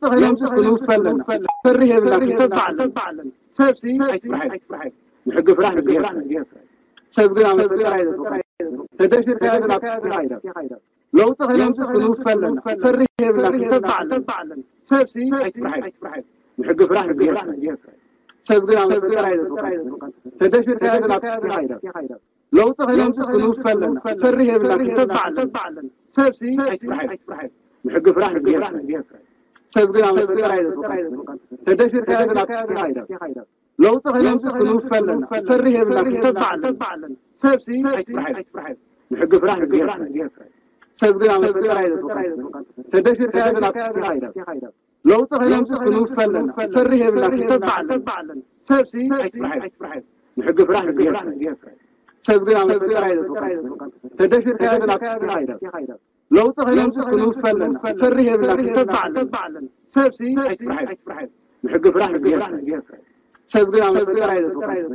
ለውጢ ከነምፅእ ክንውፈ ኣለና። ፈሪህ የብላን፣ ክተባዕ ኣለና። ሰብሲ ኣይትፍራሕ፣ ኣይትፍራሕ። ንሕጊ ፍራሕ፣ ንእግዚኣብሔር ፍራሕ። ሰብ ግን ኣብ መፈጠር ኣይዘፍርሕን። ተደፊርካዮ ግን ኣብ ትሕቲ ይኸይድ። ለውጢ ከነምፅእ ክንውፈ ኣለና። ፈሪህ የብላን፣ ክተባዕ ኣለና። ሰብሲ ኣይትፍራሕ፣ ኣይትፍራሕ። ንሕጊ ፍራሕ፣ ንእግዚኣብሔር ፍራሕ። ሰብ ግን ኣብ መፈጠር ኣይዘፍርሕን። ተደፊርካዮ ግን ኣብ ትሕቲ ይኸይድ። ለውጢ ከነምፅእ ክንውፈ ኣለና። ፈሪህ የብላን፣ ክተባዕ ኣለና። ሰብሲ ኣይትፍራሕ፣ ኣይትፍራሕ። ንሕጊ ፍራሕ፣ ንእግዚኣብሔር ፍራሕ። ሰብ ግን ኣብ መፈጠር ኣይዘፍርሕን። ተደፊርካዮ ግን ኣብ ትሕቲ ይኸይድ። ለውጢ ከነምፅእ ክንውፈ ኣለና። ፈሪህ የብላን፣ ክተባዕ ኣለና። ሰብሲ ኣይትፍራሕ፣ ኣይትፍራሕ። ንሕጊ ፍራሕ፣ ንእግዚኣብሔር ፍራሕ። ሰብ ግን ኣብ መፈጠር ኣይዘፍርሕን። ተደፊርካዮ ግን ኣብ ትሕቲ ይኸይድ። ለውጢ ከነምፅእ ክንውፈ ኣለና። ፈሪህ የብላን፣ ክተባዕ ኣለና። ሰብሲ ኣይትፍራሕ፣ ኣይትፍራሕ። ንሕጊ ፍራሕ፣ ንእግዚኣብሔር ፍራሕ። ሰብ ግን ኣብ መፈጠር ኣይዘፍርሕን። ተደፊርካዮ ግን ኣብ ትሕቲ ይኸይድ። ለውጢ ከነምፅእ ክንውፈ ኣለና። ፈሪህ የብላን፣ ክተባዕ ኣለና። ሰብሲ ኣይትፍራሕ፣ ኣይትፍራሕ። ንሕጊ ፍራሕ፣ ንእግዚኣብሔር ፍራሕ። ሰብ ግን ኣብ መፈጠር ኣይዘፍርሕን።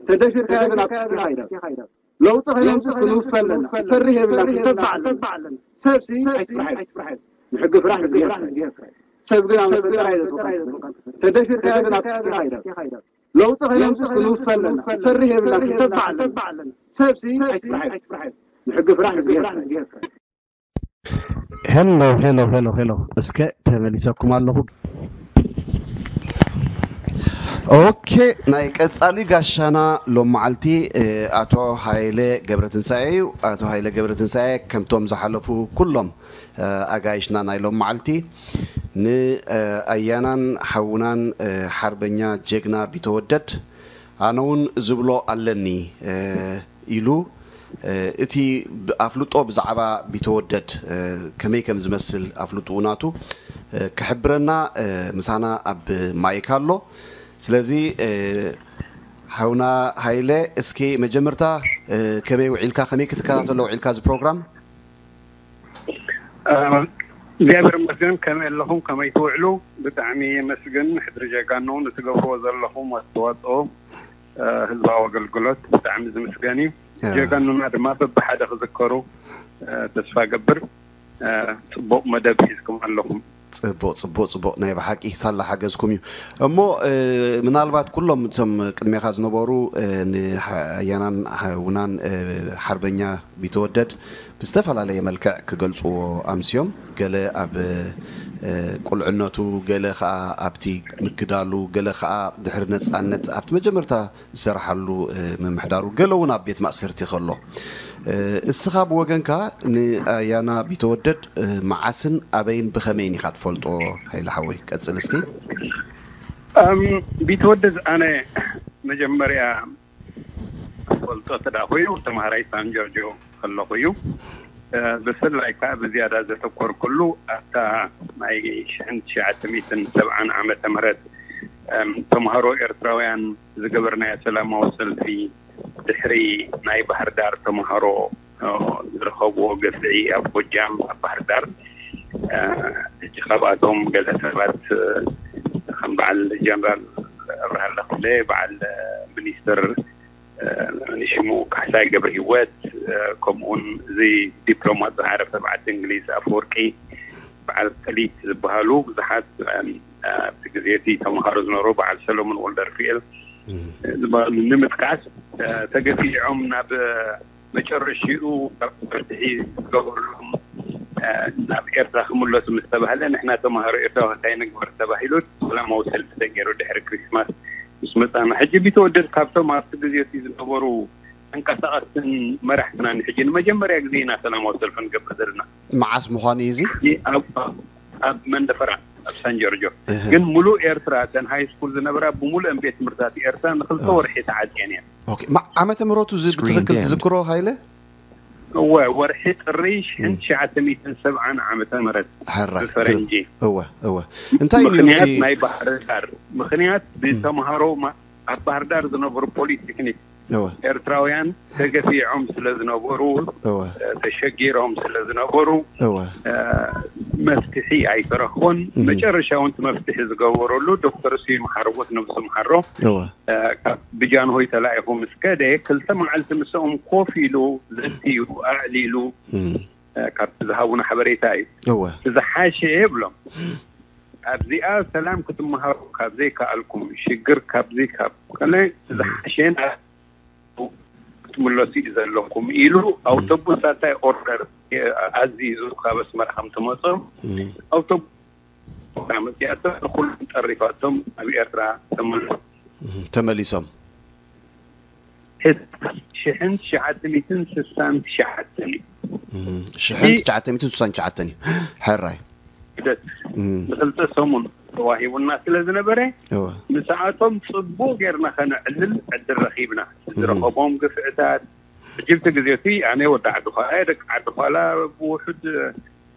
ተደፊርካዮ ግን ኣብ ትሕቲ ይኸይድ። ለውጢ ከነምፅእ ክንውፈ ኣለና። ፈሪህ የብላን፣ ክተባዕ ኣለና። ሰብሲ ኣይትፍራሕ፣ ኣይትፍራሕ። ንሕጊ ፍራሕ፣ ንእግዚኣብሔር ፍራሕ። ሰብ ግን ኣብ መፈጠር ኣይዘፍርሕን። ተደፊርካዮ ግን ኣብ ትሕቲ ይኸይድ። ለውጢ ከነምፅእ ክንውፈ ኣለና። ፈሪህ የብላን፣ ክተባዕ ኣለና። ሰብሲ ኣይትፍራሕ፣ ኣይትፍራሕ። ንሕጊ ፍራሕ፣ ንእግዚኣብሔር ፍራሕ። ሄሎ፣ ሄሎ፣ ሄሎ፣ ሄሎ። እስከ ተመሊሰኩም ኣለኹ። ኦኬ፣ ናይ ቀጻሊ ጋሻና ሎም መዓልቲ፣ እ፣ ኣቶ ሃይለ ገብረትንሳኤ እዩ። ኣቶ ሃይለ ገብረትንሳኤ ከምቶም ዝሓለፉ ኩሎም፣ እ፣ ኣጋይሽና ናይ ሎም መዓልቲ ን፣ እ፣ ኣያናን ሓውናን፣ እ፣ ሓርበኛ ጀግና ቢተወደድ ኣነ እውን ዝብሎ ኣለኒ፣ እ፣ ኢሉ፣ እ፣ እቲ ብ-፣ ኣፍልጦ ብዛዕባ ቢተወደድ፣ እ፣ ከመይ ከም ዝመስል ኣፍልጦኡ ናቱ፣ እ፣ ክሕብረና፣ እ፣ ምሳና ኣብ ማይክ ኣሎ። ስለዚ፣ እ፣ ሓውና ሃይለ፣ እስኪ መጀመርታ፣ እ፣ ከመይ ውዒልካ፣ ከመይ ክትከታተሎ ውዒልካ እዚ ፕሮግራም? እ፣ እግዚኣብሔር ይመስገን። ከመይ ኣለኹም? ከመይ ትውዕሉ? ብጣዕሚ የመስግን ሕድሪ ጀጋኑ ንትገብርዎ ዘለኹም ኣስተዋፅኦ፣ እ፣ ህዝባዊ ኣገልግሎት ብጣዕሚ ዝምስገን እዩ። እ። ጀጋኑና ድማ በብሓደ ክዝከሩ፣ እ፣ ተስፋ ገብር። እ፣ ፅቡቕ መደብ ሒዝኩም ኣለኹም። ፅቡቕ፣ ፅቡቕ፣ ፅቡቕ። ናይ ብሓቂ ሳላ ሓገዝኩም እዩ። እሞ፣ እ፣ ምናልባት ኩሎም እቶም ቅድሜኻ ዝነበሩ፣ እ፣ ንሓ-፣ ኣያናን ሓውናን፣ እ፣ ሓርበኛ ቢተወደድ ብዝተፈላለየ መልክዕ ክገልጽዎ ኣምስዮም። ገለ ኣብ፣ እ፣ ቁልዕነቱ፣ ገለ ኸኣ ኣብቲ ምግዳሉ፣ ገለ ኸኣ ድሕሪ ነጻነት ኣብቲ መጀመርታ ዝሰርሓሉ፣ እ፣ ምምሕዳሩ፣ ገለ እውን ኣብ ቤት ማእሰርቲ ከሎ። እ፣ እስኻ ብወገንካ ንኣያና ቢተወደድ፣ እ፣ መዓስን ኣበይን ብኸመይን ኢኻ ትፈልጦ? ሃይለ ሓወይ፣ ቀጽል እስኪ። እም፣ ቢተወደድ ኣነ መጀመርያ ፈልጦ ተዳ ኮይኑ ተማሃራይ ሳን ጆርጆ ከለኹ እዩ። እ፣ ብፍላይ ከዓ ብዝያዳ ዘተኮርኩሉ ኣብታ ናይ ሽሕን ትሽዓተ ሚእትን ሰብዓን ዓመተ ምህረት፣ እም፣ ተምሃሮ ኤርትራውያን ዝገበርናዮ ሰላማዊ ሰልፊ ድሕሪ ናይ ባህር ዳር ተምሃሮ፣ እ፣ ዝረኸብዎ ግፍዒ ኣብ ጎጃም፣ ኣብ ባህር ዳር፣ እ፣ ሕጂ ካብኣቶም ገለ ሰባት፣ እ፣ ከም በዓል ጀነራል ኣብርሃ ኣለኽለ፣ በዓል ሚኒስትር፣ እ፣ ንሽሙ ካሕሳይ ገብረ ህይወት፣ እ፣ ከምኡውን እዚ ዲፕሎማት ዝዓረፈ በዓቲ እንግሊዝ ኣፈወርቂ፣ በዓል ጠሊት ዝበሃሉ ብዙሓት፣ እ፣ ኣብቲ ግዜ እቲ ተምሃሮ ዝነበሩ በዓል ሰሎሞን ወልደርፍኤል፣ እ፣ ዝበሃሉ ንምጥቃስ፣ እ፣ ተገፊዖም ናብ መጨረሽኡ ካብ ፍትሒ ዝገበሩሎም፣ እ፣ ናብ ኤርትራ ክምለሱ ምስ ተባህለ፣ ንሕና ተምሃሮ ኤርትራ እንታይ ንግበር ተባሂሉ ሰላማዊ ሰልፊ ተገይሩ ድሕሪ ክሪስማስ ምስ መጻና። ሕጂ ቢተወደድ ካብቶም ኣብቲ ግዜ እቲ ዝነበሩ ተንቀሳቐስትን መራሕትና ንሕጂ ንመጀመርያ ግዜ ኢና ሰላማዊ ሰልፊ ንገብር ዘለና። መዓስ ምዃኑ እዩ እዚ? ሕጂ ኣብ፣ ኣብ፣ ኣብ መንደፈራ፣ ኣብ ሳን ጆርጆ። እህ። ግን ሙሉእ ኤርትራ፣ እተን ሃይ ስኩል ዝነበራ ብምሉእን ቤት ትምህርትታት ኤርትራ ንክልተ ኣዎ። ወርሒ ተዓጽየን እየን። ኦኬ። ማ-፣ ዓመተ ምህረቱ እዚ ብትኽክል ትዝክሮ ሃይለ? እወ፣ ወርሒ ጥሪ ሽሕን ትሽዓተ ሚእትን ሰብዓን ዓመተ ምህረት ሕራይ፣ ብፈረንጂ። ግርም። እወ፣ እወ። እንታይ እዩ ነይሩ ምኽንያት እቲ ናይ ባህር ዳር፣ ምኽንያት እም። ብተምሃሮ ማ-፣ ኣብ ባህር ዳር ዝነበሩ ፖሊቴክኒክ እወ። ኤርትራውያን ተገፊዖም ስለ ዝነበሩ፣ እወ። እ፣ ተሸጊሮም ስለ ዝነበሩ፣ እወ። እ፣ መፍትሒ ኣይተረኽቦን። እም። መጨረሻ እውን እቲ መፍትሒ ዝገበረሉ ዶክተር ስዩም ሓረጎት ነብሱ ምሓሮ፣ እወ። እ፣ ካብ ብጃንሆይ ተላኢኹ ምስ ከደ፣ ክልተ መዓልቲ ምስኦም ኮፍ ኢሉ፣ ዘትዩ፣ ኣዕሊሉ፣ እም። እ፣ ካብቲ ዝሃቡና ሓበሬታ እዩ። እወ። ዝሓሸ እየ ብሎም። ኣብዚኣ ሰላም ክትመሃሩ ካብ ዘይከኣልኩም፣ ሽግር ካብዚ ካብ ከለ ዝሓሸን ክትምለሱ እዩ ዘለኩም ኢሉ፣ ኣውቶቡስ ኣታይ ኦርደር ኣዚዙ ካብ ኣስመራ ከም ትመጾም፣ ኣውቶቡስ መጽያቶም ኩሎም ጠሪፋቶም ናብ ኤርትራ ተመለሱ። ተመሊሶም። ሽሕን ትሽዓተ ሚእትን ስሳን ትሽዓተን እዩ። ሽሕን ትሽዓተ ሚእትን ስሳን ትሽዓተን እዩ። ሕራይ። ሂደት ንክልተ ሰሙን ተዋሂቡና ስለ ዝነበረ፣ እወ። ምስኣቶም ጽቡቕ ጌርና ከነዕልል ዕድል ረኺብና። ዝረኸቦም ግፍዕታት፣ ሕጂ እቲ ግዜ እቲ ኣነ ወዲ ዓዲ ኳላ እየ፣ ደቂ ዓዲ ኳላ ብውሑድ፣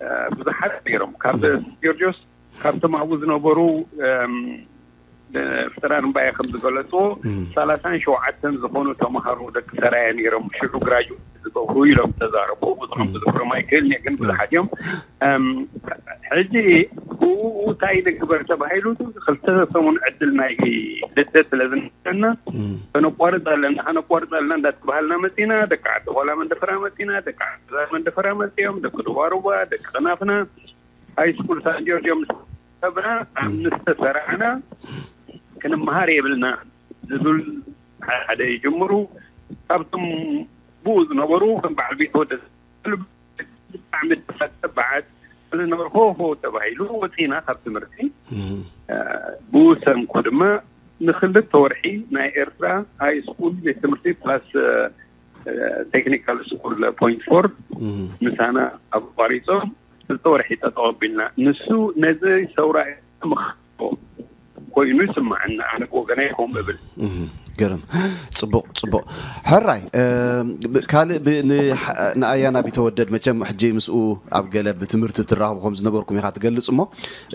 እ፣ ብዙሓት ነይሮም። ካብ ጊዮርጊስ፣ ካብቶም ኣብኡ ዝነበሩ፣ እም፣ ፍጠራን እምባየ ከም ዝገለጹ፣ ሰላሳን ሸውዓተን ዝኾኑ ተምሃሮ ደቂ ሰራየ ነይሮም። ሽዑ ግራጁዌት ዝገብሩ ኢሎም ተዛረቡ። ብዙሖም ብዙሕሮም ኣይክእልን እየ፣ ግን ብዙሓት እዮም። እም፣ ሕጂ ብኡ እንታይ ንግበር ተባሂሉ፣ ክልተ ሰሙን ዕድል ናይ ልደት ስለ ዝነበረና፣ ከነቋርጽ ኣለና፣ ከነቋርጽ ኣለና እንዳተባሃልና መጺና። ደቂ ዓዲ ኳላ መንደፈራ መጺና፣ ደቂ ዓዲ መንደፈራ መጺኦም፣ ደቂ ዱባሩባ፣ ደቂ ቅናፍና፣ ሃይ ስኩል ሳን ጆርጆ ምስ ሰብና ኣብ ምስ ተሰራዕና፣ ክንመሃር የብልና ዝብል ሓደ ይጅምሩ። ካብቶም ብኡ ዝነበሩ ከም በዓል ቢትወደድ ብጣዕሚ ተባዓት ዝነበሩ፣ ሆ ሆ ተባሂሉ ወፂና ካብ ትምህርቲ። ብኡ ሰንኮ ድማ ንክልተ ወርሒ ናይ ኤርትራ ሃይ ስኩል ቤት ትምህርቲ ፕላስ ቴክኒካል ስኩል ፖይንት ፎር ምሳና ኣቋሪፆም ክልተ ወርሒ ጠጠው ኣቢልና። ንሱ ነዚ ሰውራ ምኽ ኮይኑ ይስማዓኒ፣ ኣነ ብወገነይ ከምኡ እብል። ገርም። ፅቡቕ፣ ፅቡቕ። ሕራይ ካልእ ንኣያና ቢተወደድ፣ መቸም ሕጂ ምስኡ ኣብ ገለ ብትምህርቲ ትራኸቡ ከም ዝነበርኩም ኢኻ ትገልፅ እሞ፣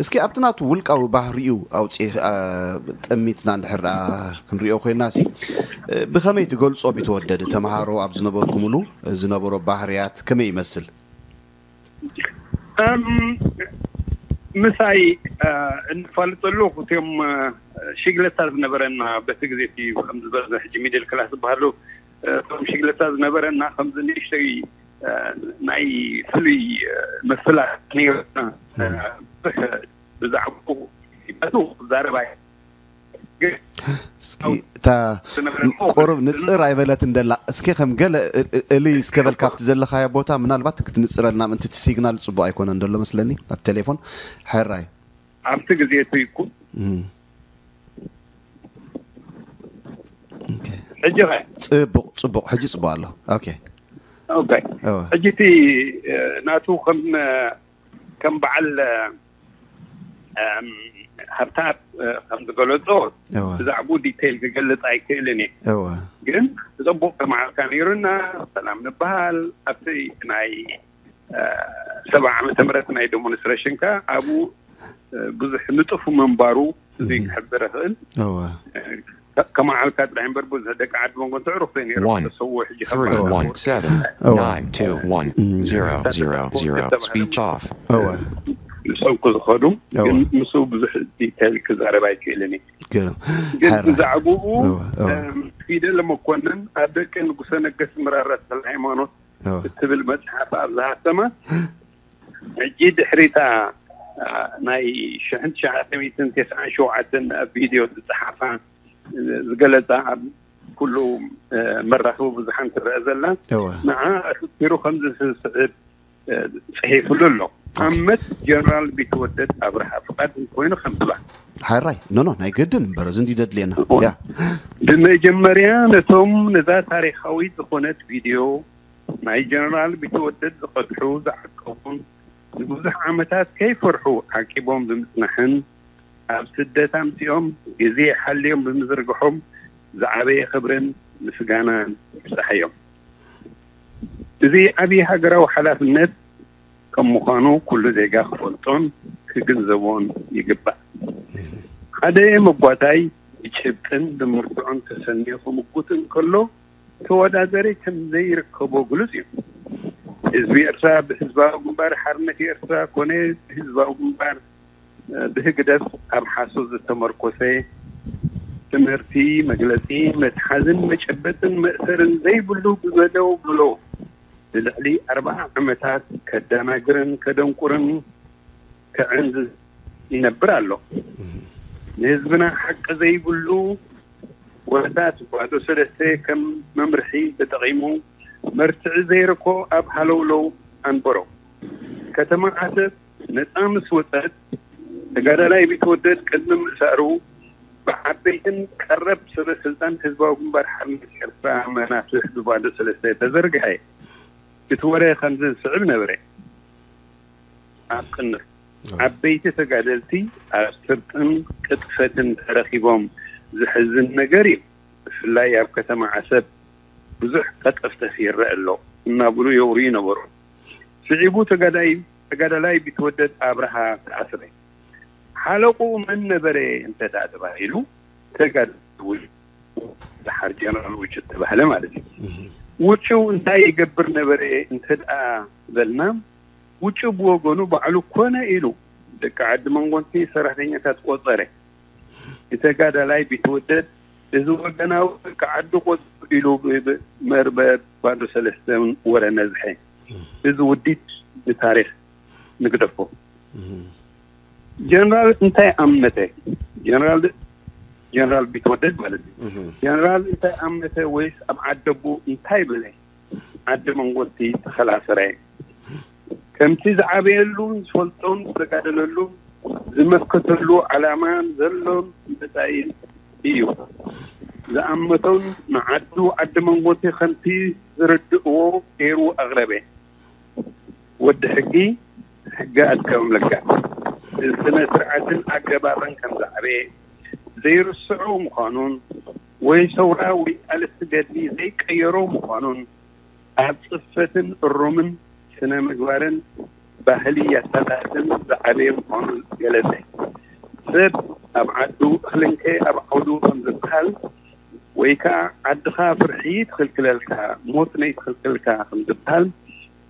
እስኪ ኣብቲ ናቱ ውልቃዊ ባህሪኡ ኣውፂ ጠሚትና እንድሕር ክንሪኦ ኮይና ሲ ብኸመይ ትገልፆ? ቢተወደድ ተምሃሮ ኣብ ዝነበርኩምሉ ዝነበሮ ባህርያት ከመይ ይመስል? ምሳይ እንፋልጠሉ ክልቲኦም ሽግለታ ዝነበረና፣ በቲ ግዜ እቲ ከም ዝበዝሕ ሕጂ ሚድል ክላስ ዝበሃሉ እቶም ሽግለታ ዝነበረና ከምዚ ንእሽተይ ናይ ፍሉይ ምፍላጥ ነይርና። ብዙሕ ብዛዕባኡ ክዛረብ እስኪ እታ ቁሩብ ንጽር ኣይበለትን ደላ። እስኪ ከም ገለ እልይ እስከ በል ካብቲ ዘለኻዮ ቦታ ምናልባት ክትንጽረልና፣ ምእንቲ እቲ ሲግናል ጽቡቕ ኣይኮነን ደሎ መስለኒ ኣብ ቴሌፎን። ሕራይ ኣብቲ ግዜ እቲ ይኩን ሕጂ ኸ ጽቡቕ ጽቡቕ ሕጂ ጽቡቕ ኣሎ። ኦኬ ኦኬ ሕጂ እቲ ናቱ ከም ከም በዓል ሃብታት ከም ዝገለጾ ብዛዕባኡ ዲቴይል ክገልጽ ኣይክእልን እየ። ግን ብጽቡቕ ተመሃርካ ነይሩና፣ ሰላም ንበሃል። ኣብቲ ናይ ሰብዓ ዓመተ ምህረት ናይ ዴሞንስትሬሽን ከ ኣብኡ ብዙሕ ንጡፍ ምንባሩ እዚ ክሕብር እኽእል። ከመዓልካ ጥራይ እምበር ብዙሕ ደቂ ዓዲ መንጎ ትዕሩኽ ዘይነይሮም። ተሰውኡ ሕጂ ንሰብኩ ዝኸዱ ግን ምስኡ ብዙሕ ዲቴል ክዛረብ ኣይክእልን እዩ። ግን ብዛዕባኡ ፊደለ መኮንን ኣብ ደቂ ንጉሰ ነገስት ምራራ ተክለሃይማኖት እትብል መፅሓፍ ኣብ ዝሃተማ ሕጂ ድሕሪታ ናይ ሽሕን ትሽዓተ ሚእትን ተስዓን ሸውዓተን ኣብ ቪድዮ ዝፀሓፋ ዝገለፃ ኣብ ኩሉ መራኸቢ ብዙሓን ትረአ ዘላ ንዓ ኣተኪሩ ከምዚ ዝስዕብ ፅሒፉሉ ኣሎ። ዓመት ጀነራል ቢትወደድ ኣብርሃ ፍቃድ እንተኮይኑ ከም ትባል ሓራይ ኖኖ ናይ ግድን እምበር እዚ እንዲ ደድልየና ያ ብመጀመርያ ነቶም ነዛ ታሪካዊት ዝኾነት ቪድዮ ናይ ጀነራል ቢትወደድ ዝቐድሑ ዝዓቀቡን ንብዙሕ ዓመታት ከይፈርሑ ዓቂቦም ብምጽናሕን ኣብ ስደት ኣምጺኦም ግዜ ሓልዮም ብምዝርግሖም ዝዓበየ ክብርን ምስጋናን ይብጻሕዮም። እዚ ዓቢ ሃገራዊ ሓላፍነት ከም ምዃኑ ኩሉ ዜጋ ክፈልጦን ክግንዘቦን ይግባእ። ሓደ መጓታይ ብጭብጥን ብምርትዖን ተሰንዮ ክምጉት እንከሎ ተወዳደሪ ከም ዘይርከቦ ግሉጽ እዩ። ህዝቢ ኤርትራ ብህዝባዊ ግንባር ሓርነት ኤርትራ ኮነ ብህዝባዊ ግንባር ብህግደፍ ኣብ ሓሶት ዝተመርኮሰ ትምህርቲ፣ መግለጺ፣ መትሓዝን መጨበጥን መእሰርን ዘይብሉ ብመደው ብሎ ንልዕሊ ኣርብዓ ዓመታት ከደናግርን ከደንቁርን ከዕንዝ ይነብር ኣሎ። ንህዝብና ሓቂ ዘይብሉ ወረታት ባዶ ሰለስተ ከም መምርሒ ተጠቒሙ መርትዒ ዘይረኮ ኣብ ሃለውለው ኣንበሮ። ከተማ ዓሰብ ነፃ ምስ ወፀት ተጋዳላይ ቢትወደድ ቅድሚ ምእሳሩ ብዓበይትን ቀረብ ሰበ ስልጣን ህዝባዊ ግንባር ሓርነት ኤርትራ መናፍሕ ብባዶ ሰለስተ ተዘርግሐ። እቲ ወረ ከምዚ ዝስዕብ ነበረ። ኣብ ቅንር ዓበይቲ ተጋደልቲ ኣብ ስርጥን ቅጥፈትን ተረኺቦም። ዝሕዝን ነገር እዩ። ብፍላይ ኣብ ከተማ ዓሰብ ብዙሕ ቀጠፍተፍ ይረአ ኣሎ እናብሉ የውርዩ ነበሩ። ስዒቡ ተጋዳይ ተጋዳላይ ቢትወደድ ኣብርሃ ተኣስረ። ሓለቑ መን ነበረ እንተ ደኣ ተባሂሉ ተጋዳላይ ድሓር ጀነራል ውጩ ተባህለ ማለት እዩ። ውጩ እንታይ ይገብር ነበረ እንተ ደኣ በልና ውጩ ብወገኑ ባዕሉ ኮነ ኢሉ ደቂ ዓዲ መንጎንቲ ሰራሕተኛታት ቆጸረ። ንተጋዳላይ ቢትወደድ እዚ ወገናዊ ደቂ ዓዲ ቆጽሩ ኢሉ ብመርበብ ባዶ ሰለስተ ወረ ነዝሐ። እዚ ውዲት ንታሪኽ ንግደፎ። ጀነራል እንታይ ኣመተ? ጀነራል ጀነራል ቢትወደድ ማለት እዩ። ጀነራል እንታይ ኣመተ ወይስ ኣብ ዓደቡ እንታይ በለ? ዓዲ መንጎቲ ተኸላሰረ። ከምቲ ዝዓበየሉን ዝፈልጦን ዝተጋደለሉ ዝመከተሉ ዓላማን ዘሎን መጻኢን እዩ። ዝኣመቶን ንዓዱ ዓዲ መንጎቲ ከምቲ ዝርድእዎ ገይሩ ኣቕረበ። ወዲ ሕጊ ሕጊ ኣድከም ለጋ ስነ ስርዓትን ኣገባብን ከም ዝዓበየ ዘይርስዑ ምዃኑን ወይ ሰውራ ወይ ቃልሲ ገድሊ ዘይቀየሮ ምዃኑን ኣብ ጽፈትን እሩምን ስነ ምግባርን ባህሊ ያታታትን ዝዓበየ ምዃኑ ገለጸ። ሰብ ኣብ ዓዱ እኽልንከ ኣብ ዓውዱ ከም ዝበሃል ወይ ከዓ ዓድኻ ፍርሒ ትኽልክለልካ ሞት ነይትኽልክልካ ከም ዝበሃል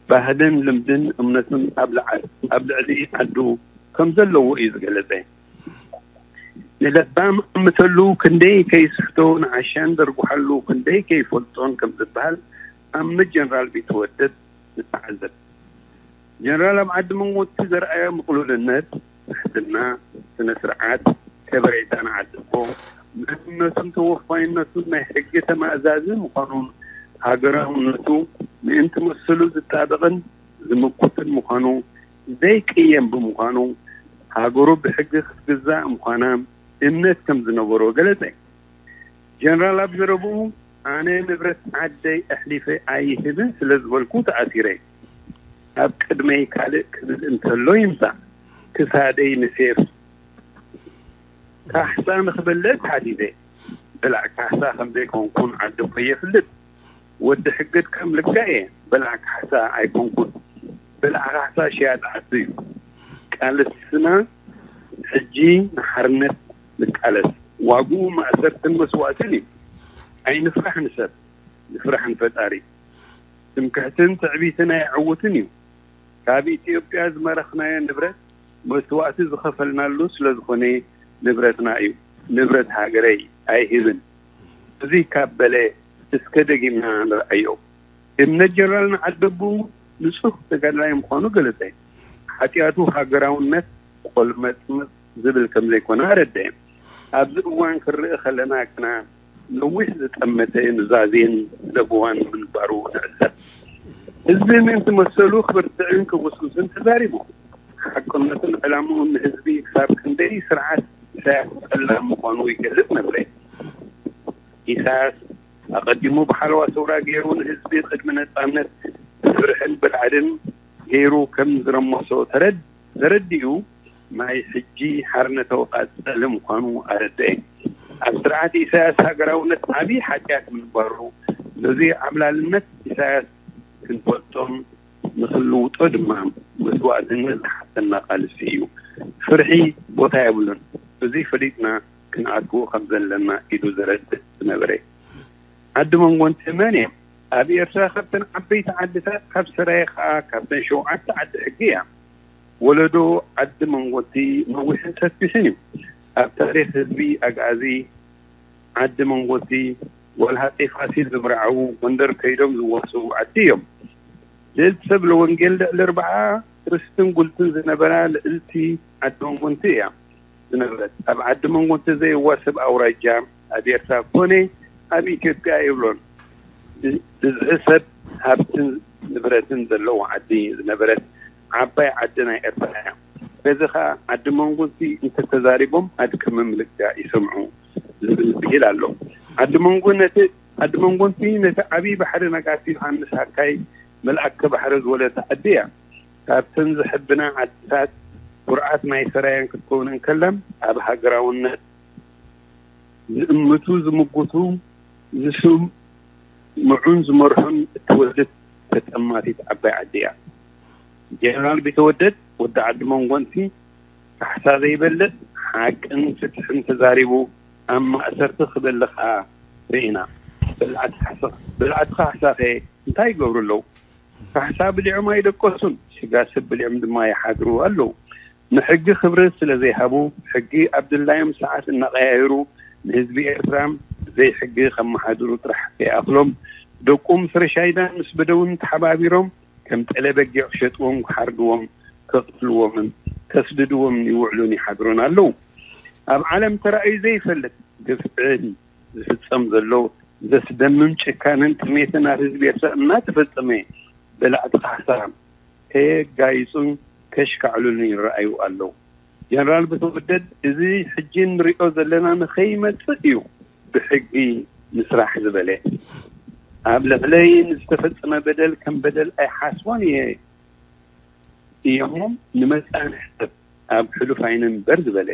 ባህልን ልምድን እምነቱን ኣብ ልዕሊ ዓዱ ከም ዘለዎ እዩ ዝገለጸ። ንለባም ኣምተሉ ክንደይ ከይስሕቶ ንዓሻን ዘርጉሓሉ ክንደይ ከይፈልጦን ከም ዝበሃል ኣብ ጀነራል ቢትወደድ ንተዓዘብ። ጀነራል ኣብ ዓዲ መንጎቲ ዘርኣዮ ምቕሉልነት፣ ትሕትና፣ ስነ ስርዓት፣ ከበሬታ ንዓዲ እኮ መንነቱን ተወፋይነቱን ናይ ሕጊ ተማእዛዚ ምዃኑን ሃገራውነቱ ምእንቲ መሰሉ ዝጣበቕን ዝምኩትን ምዃኑ ዘይቅየም ብምዃኑ ሃገሩ ብሕጊ ክትግዛእ ምዃና እምነት ከም ዝነበሮ ገለጸ። ጀነራል ኣብ ዘረብኡ ኣነ ንብረት ዓደይ ኣሕሊፈ ኣይህብን ስለ ዝበልኩ ተኣሲረ። ኣብ ቅድመይ ካልእ ክብል እንተሎ ይምጻእ ክሳደይ ንሴፍ ካሕሳ ንኽበልዕ ተሓቲተ። በላዕ ካሕሳ ከም ዘይኮንኩን ዓዲ እኮ የፍልጥ። ወዲ ሕግድ ከም ልካ እየ በላዕ ካሕሳ ኣይኮንኩን። በላዕ ካሕሳ ሽያጥ ዓዱ እዩ። ቃልስና ሕጂ ንሓርነት ንቃለስ። ዋግኡ ማእሰርትን መስዋእትን እዩ። ኣይንፍራሕ ንሰብ፣ ንፍራሕ ንፈጣሪ። ትምክሕትን ትዕቢትን ኣየዕውትን እዩ። ካብ ኢትዮጵያ ዝመረኽናዮ ንብረት መስዋእቲ ዝኸፈልናሉ ስለ ዝኾነ ንብረትና እዩ። ንብረት ሃገረይ ኣይህብን። እዚ ካብ በለ እስከ ደጊምና ንርኣዮ። እምነት ጀነራል ንዓደቡ ንጹህ ተጋዳላይ ምዃኑ ገለጸ። ሓጢኣቱ ሃገራውነት ቆልመጽመጽ ዝብል ከም ዘይኮነ ኣረደየ። ኣብዚ እዋን ክንርኢ ከለና ግና ነዊሕ ዝጠመተ ኑዛዜን ለበዋን ምንባሩ ንዕዘብ። ህዝቢ ምእንቲ መሰሉ ክብርትዕን ክጉስጉስን ተዛሪቡ። ሓቅነቱን ዕላምኡን ንህዝቢ ክሳብ ክንደይ ስርዓት ኢሳያስ ጸላም ምዃኑ ይገልጽ ነበረ። ኢሳያስ ኣቐዲሙ ብሓለዋ ሰውራ ገይሩ ንህዝቢ ቅድሚ ነጻነት ብፍርሕን ብራዕድን ገይሩ ከም ዝረመሶ ተረድ- ተረዲኡ ናይ ሕጂ ሓርነታዊ ቃጸሊ ምዃኑ ኣረደአ። ኣብ ስርዓት ኢሳያስ ሃገራውነት ዓብዪ ሓጢኣት ምንባሩ ነዚ ዓብላልነት ኢሳያስ ክንፈልጦን ንኽንልውጦ ድማ መስዋእትነት ዝሓተና ቃልሲ እዩ። ፍርሒ ቦታ የብሉን። እዚ ፈሊጥና ክንኣትዎ ከም ዘለና ኢሉ ዘረድእ ዝነበረ። ዓዲ መንጎንቲ መን እዮም? ኣብ ኤርትራ ካብተን ዓበይቲ ዓድታት ካብ ሰራየ ከዓ ካብተን ሸውዓተ ዓዲ ሕጊ እያ። ወለዶ ዓዲ መንጎንቲ ነዊሕን ሰፊሕን እዩ። ኣብ ታሪኽ ህዝቢ ኣግኣዚ ዓዲ መንጎንቲ ወልሃፀይ ፋሲል ዝምርዓዉ ጎንደር ከይዶም ዝዋሰዉ ዓዲ እዮም። ልእልቲ ሰብ ለወንጌል ልዕሊ ኣርብዓ ርስትን ጉልትን ዝነበራ ልዕልቲ ዓዲ መንጎንቲ እያ ዝነበረት። ኣብ ዓዲ መንጎንቲ ዘይዋሰብ ኣውራጃ ኣብ ኤርትራ ኮነ ኣብ ኢትዮጵያ የብሎን። ብዝሒ ሰብ፣ ሃብትን ንብረትን ዘለዎ ዓዲ ዝነበረት ዓባይ ዓዲ ናይ ኤርትራ እያ። በዚ ኸኣ ዓዲ መንጎንቲ እንተተዛሪቦም ኣድከመ ምልክታ ይሰምዑ ዝብል ብሂል ኣሎ። ዓዲ መንጎ ነቲ ዓዲ መንጎንቲ ነቲ ዓብዪ ባሕሪ ነጋሲ ዮሃንስ ሃካይ መልኣከ ባሕሪ ዝወለደት ዓዲ እያ። ካብተን ዝሕብና ዓድታት ኩርዓት ናይ ሰራየን ክትከውን እንከላ፣ ኣብ ሃገራውነት ዝእምቱ ዝምጉቱ ዝስምዑን ዝመርሑን እትወልድ ተጠማቲት ዓባይ ዓዲ እያ። ጀነራል ቢተወደድ ወዲ ዓዲ መንጎንቲ ካሕሳ ዘይበልዕ ሓቅን ፍትሕን ተዛሪቡ ኣብ ማእሰርቲ ክበሊ ከኣ ርኢና። በላዕቲ ካሕሳ በላዕቲ ካሕሳኸ እንታይ ይገብሩ ኣለዉ? ካሕሳ ብሊዖም ኣይደቀሱን፣ ሽጋ ሰብ ብሊዖም ድማ ይሓድሩ ኣለዉ። ንሕጊ ክብሪ ስለ ዘይሃቡ፣ ሕጊ ኣብ ድላዮም ሰዓት እናቐያየሩ ንህዝቢ ኤርትራ ብዘይ ሕጊ ከመሓድሩ ጥራሕ ከይኣኽሎም፣ ደቁ ምስ ረሻይዳን ምስ በደውን ተሓባቢሮም ከም ጠለ በጊዕ ክሸጥዎም፣ ክሓርድዎም፣ ከቕትልዎምን ከስድድዎም ይውዕሉን ይሓድሩን ኣለዉ። ኣብ ዓለም ተራእዩ ዘይፈልጥ ግፍዕን ዝፍጸም ዘሎ ዘስደምም ጭካነን ጥሜትን ኣብ ህዝቢ ኤርትራ እናተፈጸመ በላዕቲ ካሕሳ ከየጋይጹን ከሽካዕሉልን ይረኣዩ ኣለዉ። ጀነራል ብተወደድ እዚ ሕጂ ንሪኦ ዘለና ንኸይመጽእ እዩ ብሕጊ ንስራሕ ዝበለ። ኣብ ልዕለይ ንዝተፈጸመ በደል ከም በደል ኣይሓስቦን እየ እዮሞ ንመጻኢ ንሕሰብ ኣብ ሕሉፍ ኣይንንበር ዝበለ።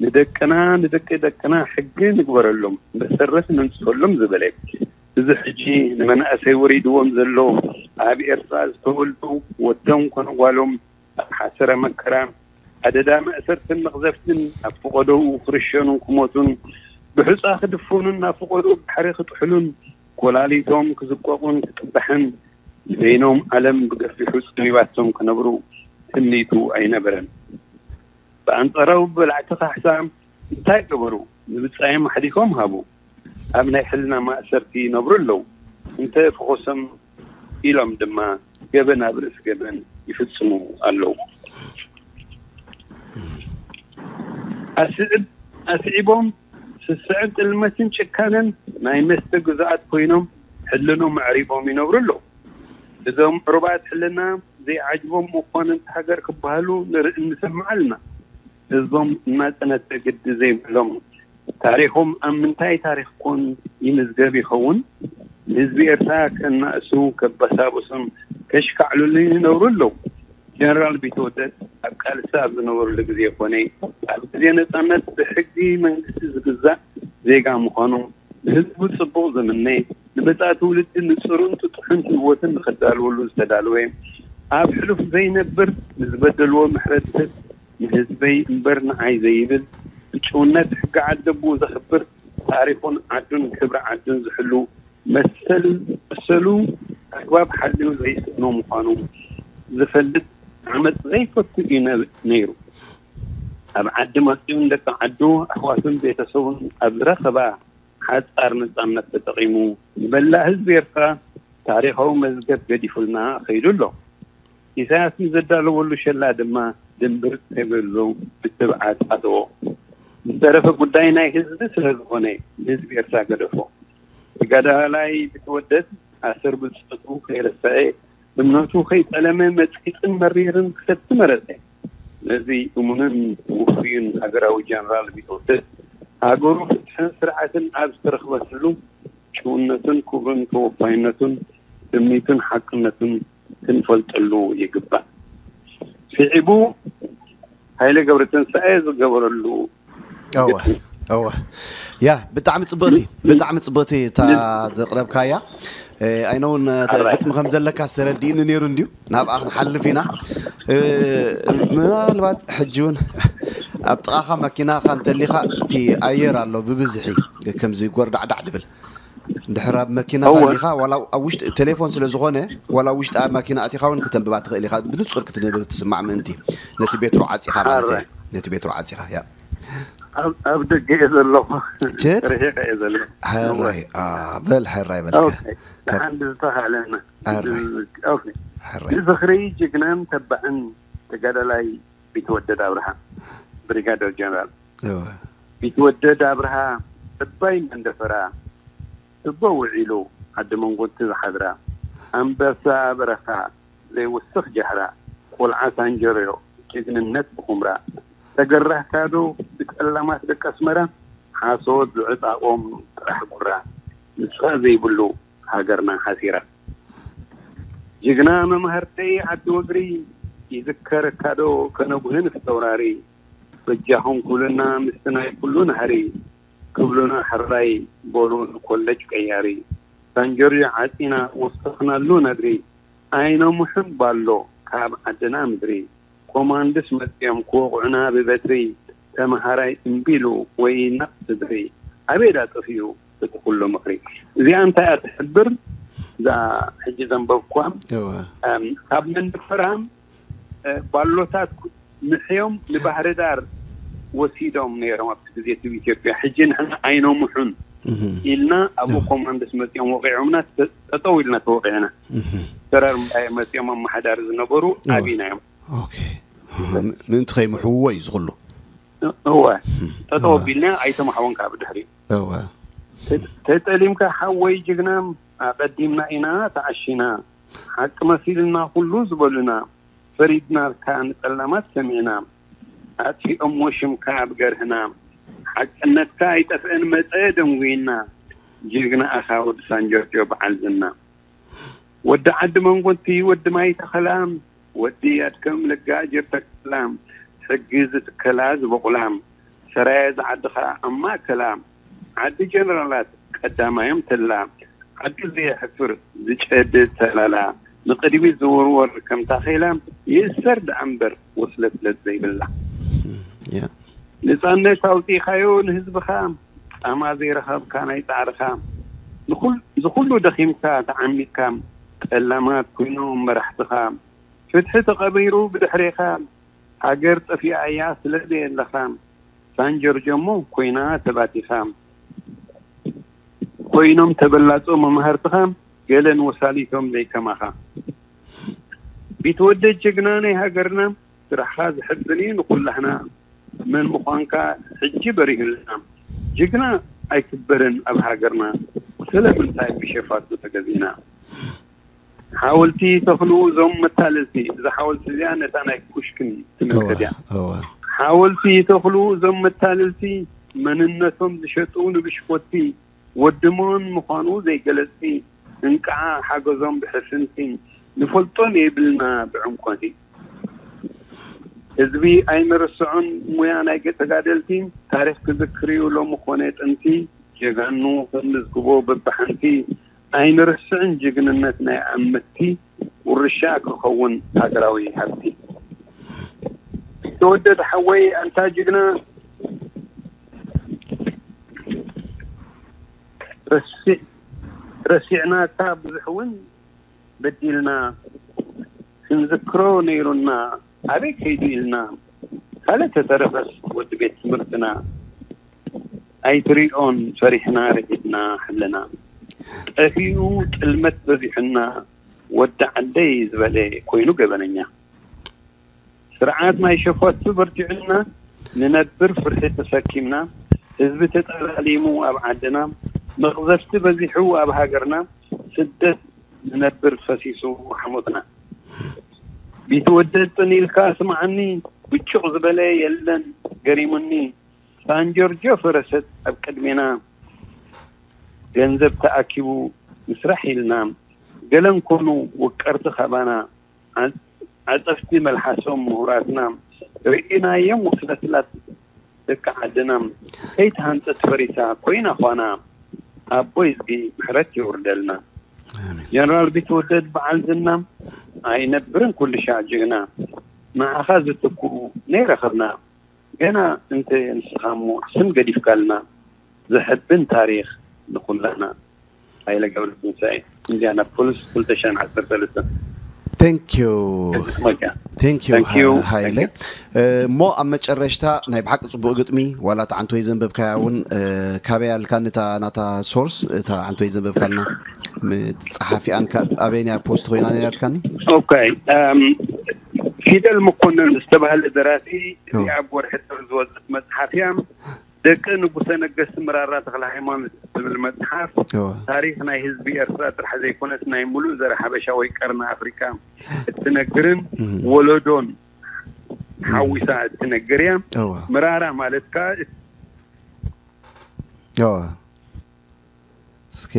ንደቅና ንደቂ ደቅና ሕጊ ንግበረሎም መሰረት ነንጽፈሎም ዝበለ። እዚ ሕጂ ንመናእሰይ ወሪድዎም ዘሎ ኣብ ኤርትራ ዝተወልዱ ወዶም ኮነ ጓሎም ኣብ ሓሰረ መከራ ኣደዳ መእሰርትን መቕዘፍትን ኣብ ፈቐዶኡ ክርሸኑን ክሞቱን ብሑጻ ክድፈኑን ናብ ፈቐዶኡ ባሕሪ ክጥሕሉን ኮላሊቶም ክዝቀቑን ክጥባሕን ንበይኖም ዓለም ብገፊሑ ጸቢባቶም ክነብሩ ትምኒቱ ኣይነበረን። ብኣንጻራዊ በላዕቲ ካሕሳ እንታይ ገበሩ? ንብጻዮም ኣሕሊፎም ሃቡ። ኣብ ናይ ሕልና ማእሰርቲ ይነብሩ ኣለዉ። እንተ ፈኾሶም ኢሎም ድማ ገበን ኣብ ርእሲ ገበን ይፍጽሙ ኣለዉ። ኣስዕብ ኣስዒቦም ስስዐ ጥልመትን ጭካነን ናይ መስተ ግዙኣት ኮይኖም ሕልኖም ኣዕሪቦም ይነብሩ ኣለዉ። እዞም ዕሩባት ሕልና ዘይዓጅቦም መኳንንቲ ሃገር ክበሃሉ ንርኢ ንሰምዕ ኣለና። ህዝቦም እናጸነተ ግዲ ዘይብሎም ታሪኾም ኣብ ምንታይ ታሪኽ ኮን ይምዝገብ ይኸውን? ንህዝቢ ኤርትራ ከናእሱ ከበሳብሱን ከሽካዕሉሉን ይነብሩ ኣለዉ። ጀነራል ቢተወደድ ኣብ ቃልሲ ኣብ ዝነበሩሉ ግዜ ኮነ ኣብ ግዜ ነጻነት ብሕጊ መንግስቲ ዝግዛእ ዜጋ ምዃኑ ንህዝቡ ጽቡቕ ዝምነ፣ ንመጻኢ ትውልዲ ንጹርን ጥጡሕን ህይወትን ንኸዳልወሉ ዝተዳለወ፣ ኣብ ሕሉፍ ዘይነብር፣ ንዝበደልዎ ምሕረት ዝህብ፣ ንህዝበይ እምበር ንዓይ ዘይብል፣ ብጭውነት ሕጊ ዓደቦኡ ዘኽብር፣ ታሪኹን ዓዱን ክብሪ ዓዱን ዝሕሉ፣ መሰል መሰሉ ኣግባብ ሓልዩ ዘይስእኖ ምዃኑ ዝፈልጥ ዓመጽ ዘይፈቱ እዩ ነ- ነይሩ። ኣብ ዓዲ መጺኡ ንደቂ ዓዱ፣ ኣሕዋቱን ቤተሰቡን ኣብ ዝረኸባ ሓጻር ነጻነት ተጠቒሙ ንመላእ ህዝቢ ኤርትራ ታሪኻዊ መዝገብ ገዲፉልና ከይዱ ኣሎ። ኢሳያስ ንዘዳለወሉ ሸላ ድማ ድንብር ከይብሉ ብትብዓት ኣተዎ። ዝተረፈ ጉዳይ ናይ ህዝቢ ስለ ዝኾነ ንህዝቢ ኤርትራ ገደፎ። ተጋዳላይ ቢተወደድ ኣሰር ብጾቱ ከይረስዐ እምነቱ ከይጠለመ መጺጽን መሪርን ክሰቲ መረጸ። ነዚ እሙንን ውፉይን ሃገራዊ ጀነራል ቢተወደድ ሃገሩ ፍትሕን ስርዓትን ኣብ ዝተረኽበትሉ ጭውነትን ክብርን ተወፋይነቱን ትምኒቱን ሓቅነቱን ክንፈልጠሉ ይግባእ። ስዒቡ ሃይለ ገብረተንሳኤ ዝገበረሉ እወ እወ ያ ብጣዕሚ ጽብቕቲ ብጣዕሚ ጽብቕቲ እታ ዘቕረብካያ። ኣይነውን ግጥሚ ከም ዘለካ ዝተረዲእኒ ነይሩ እንድዩ። ናብኣ ክንሓልፍ ኢና። ምናልባት ሕጂ እውን ኣብ ጥቓኻ መኪናኻ እንተሊኻ እቲ ኣየር ኣሎ ብብዝሒ ከምዚ ጎርዳዕዳዕ ድብል። እንድሕር ኣብ መኪናኻ ኣሊኻ ዋላ ኣብ ውሽጢ ቴሌፎን ስለ ዝኾነ ዋላ ኣብ ውሽጢ ኣብ ማኪና ኣቲኻ እውን ክተንብባ ትኽእል ኢኻ። ብንጹር ክትንብ ትስማዕ ምእንቲ ነቲ ቤትሮ ዓጺኻ ማለት እየ። ነቲ ቤትሮ ዓጺኻ ያ ኣብ ደገ እየ ዘለኹ። ርሒቐ እየ ዘለኹ። ሕራይ በል ሕራይ በልካ። ሓንዲ ዝተኻለና ሕራይ። ንዝኽሪ ጅግናን ተባዕን ተጋዳላይ ቢትወደድ ኣብርሃ፣ ብሪጋደር ጀነራል እወ። ቢትወደድ ኣብርሃ፣ ዕባይ መንደፈራ፣ ስቦ ውዒሉ ዓዲ መንጎንቲ ዝሓድራ፣ ኣንበሳ በረኻ ዘይውስኽ ጃህራ፣ ቆልዓ ሳንጀርዮ ጅግንነት ብኹምራ፣ ተገራህካዶ ብጠላማት ደቂ ኣስመራ፣ ሓሶት ዝዕጣቖም ጥራሕ ጉራ፣ ንስኻ ዘይብሉ ሃገርና ሓሲራ። ጅግና መማህርተይ ዓዲ ወግሪ፣ ይዝከረካዶ ከነጉህን ፍተውራሪ፣ በጃኹም ኩልና ምስቲ ናይ ኩሉ ናህሪ፣ ክብሉና ሕራይ በሉ ንኮለጅ ቀያሪ፣ ሳንጀርዮ ዓጺና ወሰኽናሉ ነድሪ፣ ኣይነሙሕን ባሎ ካብ ዓድና ምድሪ፣ ኮማንድስ መጺኦም ክወቕዑና ብበትሪ፣ ተመሃራይ እምቢሉ ወይ ነቕ ስድሪ፣ ኣበይ ዳ ጠፊኡ እቲ ኩሉ ምኽሪ? እዚኣ እንታይ እያ ትሕብር? እዛ ሕጂ ዘንበብኳ እወ። እም፣ ካብ መንደፈራ እ፣ ባሎታት ምሕዮም ንባህሪ ዳር ወሲዶም ነይሮም ኣብቲ ግዜ እቲ ኢትዮጵያ። ሕጂ ንሕና ኣይነሙሑን እህ። ኢልና ኣብኡ እህ። ኮማንዶስ መፂኦም ወቂዖምና ተ- ጠጠው ኢልና ተወቂዕና። እህ። ተረር እምባየ መፂኦም ኣመሓዳሪ ዝነበሩ እህ። ኣቢና እዮም። ኦኬ። እህ። ም- ምእንቲ ከይምሕውዎ እዩ ዝኽሉ። እወ። እህ። ጠጠው እወ። ኣቢልና ኣይተማሕወን ካብ ድሕሪ እወ። ተ- ተጠሊምካ ሓወይ ጅግና ኣቐዲምና ኢና ተዓሺና። ሓቂ መሲልና ኩሉ ዝበሉና፣ ፈሪድናልካ ንጸላማት ሰሚዕና፣ ኣጥፊኦሞ ሽምካ ኣብ ገርህና፣ ሓቅነትካ ኣይጠፍእን መጸ ደንጉይና፣ ጅግና ኣኻ ወዲ ሳንጆርጆ በዓል ዝና። ወዲ ዓዲ መንጎንቲ፣ ወዲ ማይ ተኸላ፣ ወዲ ኣድከም ለጋ ጀርተከላ፣ ሕጊ ዝትከላ ዝበቑላ፣ ሰራየ ዝዓድኻ ኣብ ማእከላ፣ ዓዲ ጀነራላት ቀዳማዮም ተላ፣ ዓዱ ዘየሕፍር ዝጨድድ ተላላ፣ ንቕድሚት ዝውርወር ከም ታኼላ፣ ይእሰር ደኣ እምበር ወስለትለት ዘይብላ። ያ። ነጻነት ኣውጺእኻዮ ንህዝብኻ፣ ጻማ ዘይረኸብካ ናይ ጻዕርኻ፣ ንኹል- ዝኹሉ ደኺምካ ተዓሚትካ፣ ጠላማት ኮይኖም መራሕትኻ፣ ፍትሒ ተቐቢሩ ብድሕሬኻ፣ ሃገር ጠፊኣ እያ ስለ ዘየለኻ፣ ሳን ጆርጆ እሞ ኮይና ተባቲኻ፣ ኮይኖም ተበላጾ መማህርትኻ፣ ገለን ወሳሊቶም ዘይከማኻ። ቢትወደድ ጅግና ናይ ሃገርና፣ ስራሕኻ ዘሕብን እዩ ንኹላህና፣ መን ምዃንካ ሕጂ በሪሁልና። ጅግና ኣይክበርን ኣብ ሃገርና፣ ስለምንታይ ብሸፋቱ ተገዚእና? ሓወልቲ ተኽሉ እዞም መታለልቲ፣ እዛ ሓወልቲ እዚኣ ነታ ናይ ፑሽኪን ትምልከት እያ። እወ። ሓወልቲ ተኽሉ እዞም መታለልቲ፣ መንነቶም ዝሸጡ ንብሽኮቲ፣ ወዲ መን ምዃኑ ዘይገለጽቲ፣ እንቃዓ ሓገዞም ብሕፍንቲ፣ ንፈልጦም የብልና ብዕምቆቲ። ህዝቢ ኣይንርስዖን ሙያ ናይ ተጋደልቲ፣ ታሪኽ ክዝክር እዩ ሎሚ ኮነ ጥንቲ፣ ጀጋኑ ክንምዝግቦ በብሓንቲ፣ ኣይንርስዕን ጅግንነት ናይ ኣመቲ፣ ውርሻ ክኸውን ሃገራዊ ሃብቲ። ተወደድ ሓወይ ኣንታ ጅግና፣ ረሲ- ረሲዕናካ ብዙሕ እውን በዲልና፣ ክንዝክሮ ነይሩና ኣበይ ከይዱ ኢልና፣ ካልእ ተተረፈስ ወዲ ቤት ትምህርትና ኣይትሪኦን ፈሪሕና ርሒድና ሕልና፣ ጠፊኡ ጥልመት በዚሑና፣ ወዲ ዓደይ ዝበለ ኮይኑ ገበነኛ። ስርዓት ናይ ሸፋቱ በርቲዑና፣ ንነብር ፍርሒ ተሰኪምና፣ ህዝቢ ተጠላሊሙ ኣብ ዓድና፣ መቕዘፍቲ በዚሑ ኣብ ሃገርና፣ ስደት ንነብር ፈሲሱ ሓሞትና። ቢትወደድ ጽን ኢልካ ስምዓኒ፣ ብጩቕ ዝበለ የለን ገሪሙኒ፣ ሳንጆርጆ ፈረሰት ኣብ ቅድሜና፣ ገንዘብ ተኣኪቡ ምስራሕ ኢልና፣ ገለን ኮኑ ውቀርቲ ካባና፣ ዓ- ዓጸፍቲ መልሓሶም ምሁራትና፣ ርኢናዮም ወስለትላት ደቂ ዓድና፣ ከይተሃንጸት ፈሪሳ ኮይና ኳና፣ ኣቦይ እዝጊ ምሕረት የውርደልና። ኣሜን። ጀነራል ቢትወደድ በዓል ዝና፣ ኣይነብርን ኩሉ ሻዕ ጅግና፣ ንዓኻ ዝትክኡ ነይረኸብና፣ ገና እንተ ንስኻ እሞ ስም ገዲፍካልና፣ ዘሕብን ታሪኽ ንኹላና። ሃይለ ገብረትንሳኤ፣ ኢንዲያናፖሊስ፣ ክልተ ሽሕን ዓሰርተ ሰለስተን። Thank you። ከስመካ። Thank you, Thank you. ሃ- ሃይለ። Thank you. እ፣ እሞ ኣብ መጨረሽታ ናይ ብሓቂ ጽቡቕ ግጥሚ፣ ዋላ እታ ዓንቶይ ዘንበብካያ እውን፣ እ፣ ካበይ ኣልካኒ እታ ናታ ሶርስ፣ እታ ዓንቶይ ዘንበብካልና ም-፣ ጸሓፊኣን ካ-፣ ኣበይንያ ፖስት ኮይና ነይራ ኣልካኒ? ኦኬ። እም፣ ፊደል መኮንን ዝተባህለ ደራሲ፣ እዚኣ ኦ። ኣብ ወርሒ ጥሪ ዝወጸት መጽሓፍ እያ። ደቂ ንጉሰ ነገስት ምራራ ተክለ ሃይማኖት እትብል መጽሓፍ፣ እወ። ታሪኽ ናይ ህዝቢ ኤርትራ ጥራሕ ዘይኮነስ ናይ ሙሉእ ዘረ ሓበሻ ወይ ቀርኒ ኣፍሪቃ እትነግርን እም። ወለዶን ሓዊሳ እትነግር እያ። እወ። ምራራ ማለት ከኣ እወ። እስኪ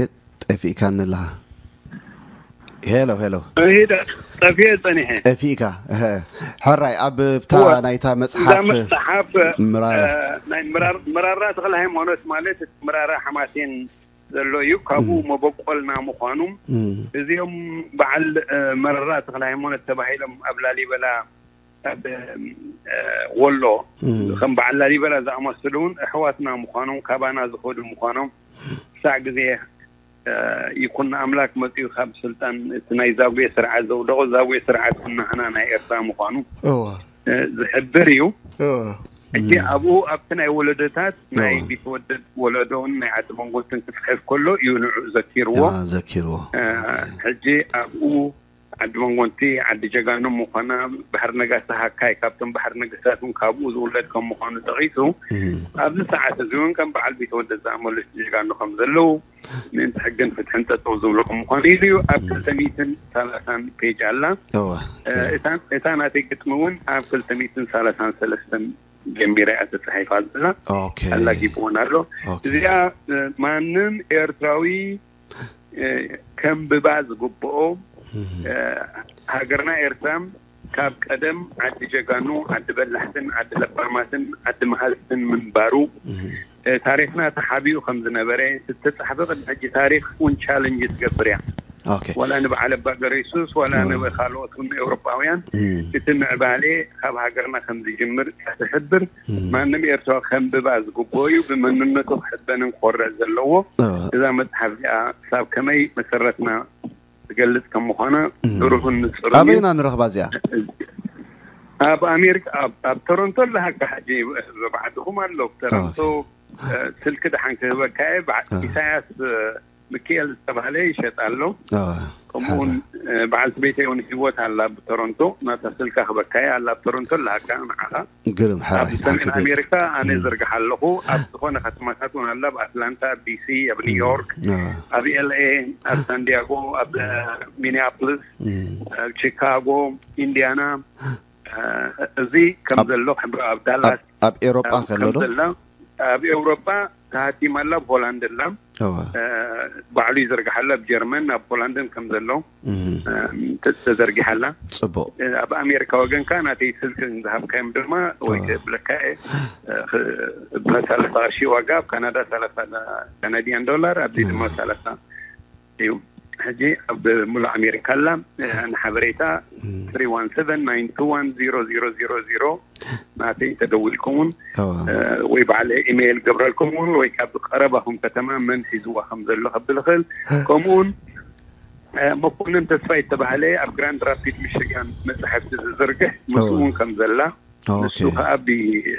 ጠፊእካኒ ኣለኻ። ሄሎ፣ ሄሎ። ሂደ፣ ጠፊኤ ጸኒሐ። ጠፊእካ። እህ። ሕራይ፣ ኣብ ብታ እወ። ናይታ እዛ መጽሓፍ መጽሓፍ፣ ምራራ። እ፣ ናይ ምራር-፣ ምራራ ተክለ ሃይማኖት ማለት እቲ ምራራ ሓማሴን ዘሎ እዩ። ካብኡ እም። መበቆልና ምዃኑ። እም። እዚኦም በዓል፣ እ፣ መራራ ተክለ ሃይማኖት ተባሂሎም ኣብ ላሊበላ፣ ኣብ፣ እ፣ ወሎ፣ እም። ከም በዓል ላሊበላ ዝኣመሰሉ እውን ኣሕዋትና ምዃኖም፣ ካባና ዝኸዱ ምዃኖም፣ ክሳዕ ግዜ፣ እ፣ ይኩን ኣምላክ መጺኡ ካብ ስልጣን እቲ ናይ ዛጉዌ ስርዓት ዘውደቖ፣ ዛጉዌ ስርዓት እውን ናህና ናይ ኤርትራ ምዃኑ፣ እወ። እ፣ ዝሕብር እዩ። እወ። ሕጂ እም። ኣብኡ ኣብቲ ናይ ወለዶታት ናይ እወ። ቢትወደድ ወለዶን ናይ ዓዲ መንጎትን ክጽሕፍ ከሎ እዩ ንዑ ዘኪርዎ። ያ፣ ዘኪርዎ። እ፣ ኦኬ። ሕጂ ኣብኡ ዓዲ መንጎንቲ፣ ዓዲ ጀጋኑ ምዃና፣ ባሕሪ ነጋሲ ሃካይ ካብቶም ባሕሪ ነገስታት እውን ካብኡ ዝውለድ ከም ምዃኑ ጠቒሱ፣ እም። ኣብዚ ሰዓት እዚ እውን ከም በዓል ቢትወደድ ዝኣመሉ ጀጋኑ ከም ዘለዉ፣ ምእንቲ ሕግን ፍትሕን ጠጠው ዝብሉ ከም ምዃኑ ኢሉ እዩ። ኣብ እም። ክልተ ሚእትን ሰላሳን ፔጅ ኣላ። እወ፣ እ፣ ገርም። እታ፣ እታ ናተይ ግጥሚ እውን ኣብ ክልተ ሚእትን ሰላሳን ሰለስተን ጀሚራ እያ ተጻሒፋ ዘላ። ኦኬ። ኣላጊብዎን ኣሎ። ኦኬ። እዚኣ፣ እ፣ ማንም ኤርትራዊ፣ እ፣ ከንብባ ዝግብኦ፣ እም። እ፣ ሃገርና ኤርትራ ካብ ቀደም ዓዲ ጀጋኑ፣ ዓዲ በላሕትን፣ ዓዲ ለባማትን፣ ዓዲ መሃዝትን ምንባሩ፣ እም። እ፣ ታሪኽና ተሓቢኡ ከም ዝነበረ፣ ዝተጻሕፈ ቅድሚ ሕጂ ታሪኽ እውን ቻለንጅ ትገብር እያ። ኦኬ። ዋላ ንበዓል ኣባ ገረሱስ፣ ዋላ እም። ንካልኦት እውን ኤውሮጳውያን፣ እም። እቲ ምዕባሌ ካብ ሃገርና ከም ዝጅምር እያ ትሕብር። እም። ማንም ኤርትራዊ ከንብባ ዝግብኦ እዩ። ብመንነቱ ክሕበንን ክኾርዕ ዘለዎ። እወ። እዛ መጽሓፍ እዚኣ ክሳብ ከመይ መሰረትና ትገልጽ ከም ምዃና እም። ብሩህን ንጹርን እዩ። ኣበይና ንረኽባ እዚኣ? ኣብ ኣሜሪካ፣ ኣብ፣ ኣብ ቶሮንቶ ኣለሃካ ሕጂ፣ ብባዕድኹም ኣሎ። ኣብ ቶሮንቶ፣ ኦኬ። እ፣ ስልኪ ደሓን ክህበካ እየ። በዓ-፣ እ። ኢሳያስ፣ እ፣ ሚካኤል ዝተባህለ ይሸጥ ኣሎ። እ፣ ከምኡውን፣ ሓራ። እ፣ በዓልቲ ቤተይ እውን ህይወት ኣላ ኣብ ቶሮንቶ። ናታ ስልካ ክበካ እየ፣ ኣላ ኣብ ቶሮንቶ ኣለሃካ ንዓኻ። ግርም፣ ሕራይ፣ ኣብ ሰሜን ሓቂ ኣሜሪካ ኣነ እም። ዝርግሕ ኣለኹ። ኣብ ዝኾነ ከተማታት እውን ኣላ፣ ኣብ ኣትላንታ፣ ኣብ ዲ ሲ፣ ኣብ ኒውዮርክ፣ እም። ኣብ ኤል ኤ፣ ኣብ ሳንዲያጎ፣ ኣብ፣ እ፣ ሚኒያፖሊስ፣ እም። ኣብ ቺካጎ፣ ኢንዲያና፣ እ፣ እዚ ከም ኣብ፣ ዘሎ ክሕብር፣ ኣብ ዳላስ ኣብ፣ ኣብ ኤውሮጳ ኣብ፣ ከሎ ከም ዶ? ዘላ፣ ኣብ ኤውሮጳ ተሃቲማ ኣላ፣ ኣብ ሆላንድ ኣላ፣ እወ። እ፣ ባዕሉ ይዝርግሓ ኣሎ፣ ኣብ ጀርመን፣ ኣብ ሆላንድን ከም ዘሎ፣ እም። እ፣ ተ-፣ ተዘርጊሓ ኣላ። ጽቡቕ። እ፣ ኣብ ኣሜሪካ ወገን ከኣ ናተይ ስልኪ ዝሃብካዮም ድማ ወይ እወ። ክብለካ እየ፣ እ፣ ኽ-፣ ብሰላሳ ቅርሺ ዋጋ፣ ኣብ ካናዳ ሰላሳ ካናዲያን ዶላር፣ ኣብዚ ድማ እወ። ሰላሳ እዩ። ሕጂ ኣብ ሙሉእ ኣሜሪካ ኣላ። እ፣ ንሓበሬታ እም። ትሪ ዋን ሰቨን ናይን ቱ ዋን ዚሮ ዚሮ ዚሮ ዚሮ ናተይ ተደዊልኩም እውን፣ እወ። እ፣ ወይ ባዕለ ኢሜይል ገብረልኩም እውን፣ ወይ ካብ ቀረባኹም ከተማ መን ሒዝዋ ከም ዘሎ ከብል ይኽእል። ከምኡ እውን፣ እ፣ መኮንን ተስፋይ ዝተባህለ ኣብ ግራንድ ራፒድ ሚሽጋን መጻሕፍቲ ዝዝርግሕ፣ ምስኡ እወ። እውን ከም ዘላ፣ ኦኬ። ንሱ ከኣ ብ፣ እ፣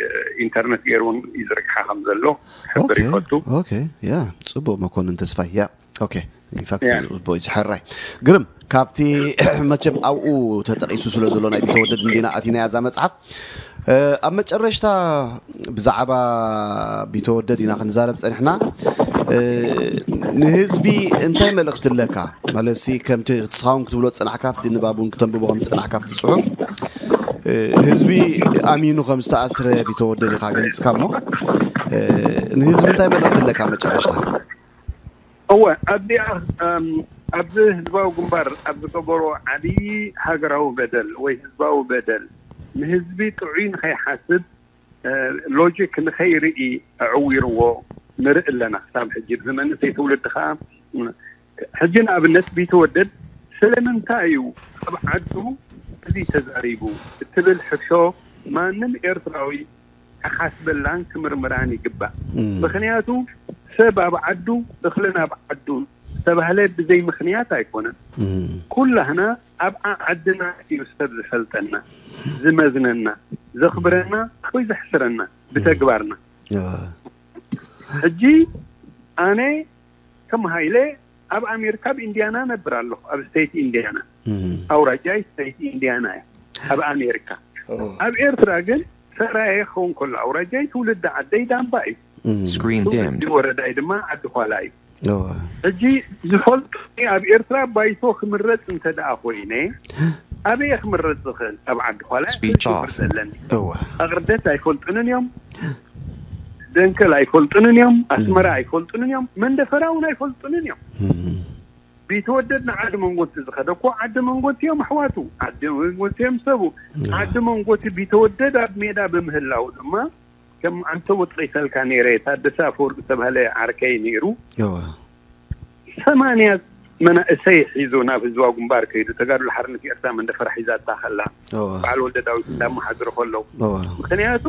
ኢንተርነት ገይሩ እውን ይዝርግሓ ከም ዘሎ ክሕብር ኦኬ። ይፈቱ። ኦኬ። ያ፣ ጽቡቕ መኮንን ተስፋይ። ያ። ኦኬ። ኢንፋክት፣ ያ። ጽቡቕ እዩ፣ ሕራይ። ግርም፣ ካብቲ መቸም ኣብኡ ተጠቒሱ ስለ ዘሎ ናይ ቢተወደድ እንዲና ኣቲናያ እዛ መጽሓፍ። እ፣ ኣብ መጨረሽታ ብዛዕባ ቢተወደድ ኢና ክንዛረብ ጸኒሕና። እ፣ ንህዝቢ እንታይ መልእኽቲ ኣለካ? ማለትሲ ከምቲ ንስኻ እውን ክትብሎ ዝጸናሕካ፣ ኣብቲ ንባብ እውን ክተንብቦ ከም ዝጸናሕካ ኣብቲ ጽሑፍ፣ እ፣ ህዝቢ ኣሚኑ ከም ዝተኣስረ ቢተወደድ ኢኻ ገሊጽካ እሞ፣ እ፣ ንህዝቢ እንታይ መልእኽቲ ኣለካ ኣብ መጨረሽታ? እወ፣ ኣብዚኣ፣ እም፣ ኣብዚ ህዝባዊ ግንባር ኣብ ዝገበሮ ዓብዪ ሃገራዊ በደል ወይ ህዝባዊ በደል ንህዝቢ ጥዑይ ንኸይሓስብ፣ እ፣ ሎጂክ ንኸይርኢ ኣዕዊርዎ ንርኢ ኣለና ክሳብ ሕጂ። እዚ መንእሰይ ትውልዲ ከኣ፣ እ፣ ሕጂ ንኣብነት ቢተወደድ ስለምንታይ እዩ ኣብ ዓዱ እዚ ተዛሪቡ እትብል ሕቶ ማንም ኤርትራዊ ክሓስበላን ክምርምራን ይግባእ። እም። ምኽንያቱ ሰብ ኣብ ዓዱ፣ እኽልን ኣብ ዓዱን፣ ዝተባህለ ብዘይ ምኽንያት ኣይኮነን። ኩላህና ኣብ ዓድና እዩ ሰብ ዝፈልጠና፣ ዝመዝነና፣ ዘኽብረና ወይ ዘሕስረና ብተግባርና። ሕጂ ኣነ ከም ሃይለ ኣብ ኣሜሪካ ኣብ ኢንዲያና ነብር ኣለኹ፣ ኣብ ስቴት ኢንዲያና። ኣውራጃይ ስቴት ኢንዲያና እያ ኣብ ኣሜሪካ። ኣብ ኤርትራ ግን ሰራየ ክኸውን ከሎ ኣውራጃይ ትውልዲ ዓደይ ዳምባ እዩ። Screen dimmed. ወረዳይ ድማ ዓዲ ኳላ እዩ። ሕጂ ዝፈልጡ ኣብ ኤርትራ ባይቶ ክምረፅ እንተ ደኣ ኮይነ ኣበየ ክምረፅ ዝኽእል? ኣብ ዓዲ ኳላ ክምረፅ ኣለኒ። ኣቕርደት ኣይፈልጡንን እዮም። ደንከል ኣይፈልጡንን እዮም። ኣስመራ ኣይፈልጡንን እዮም። መንደፈራ እውን ኣይፈልጡንን እዮም። ቢተወደድ ንዓዲ መንጎንቲ ዝኸደ እኮ ዓዲ መንጎንቲ እዮም ኣሕዋቱ። ዓዲ መንጎንቲ እዮም ሰቡ። ዓዲ መንጎንቲ ቢተወደድ ኣብ ሜዳ ብምህላው ድማ ከም ኣንተ ወጥቂሰልካ ነይረ፣ ታደሰ ኣፈወርቂ ዝተባህለ ዓርከይ ነይሩ። ሰማንያ መናእሰይ ሒዙ ናብ ህዝባዊ ግንባር ከይዱ፣ ተጋድሎ ሓርነት ኤርትራ መንደፈራ ሒዛታ ከላ፣ በዓል ወልደ ዳዊት እንዳመሓድሩ ከለዉ። ምክንያቱ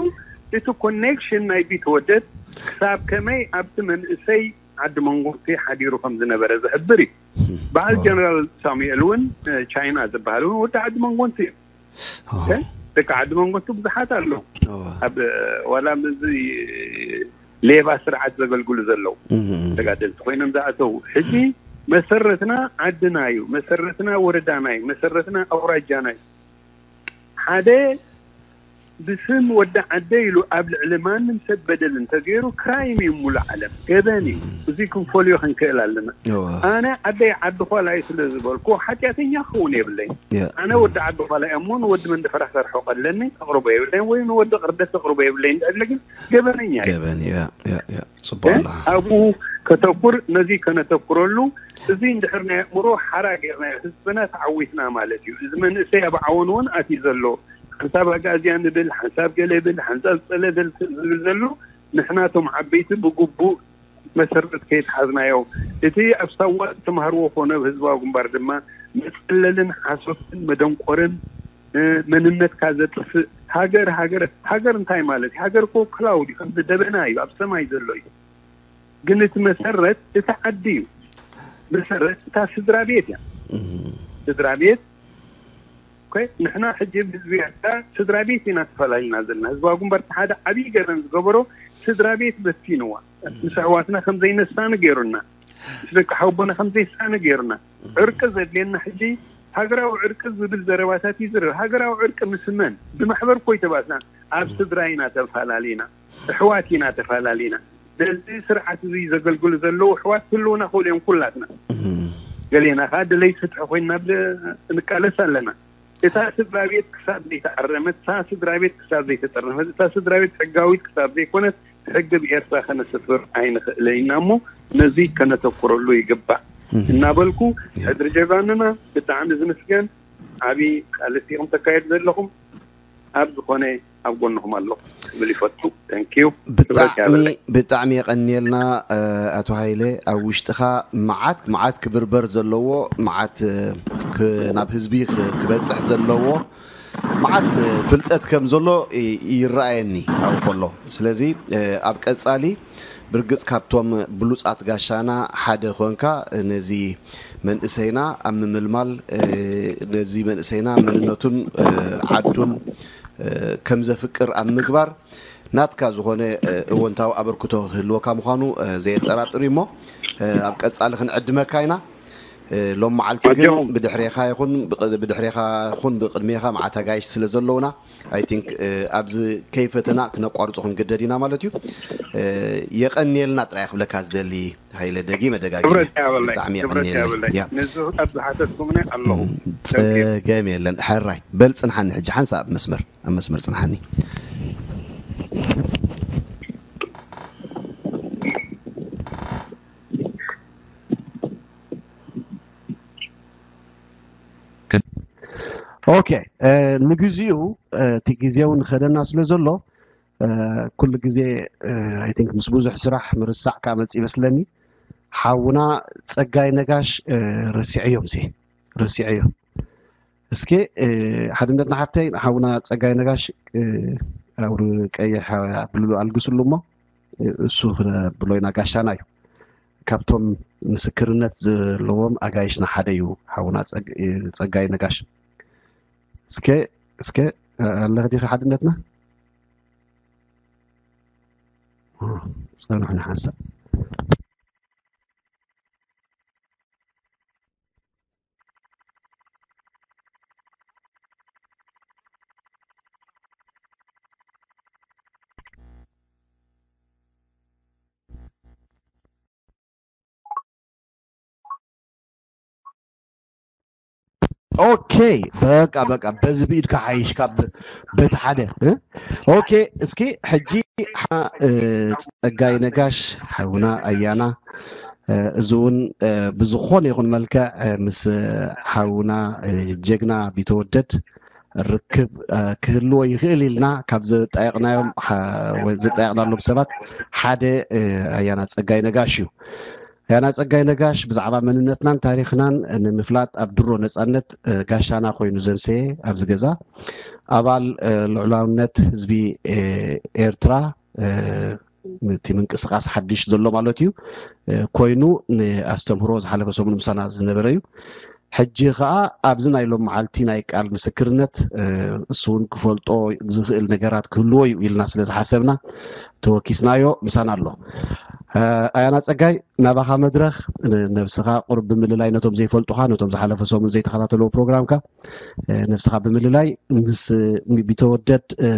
እቲ ኮኔክሽን ናይ ቢተወደድ ክሳብ ከመይ ኣብቲ መንእሰይ ዓዲ መንጎንቲ ሓዲሩ ከም ዝነበረ ዝሕብር እዩ። በዓል ጀነራል ሳሙኤል እውን ቻይና ዝበሃል እውን ወዲ ዓዲ መንጎንቲ እዩ። ደቂ ዓዲ መንጎንቲ ብዙሓት ኣለዉ። ኣብ ዋላ ምስዚ ሌባ ስርዓት ዘገልግሉ ዘለዉ ተጋደልቲ ኮይኖም ዝኣተዉ። ሕጂ መሰረትና ዓድና እዩ፣ መሰረትና ወረዳና እዩ፣ መሰረትና ኣውራጃና እዩ። ሓደ ብስም ወዲ ዓደ ኢሉ ኣብ ልዕሊ ማንም ሰብ በደል እንተገይሩ ክራይም እዩ፣ ሙሉ ዓለም ገበን እዩ። እዚ ክንፈልዮ ክንክእል ኣለና። ኣነ ዓደይ ዓዲ ኳላ እዩ ስለ ዝበልኩ ሓጢኣተኛ ክኸውን የብለይን። ኣነ ወዲ ዓዲ ኳላ እየ እሞ ንወዲ መንደፈራ ክሰርሖ ቀለኒ ከቕርቦ የብለይን፣ ወይ ንወዲ ቅርደት ከቕርቦ የብለይን። እንድሕር ግን ገበነኛ እዩ። ገበን እዩ። ጽቡቅ ኣሎ። ኣብኡ ከተኩር፣ ነዚ ከነተኩረሉ። እዚ እንድሕር ናይ ኣእምሮ ሓራ ጌርናዮ ህዝብና ተዓዊትና ማለት እዩ። እዚ መንእሰይ ኣብ ዓወን እውን ኣትዩ ዘሎ ሓንሳብ ኣጋእዝያን ይብል፣ ሓንሳብ ገለ ይብል፣ ሓንሳብ ጸለለ ዝብል ዘሎ ንሕና እቶም ዓበይቲ ብግቡእ መሰረት ከይተሓዝናዮ፣ እቲ ኣብ ሳዋ ዝተማህርዎ ኮነ ኣብ ህዝባዊ ግንባር ድማ መጸለልን ሓሶትን መደንቆርን መንነትካ ዘጥፍእ። ሃገር ሃገር ሃገር እንታይ ማለት እዩ? ሃገር እኮ ክላውድ እዩ፣ ከምዚ ደበና እዩ፣ ኣብ ሰማይ ዘሎ እዩ። ግን እቲ መሰረት እቲ ዓዲ እዩ። መሰረት እታ ስድራ ቤት እያ። ስድራ ቤት ንሕና ሕጂ ህዝቢ ኤርትራ ስድራ ቤት ኢና ተፈላሊና ዘለና። ህዝባዊ ግንባር ሓደ ዓብዪ ገበን ዝገበሮ ስድራ ቤት በቲንዋ። ምስ ኣሕዋትና ከም ዘይነሳኒ ገይሩና፣ ምስ ደቂ ሓወቦና ከም ዘይሳኒ ገይሩና። ዕርቂ ዘድልየና ሕጂ ሃገራዊ ዕርቂ ዝብል ዘረባታት እዩ ዝረብ። ሃገራዊ ዕርቂ ምስ መን? ብማሕበር እኮ ይተባስና። ኣብ ስድራ ኢና ተፈላለና፣ ኣሕዋት ኢና ተፈላለና። ነዚ ስርዓት እዚ ዘገልግሉ ዘለዉ ኣሕዋት ህልውና ክብሉ እዮም ኩላትና። ገሌና ከዓ ደለይ ፍትሒ ኮይና ንቃለስ ኣለና። እታ ስድራ ቤት ክሳብ ዘይተኣረመት፣ እታ ስድራ ቤት ክሳብ ዘይተጠርነፈት፣ እታ ስድራ ቤት ሕጋዊት ክሳብ ዘይኮነት ሕጊ ብኤርትራ ከነስፍር ኣይንኽእልን ኢና እሞ ነዚ ከነተኩረሉ ይግባእ እናበልኩ ሕድሪ ጀጋኑና ብጣዕሚ ዝምስገን ዓብዪ ቃልሲ ኢኹም ተካየዱ ዘለኹም። ኣብ ዝኾነ ኣብ ጎንኹም ኣለኹ ክብል ይፈቱ። Thank you። ብጣዕሚ ብጣዕሚ የቐንየልና። ኣቶ ሃይለ ኣብ ውሽጥኻ መዓት መዓት ክብርበር ዘለዎ መዓት ናብ ህዝቢ ክበፅሕ ዘለዎ መዓት ፍልጠት ከም ዘሎ ይረኣየኒ ኣብኡ ከሎ። ስለዚ ኣብ ቀፃሊ ብርግፅ ካብቶም ብሉፃት ጋሻና ሓደ ኮንካ ነዚ መንእሰይና ኣብ ምምልማል ነዚ መንእሰይና መንነቱን ዓዱን ከም ዘፍቅር ኣብ ምግባር ናትካ ዝኾነ እወንታዊ ኣበርክቶ ክህልወካ ምዃኑ ዘየጠራጥር እዩ እሞ ኣብ ቀፃሊ ክንዕድመካ ኢና። ሎም መዓልቲ ግን ብድሕሬኻ ይኹን ብድሕሬኻ ይኹን ብቅድሜኻ መዓት ኣጋይሽ ስለ ዘለውና I think ኣብዚ ከይፈተና ክነቋርጾ ክንግደድ ኢና ማለት እዩ። የቐንየልና ጥራይ ክብለካ ዝደሊ ሃይለ፣ ደጊመ ደጋጊመ ብጣዕሚ የቐንየልና። ንዚ ኣብ ዝሓተትኩምኒ ኣለኹ። ጸገም የለን። ሕራይ በል ጽንሓኒ፣ ሕጂ ሓንሳእ ኣብ መስመር ኣብ መስመር ጽንሓኒ። ኦኬ፣ ንግዚኡ እቲ ግዜ እውን ንኸደና ስለ ዘሎ ኩሉ ግዜ I think ምስ ብዙሕ ስራሕ ምርሳዕ ክመፅእ ይመስለኒ። ሓውና ፀጋይ ነጋሽ ረሲዐዮም ሲ ረሲዐዮ። እስኪ ሓድነት ንሓፍተይ ሓውና ፀጋይ ነጋሽ ኣብ ቀይሕ ኣብሉ ኣልግስሉ እሞ እሱ ክነብሎ ኢና፣ ጋሻና እዩ። ካብቶም ምስክርነት ዘለዎም ኣጋይሽና ሓደ እዩ ሓውና ጸግ-፣ ጸጋይ ነጋሽ። እስከ፣ እስከ፣ ኣለኺ ዲኺ ሓድነትና? ጸንሑና ሓንሳብ። ኦኬ፣ በቃ፣ በቃ፣ በዚ ብኢድካ ሓይሽ ካብ በቲ ሓደ፣ እ? ኦኬ፣ እስኪ ሕጂ ሓ-፣ እ፣ ጸጋይ ነጋሽ፣ ሓውና ኣያና፣ እ፣ እዚ እውን፣ እ፣ ብዝኾነ ይኹን መልክዕ፣ እ፣ ምስ፣ እ፣ ሓውና፣ እ፣ ጀግና ቢተወደድ ርክብ፣ እ፣ ክህልዎ ይኽእል ኢልና ካብ ዘጣየቕናዮም፣ ሓ-፣ ወይ ዘጣየቕናሎም ሰባት ሓደ፣ እ፣ ኣያና ጸጋይ ነጋሽ እዩ። ኣያና ጸጋይ ነጋሽ ብዛዕባ መንነትናን ታሪኽናን ንምፍላጥ ኣብ ድሮ ነጻነት፣ እ፣ ጋሻና ኮይኑ ዘምሰየ ኣብዚ ገዛ ኣባል፣ እ፣ ልዑላውነት ህዝቢ፣ እ፣ ኤርትራ፣ እ፣ እቲ ምንቅስቃስ ሓድሽ ዘሎ ማለት እዩ፣ እ፣ ኮይኑ ንኣስተምህሮ ዝሓለፈ ሰሙን ምሳና ዝነበረ እዩ። ሕጂ ኸኣ ኣብዚ ናይ ሎም መዓልቲ ናይ ቃል ምስክርነት፣ እ፣ እሱ እውን ክፈልጦ ዝኽእል ነገራት ክህልዎ እዩ ኢልና ስለ ዝሓሰብና ተወኪስናዮ፣ ምሳና ኣሎ። እ፣ ኣያና ጸጋይ፣ ናባኻ መድረኽ፣ ን-፣ ነብስኻ ቁሩብ ብምልላይ ነቶም ዘይፈልጡኻ፣ ነቶም ዝሓለፈ ሰሙን ዘይተኸታተልዎ ፕሮግራምካ፣ እ፣ ነብስኻ ብምልላይ ምስ ቢተወደድ፣ እ፣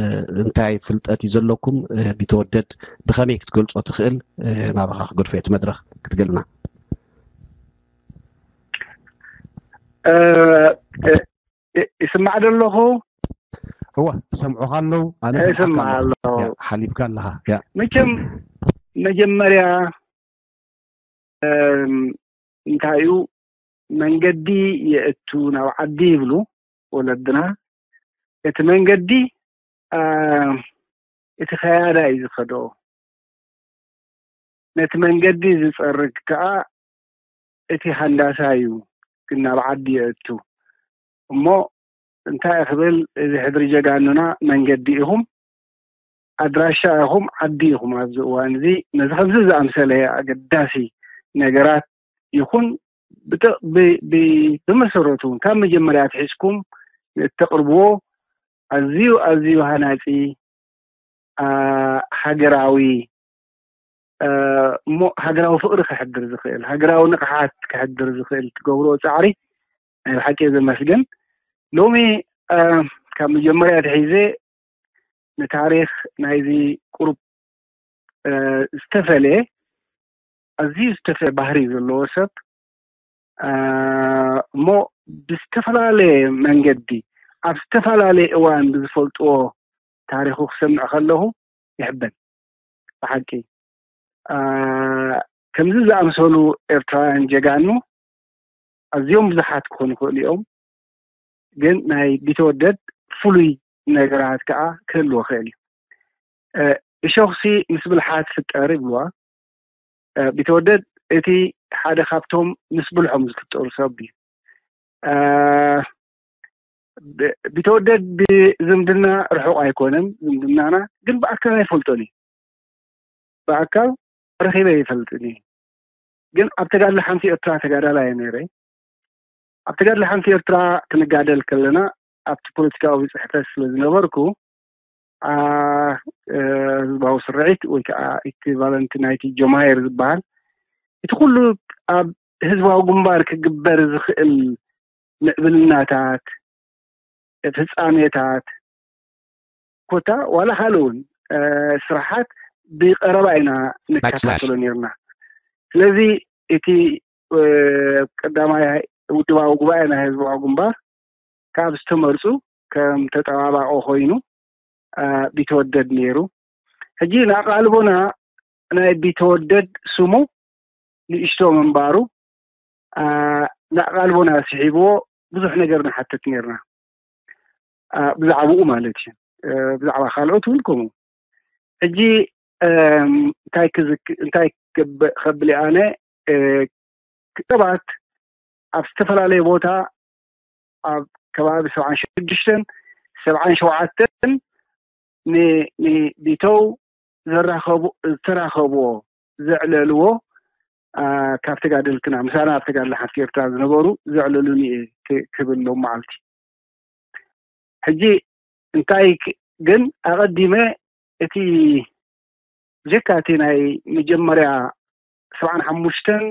እንታይ ፍልጠት እዩ ዘለኩም? እ፣ ቢተወደድ ብኸመይ ክትገልጾ ትኽእል? እ፣ ናባኻ ክገድፎ እቲ መድረኽ ክትገልጽና። እ፣ እ፣ እ፣ ይስማዕ ዶ ኣለኹ? እወ፣ እሰምዑኻ ኣለዉ። ኣነ እሰምዓካ ይስማዕ ኣለኹ። ኣለኹ። ያ፣ ሓሊፍካ ኣለኻ። ያ። መቸም መጀመርያ፣ እም፣ እንታይ እዩ፣ መንገዲ የእቱ ናብ ዓዲ ይብሉ ወለድና። እቲ መንገዲ፣ እ፣ እቲ ከያዳ እዩ ዝኸዶ። ነቲ መንገዲ ዝጸርግ ከኣ እቲ ሃንዳሳ እዩ፣ ግን ናብ ዓዲ የእቱ። እሞ እንታይ ክብል፣ እዚ ሕድሪ ጀጋኑና መንገዲ ኢኹም፣ ኣድራሻ ኢኹም፣ ዓዲ ኢኹም። ኣብዚ እዋን እዚ ነዚ ከምዚ ዝኣምሰለ ኣገዳሲ ነገራት ይኹን ብጥ-፣ ብ-፣ ብ-፣ ብመሰረቱ ካብ መጀመርያ ኣትሒዝኩም እተቕርብዎ ኣዝዩ፣ ኣዝዩ ሃናጺ፣ አ፣ ሃገራዊ፣ አ፣ እሞ ሃገራዊ ፍቕሪ ከሕድር ዝኽእል፣ ሃገራዊ ንቕሓት ከሕድር ዝኽእል ትገብርዎ ጻዕሪ ናይ ብሓቂ ዘመስግን። ሎሚ፣ አ፣ ካብ መጀመርያ ኣትሒዘ ንታሪኽ ናይዚ ቁሩብ፣ አ፣ ዝተፈልየ፣ ኣዝዩ ዝተፈልየ ባህሪ ዘለዎ ሰብ፣ አ፣ እሞ ብዝተፈላለየ መንገዲ ኣብ ዝተፈላለየ እዋን ብዝፈልጥዎ ታሪኹ ክሰምዕ ከለኹ ይሕበን። ብሓቂ፣ አ፣ ከምዚ ዝኣምሰሉ ኤርትራውያን ጀጋኑ ኣዝዮም ብዙሓት ክኾኑ ይኽእሉ እዮም፣ ግን ናይ ቢተወደድ ፍሉይ ነገራት ከኣ ክህልዎ ይኽእል እዩ። እ፣ እሾኽሲ ምስ ብልሓት ፍጠር ይብልዋ። እ፣ ቢተወደድ እቲ ሓደ ካብቶም ምስ ብልሖም ዝፍጠሩ ሰብ እዩ። እ፣ ብ-፣ ቢተወደድ ብዝምድና ርሑቕ ኣይኮነን ዝምድናና፣ ግን ብኣካል ኣይፈልጦን እዩ። ብኣካል ረኺበ ይፈልጥን እዩ። ግን ኣብ ተጋድሎ ሓንቲ ኤርትራ ተጋዳላይ እየ ነይረ። ኣብ ተጋድሎ ሓንቲ ኤርትራ ክንጋደል ከለና ኣብቲ ፖለቲካዊ ጽሕፈት ስለ ዝነበርኩ፣ አ፣ እ፣ ህዝባዊ ስርዒት ወይ ከዓ ኢኩቫለንት ናይቲ ጆማሄር ዝበሃል እቲ ኩሉ ኣብ ህዝባዊ ግንባር ክግበር ዝኽእል ምዕብልናታት፣ ፍጻሜታት፣ ኮታ ዋላ ካልእ እውን፣ እ፣ ስራሓት ብቐረባ ኢና ንከታተሎ ነይርና። ስለዚ እቲ፣ እ፣ ቀዳማይ ውድባዊ ጉባኤ ናይ ህዝባዊ ግንባር ካብ ዝተመርጹ ከም ተጠባባቂ ኮይኑ፣ እ፣ ቢተወደድ ነይሩ። ሕጂ ንኣቓልቦና ናይ ቢተወደድ ስሙ ንእሽቶ ምንባሩ፣ አ፣ ንኣቓልቦና ስሒብዎ ብዙሕ ነገር ንሓትት ነይርና። አ፣ ብዛዕባኡ ማለት እዩ። እ፣ ብዛዕባ ካልኦት እውን ከምኡ። ሕጂ፣ እም፣ እንታይ ክዝክ-፣ እንታይ ክብ-፣ ከብል እየ ኣነ፣ እ፣ ሰባት ኣብ ዝተፈላለየ ቦታ ኣብ ከባቢ ሰብዓን ሽዱሽተን ሰብዓን ሸውዓተን ን-፣ ንቢተው ዘራኸቡ-፣ ዝተራኸብዎ፣ ዘዕለልዎ፣ ካብ ተጋደልትና፣ ምሳና ኣብ ተጋድሎ ሓንቲ ኤርትራ ዝነበሩ ዘዕለሉኒ እየ ክብል ሎም መዓልቲ። ሕጂ እንታይ ግን ኣቐዲመ እቲ ብጀካ እቲ ናይ መጀመርያ ሰብዓን ሓሙሽተን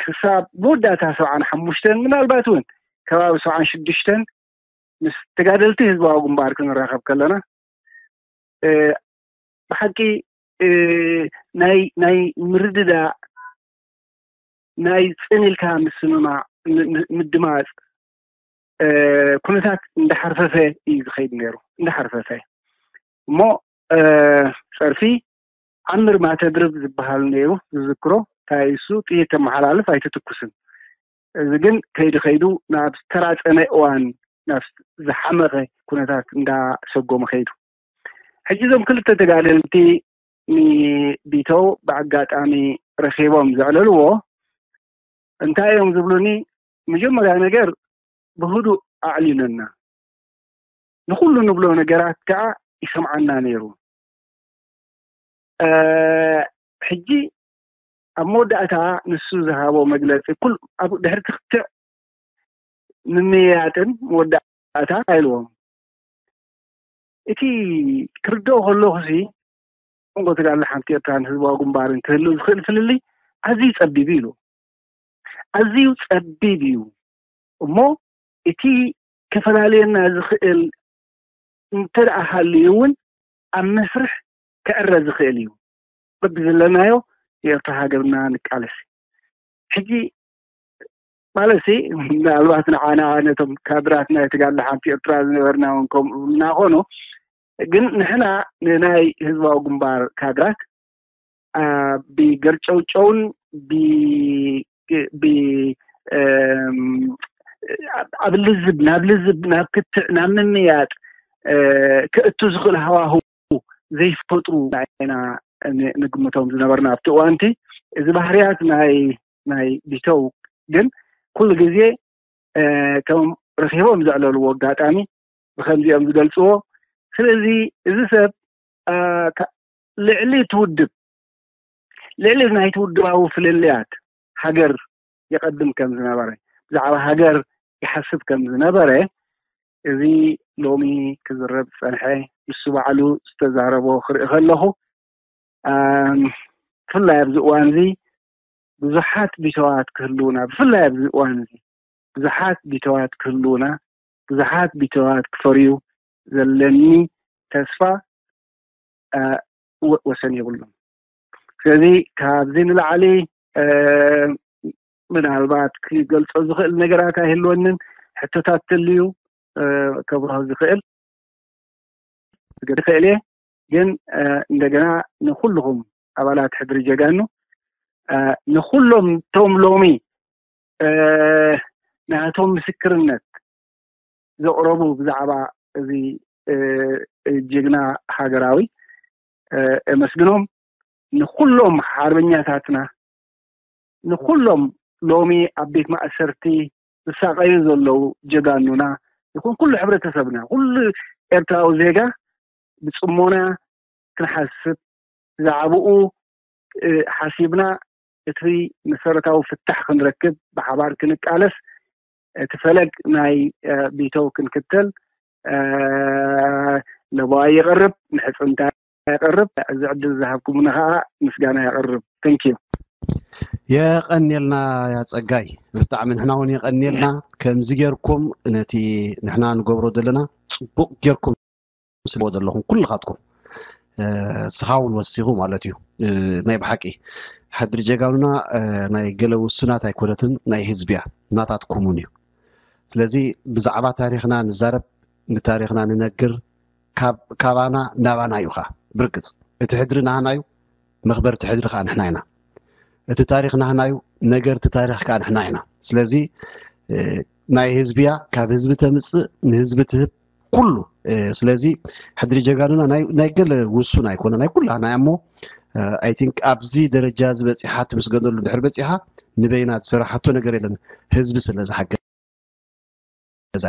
ክሳብ መወዳእታ ሰብዓን ሓሙሽተን፣ ምናልባት እውን ከባቢ ሰብዓን ሽዱሽተን ምስ ተጋደልቲ ህዝባዊ ግንባር ክንራኸብ ከለና ብሓቂ ናይ ምርድዳእ፣ ናይ ጽን ኢልካ ምስምማዕ፣ ምድማጽ ኩነታት እንዳሓርፈፈ እዩ ዝኸይድ ነይሩ። እንዳሓርፈፈ እሞ ጸርፊ ዓምር ማተድርብ ዝበሃል ነይሩ ዝዝክሮ። እንታይ እሱ ጥይት ተመሓላልፍ ኣይትትኩስን። እዚ ግን ከይዱ ከይዱ ናብ ዝተራጸመ እዋን ናብ ዝሓመቐ ኩነታት እንዳሰጎመ ከይዱ። ሕጂ እዞም ክልተ ተጋደልቲ ንቢተው ብኣጋጣሚ ረኺቦም ዘዕለልዎ እንታይ እዮም ዝብሉኒ? መጀመርያ ነገር ብህዱእ ኣዕሊለና። ንኹሉ ንብሎ ነገራት ከዓ ይሰምዓና ነይሩ። ሕጂ ኣብ መወዳእታ ንሱ ዝሃቦ መግለፂ ኩል ኣብ ድሕሪ ትኽትዕ ምምያጥን መወዳእታ ኢልዎም። እቲ ክርድኦ ከለኹ ሲ መንጎ ተጋድሎ ሓንቲ ኤርትራን ህዝባዊ ግንባርን ክህሉ ዝኽእል ፍልልይ ኣዝዩ ጸቢብ እዩ ኢሉ። ኣዝዩ ጸቢብ እዩ እሞ እቲ ከፈላልየና ዝኽእል እንተ ደኣ ሃልዩ እውን ኣብ መስርሕ ክዕረ ዝኽእል እዩ። በብዘለናዮ ንኤርትራ ሃገርና ንቃለስ። ሕጂ ማለት ሲ ምናልባት ንዓና ነቶም ካድራት ናይ ተጋድሎ ሓንቲ ኤርትራ ዝነበርና እውን ከምኡ እናኾኑ ግን ንሕና ንናይ ህዝባዊ ግንባር ካድራት ብገርጨውጨውን ኣብ ልዝብ ናብ ልዝብ ናብ ክትዕ ናብ ምምያጥ ክእቱ ዝኽእል ሃዋህው ዘይፈጥሩ ኢና ንግምቶም ዝነበርና ኣብቲ እዋንቲ። እዚ ባህርያት ናይ ናይ ቢተው ግን ኩሉ ግዜ ከም ረኺቦም ዘዕለልዎ ኣጋጣሚ ብከምዚኦም ዝገልፅዎ። ስለዚ እዚ ሰብ ልዕሊ እቲ ውድብ ልዕሊ ናይቲ ውድባዊ ፍልልያት ሃገር ይቐድም ከም ዝነበረ፣ ብዛዕባ ሃገር ይሓስብ ከም ዝነበረ እዚ ሎሚ ክዝረብ ዝጸንሐ ንሱ ባዕሉ ዝተዛረቦ ክርኢ ከለኹ ብፍላይ ኣብዚ እዋን እዚ ብዙሓት ቢተዋት ክህልውና ብፍላይ ኣብዚ እዋን እዚ ብዙሓት ቢተዋት ክህልውና ብዙሓት ቢተዋት ክፈርዩ ዘለኒ ተስፋ ወሰን የብሉን። ስለዚ ካብዚ ንላዕሊ ምናልባት ክገልጾ ዝኽእል ነገራት ኣይህልወንን። ሕቶታት ተልዩ ከብርሆ ዝኽእል ዝኽእል እየ። ግን እንደገና ንኩልኹም ኣባላት ሕድሪ ጀጋኑ ንኩሎም ቶም ሎሚ ናቶም ምስክርነት ዘቕረቡ ብዛዕባ እዚ ጅግና ሃገራዊ እመስግኖም። ንኩሎም ሓርበኛታትና ንኩሎም ሎሚ ኣብ ቤት ማእሰርቲ ዝሳቀዩ ዘለዉ ጀጋኑና ይኹን ኩሉ ሕብረተሰብና ኩሉ ኤርትራዊ ዜጋ ብጽሞና ክንሓስብ ብዛዕባኡ ሓሲብና እቲ መሰረታዊ ፍታሕ ክንረክብ ብሓባር ክንቃለስ እቲ ፈለግ ናይ ቢተው ክንክተል ለበዋ የቕርብ፣ ንሕፅንታ የቕርብ። እዚ ዕድል ዝሃብኩምኒ ከዓ ምስጋና የቕርብ። ተንኪዩ። የቐንየልና ያፀጋይ፣ ብጣዕሚ ንሕና እውን የቐንየልና። ከምዚ ጌርኩም ነቲ ንሕና ንገብሮ ዘለና ፅቡቕ ጌርኩም ስልዎ ዘለኹም ኩልኻትኩም ስኻ እውን ወሲኹ ማለት እዩ። ናይ ብሓቂ ሕድሪ ጀጋኑና ናይ ገለ ውሱናት ኣይኮነትን፣ ናይ ህዝቢ እያ፣ ናታትኩም እውን እዩ። ስለዚ ብዛዕባ ታሪኽና ንዛረብ፣ ንታሪኽና ንነግር፣ ካባና ናባና እዩ ኸዓ። ብርግፅ እቲ ሕድሪ ናህና እዩ፣ መኽበርቲ ሕድሪ ኸዓ ንሕና ኢና። እቲ ታሪኽ ናህና እዩ፣ ነገርቲ ታሪኽ ከዓ ንሕና ኢና። ስለዚ ናይ ህዝቢ እያ፣ ካብ ህዝቢ ተምፅእ፣ ንህዝቢ ትህብ፣ ኩሉ። ስለዚ ሕድሪ ጀጋኑና ናይ ገለ ውሱን ኣይኮነ፣ ናይ ኩላህና እያ። እሞ ኣይ ቲንክ ኣብዚ ደረጃ እዚ በፂሓ ትምስገነሉ ድሕር በፂሓ ንበይና ዝሰራሓቶ ነገር የለን፣ ህዝቢ ስለ ዝሓገዛ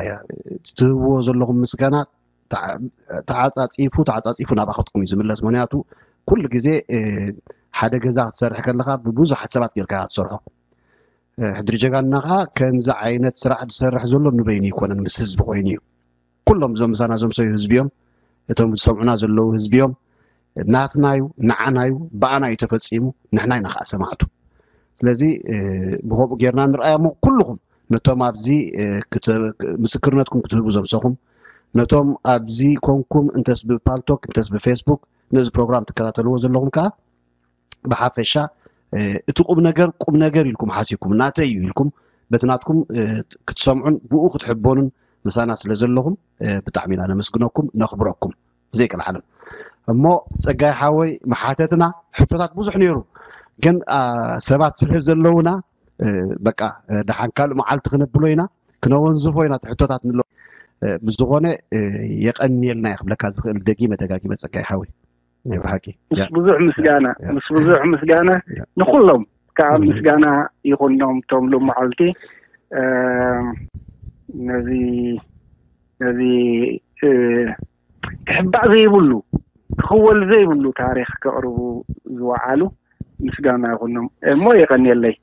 እያ። ትህብዎ ዘለኹም ምስጋና ተዓፃፂፉ ተዓፃፂፉ ናባኸትኩም እዩ ዝምለስ። ምክንያቱ ኩሉ ግዜ ሓደ ገዛ ክትሰርሕ ከለካ ብብዙሓት ሰባት ጌርካ ትሰርሖ። ሕድሪ ጀጋኑና ከዓ ከምዚ ዓይነት ስራሕ ዝሰርሕ ዘሎ ንበይኑ ይኮነን፣ ምስ ህዝቢ ኮይኑ እዩ። ኩሎም እዞም ምሳና ዞም ሰዩ ህዝቢ እዮም። እቶም ዝሰምዑና ዘለዉ ህዝቢ እዮም። ናትና እዩ፣ ንዓና እዩ፣ ብኣና እዩ ተፈፂሙ፣ ንሕና ኢና ከዓ ሰማዕቱ። ስለዚ ብከምኡ ጌርና ንርኣያ እሞ ኩልኹም ነቶም ኣብዚ ምስክርነትኩም ክትህቡ ዘምሰኹም፣ ነቶም ኣብዚ ኮንኩም እንተስ ብፓልቶክ እንተስ ብፌስቡክ ነዚ ፕሮግራም ትከታተልዎ ዘለኹም ከዓ ብሓፈሻ እቲ ቁም ነገር ቁም ነገር ኢልኩም ሓሲብኩም ናተይ እዩ ኢልኩም በቲ ናትኩም ክትሰምዑን ብኡ ክትሕበኑን ምሳና ስለ ዘለኹም ብጣዕሚ ኢና ነመስግነኩም ነኽብረኩም ብዘይቀልዓለም። እሞ ፀጋይ ሓወይ መሓተትና ሕቶታት ብዙሕ ነይሩ፣ ግን ሰባት ስለ ዘለውና በቃ ደሓን ካልእ መዓልቲ ክነብሎ ኢና፣ ክነወንዝፎ ኢና እቲ ሕቶታት ንሎ። ብዝኾነ የቐንየልና እየ ክብለካ ዝኽእል ደጊመ ደጋጊመ ፀጋይ ሓወይ። ናይ ብሓቂ ምስ ብዙሕ ምስጋና ምስ ብዙሕ ምስጋና ንኩሎም ከዓ ምስጋና ይኹኖም እቶም ሎም መዓልቲ ነዚ ነዚ ክሕባእ ዘይብሉ ክኽወል ዘይብሉ ታሪክ ከቕርቡ ዝወዓሉ ምስጋና ይኹኖም እሞ የቐንየለይ።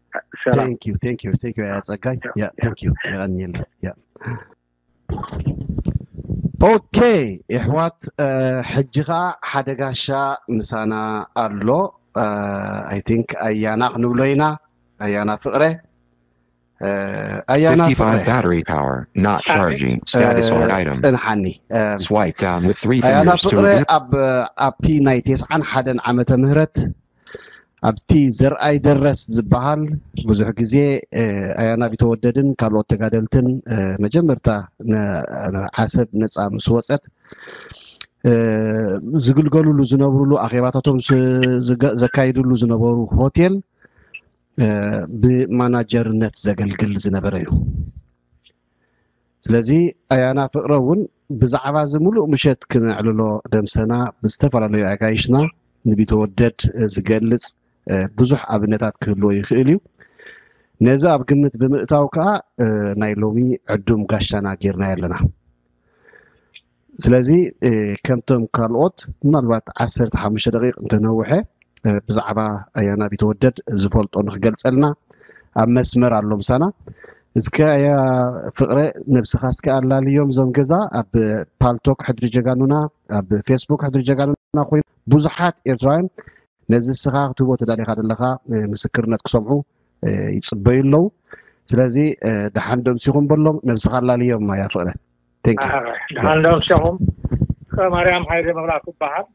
ሰላም። Thank you, thank you, thank you. ያ ፀጋይ ያ thank you የቐንየለይ ያ ኦኬ ይሕዋት ሕጂ ከዓ ሓደ ጋሻ ምሳና ኣሎ። I think ኣያና ክንብሎ ኢና። ኣያና ፍቅረ ኣያና ፍቅረ battery power not charging status or item ፅንሓኒ swipe down with three fingers to ኣብቲ ናይ ተስዓን ሓደን ዓመተ ምህረት ኣብቲ ዘርኣይ ደረስ ዝበሃል ብዙሕ ግዜ ኣያና ቢተወደድን ካልኦት ተጋደልትን መጀመርታ ዓሰብ ነፃ ምስ ወፀት ዝግልገሉሉ ዝነብሩሉ ኣኼባታቶም ዘካይድሉ ዝነበሩ ሆቴል ብማናጀርነት ዘገልግል ዝነበረ እዩ። ስለዚ ኣያና ፍቅረ እውን ብዛዕባ እዚ ሙሉእ ምሸት ክነዕልሎ ደምሰና ብዝተፈላለዩ ኣጋይሽና ንቢተወደድ ዝገልፅ ብዙሕ ኣብነታት ክህልዎ ይኽእል እዩ። ነዚ ኣብ ግምት ብምእታው ከዓ ናይ ሎሚ ዕዱም ጋሻና ጌርናዮ ኣለና። ስለዚ ከምቶም ካልኦት ምናልባት ዓሰርተ ሓሙሽተ ደቂቕ እንተነውሐ ብዛዕባ ኣያና ቢተወደድ ዝፈልጦ ንክገልፀልና ኣብ መስመር ኣሎ ምሳና። እስከ ኣያ ፍቅረ ነብስኻ እስከ ኣላልዮም እዞም ገዛ ኣብ ፓልቶክ ሕድሪ ጀጋኑና ኣብ ፌስቡክ ሕድሪ ጀጋኑና ኮይኑ ብዙሓት ኤርትራውያን ነዚ እስኻ ክትህቦ ተዳሊኻ ዘለኻ ምስክርነት ክሰምዑ ይፅበዩ ኣለዉ። ስለዚ ደሓን ደምሲኹም በሎም ነብስኻ ኣላልዮም ኣያ ፍቅረ። ደሓን ደምሲኹም። ፍቅረ ማርያም ሓይለ መብራቱ ይበሃል።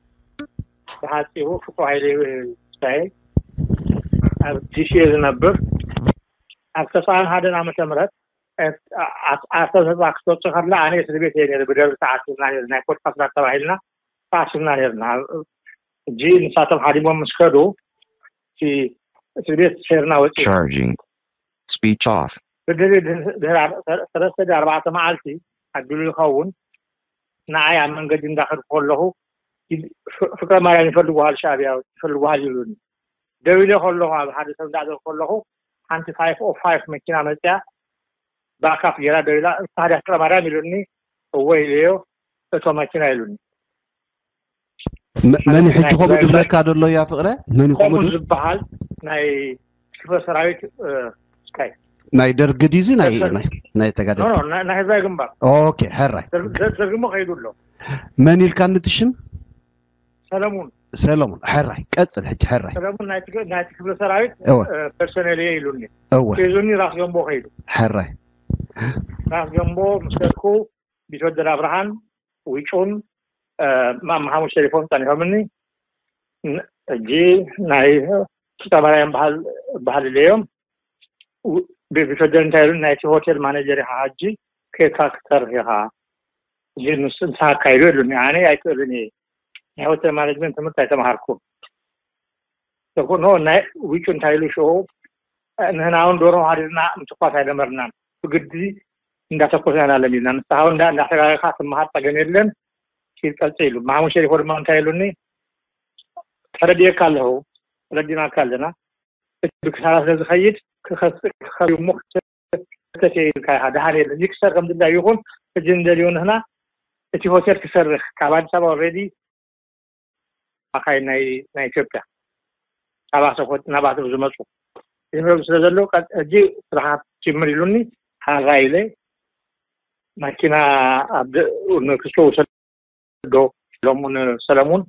ብሓፂሩ ፍቅሩ ሓይለ ሳየ ኣብ ዲሲ እየ ዝነብር። ኣብ ተስዓን ሓደን ዓመተ ምህረት ዓሰብ ነፃ ክትወፅእ ከላ ኣነ እስር ቤት እየ ነይረ። ብደርቢ ተዓሲብና ነይረ። ናይ ፖለቲካ ስራት ተባሂልና ተዓሲብና ነይርና። ሕጂ ንሳቶም ሓዲሞም ምስ ከዱ እቲ እስር ቤት ሰይርና ወፂ charging speech off ብድሪ ድሕሪ ሰለስተ ድ ኣርባዕተ መዓልቲ ኣድሉ ይኸውን ንዓይ ኣብ መንገዲ እንዳኸድኩ ከለኹ ፍቅረ ማርያም ይፈልጉሃል ሻዕብያ ይፈልጉሃል ይብሉኒ። ደው ኢለ ከለኹ ኣብ ሓደ ሰብ እንዳዕዘርኩ ከለኹ ሓንቲ ፋይፍ ኦ ፋይፍ መኪና መፅያ ባካፕ ገይራ ደው ኢላ እንስኻ ድያ ፍቅረ ማርያም ኢሉኒ። እወ ኢለዮ። እቶ መኪና ኢሉኒ። መን ሕጂ ከምኡ ድብለካ ደሎ ያ ፍቅረ መን ከምኡ ዝበሃል ናይ ክፍለ ሰራዊት ስካይ ናይ ደርግ ድዩ ናይ ናይ ተጋደልቲ ናይ ህዝባዊ ግንባር ኦኬ ሕራይ ደርግሞ ከይዱ ኣሎ። መን ኢልካ ንትሽም ሰለሙን ሰለሙን ሕራይ ቀፅል ሕጂ ሕራይ ሰለሙን ናይቲ ክፍለ ሰራዊት ፐርሶኔል እየ ኢሉኒ። እወ ሒዙኒ ራስ ገንቦ ከይዱ። ሕራይ ራስ ገንቦ ምስ ከድኩ ቢትወደድ ኣብርሃን ዊጩን ማም ሓሙሽ ቴሌፎን ፀኒሖምኒ። ሕጂ ናይ ሱጣማርያም በሃል ኢለዮም ቢትወደድ እንታይ ኢሉኒ ናይቲ ሆቴል ማኔጀር ኢኻ ሕጂ ኬድካ ክትሰርሕ ኢኻ። እዚ ምስ እንስኻ ኣካይዶ ኢሉኒ። ኣነ ኣይክእልን እየ ናይ ሆቴል ማኔጅመንት ትምህርቲ ኣይተማሃርኩን። ተኮኖ ናይ ውጩ እንታይ ኢሉ ሽዑ ንህና እውን ዶሮ ሃሪርና ምትኳስ ኣይለመድናን ብግዲ እንዳተኮስና ኢና ለሚድና ንስኻ እውን እንዳተጋገኻ ትመሃር ፀገም የለን። ኪድ ቀፅል ኢሉ ማሙሸ ሪፎ ድማ እንታይ ኢሉኒ ተረዲኤካ ኣለኹ ተረዲናካ ኣለና እቲ ብክሳራ ስለ ዝኸይድ ክኸስእ ክኸዩ እሞ ክተት ኢልካ ኢኻ ደሓን የለን ይክሰር ከም ድላይ ይኹን ሕጂ ንደልዮ ንህና እቲ ሆቴል ክሰርሕ ካብ ኣዲስ ኣበባ ኦልሬዲ ኣኻይ ናይ ናይ ኢትዮጵያ ናባተ ናባተ ዝመፁ ይምረሉ ስለ ዘለዉ፣ ሕጂ ስራሓት ጅምር ኢሉኒ። ሓራ ኢለ ማኪና ኣብ ንክስቶ ውሰዶ ኢሎምኡ ንሰለሙን።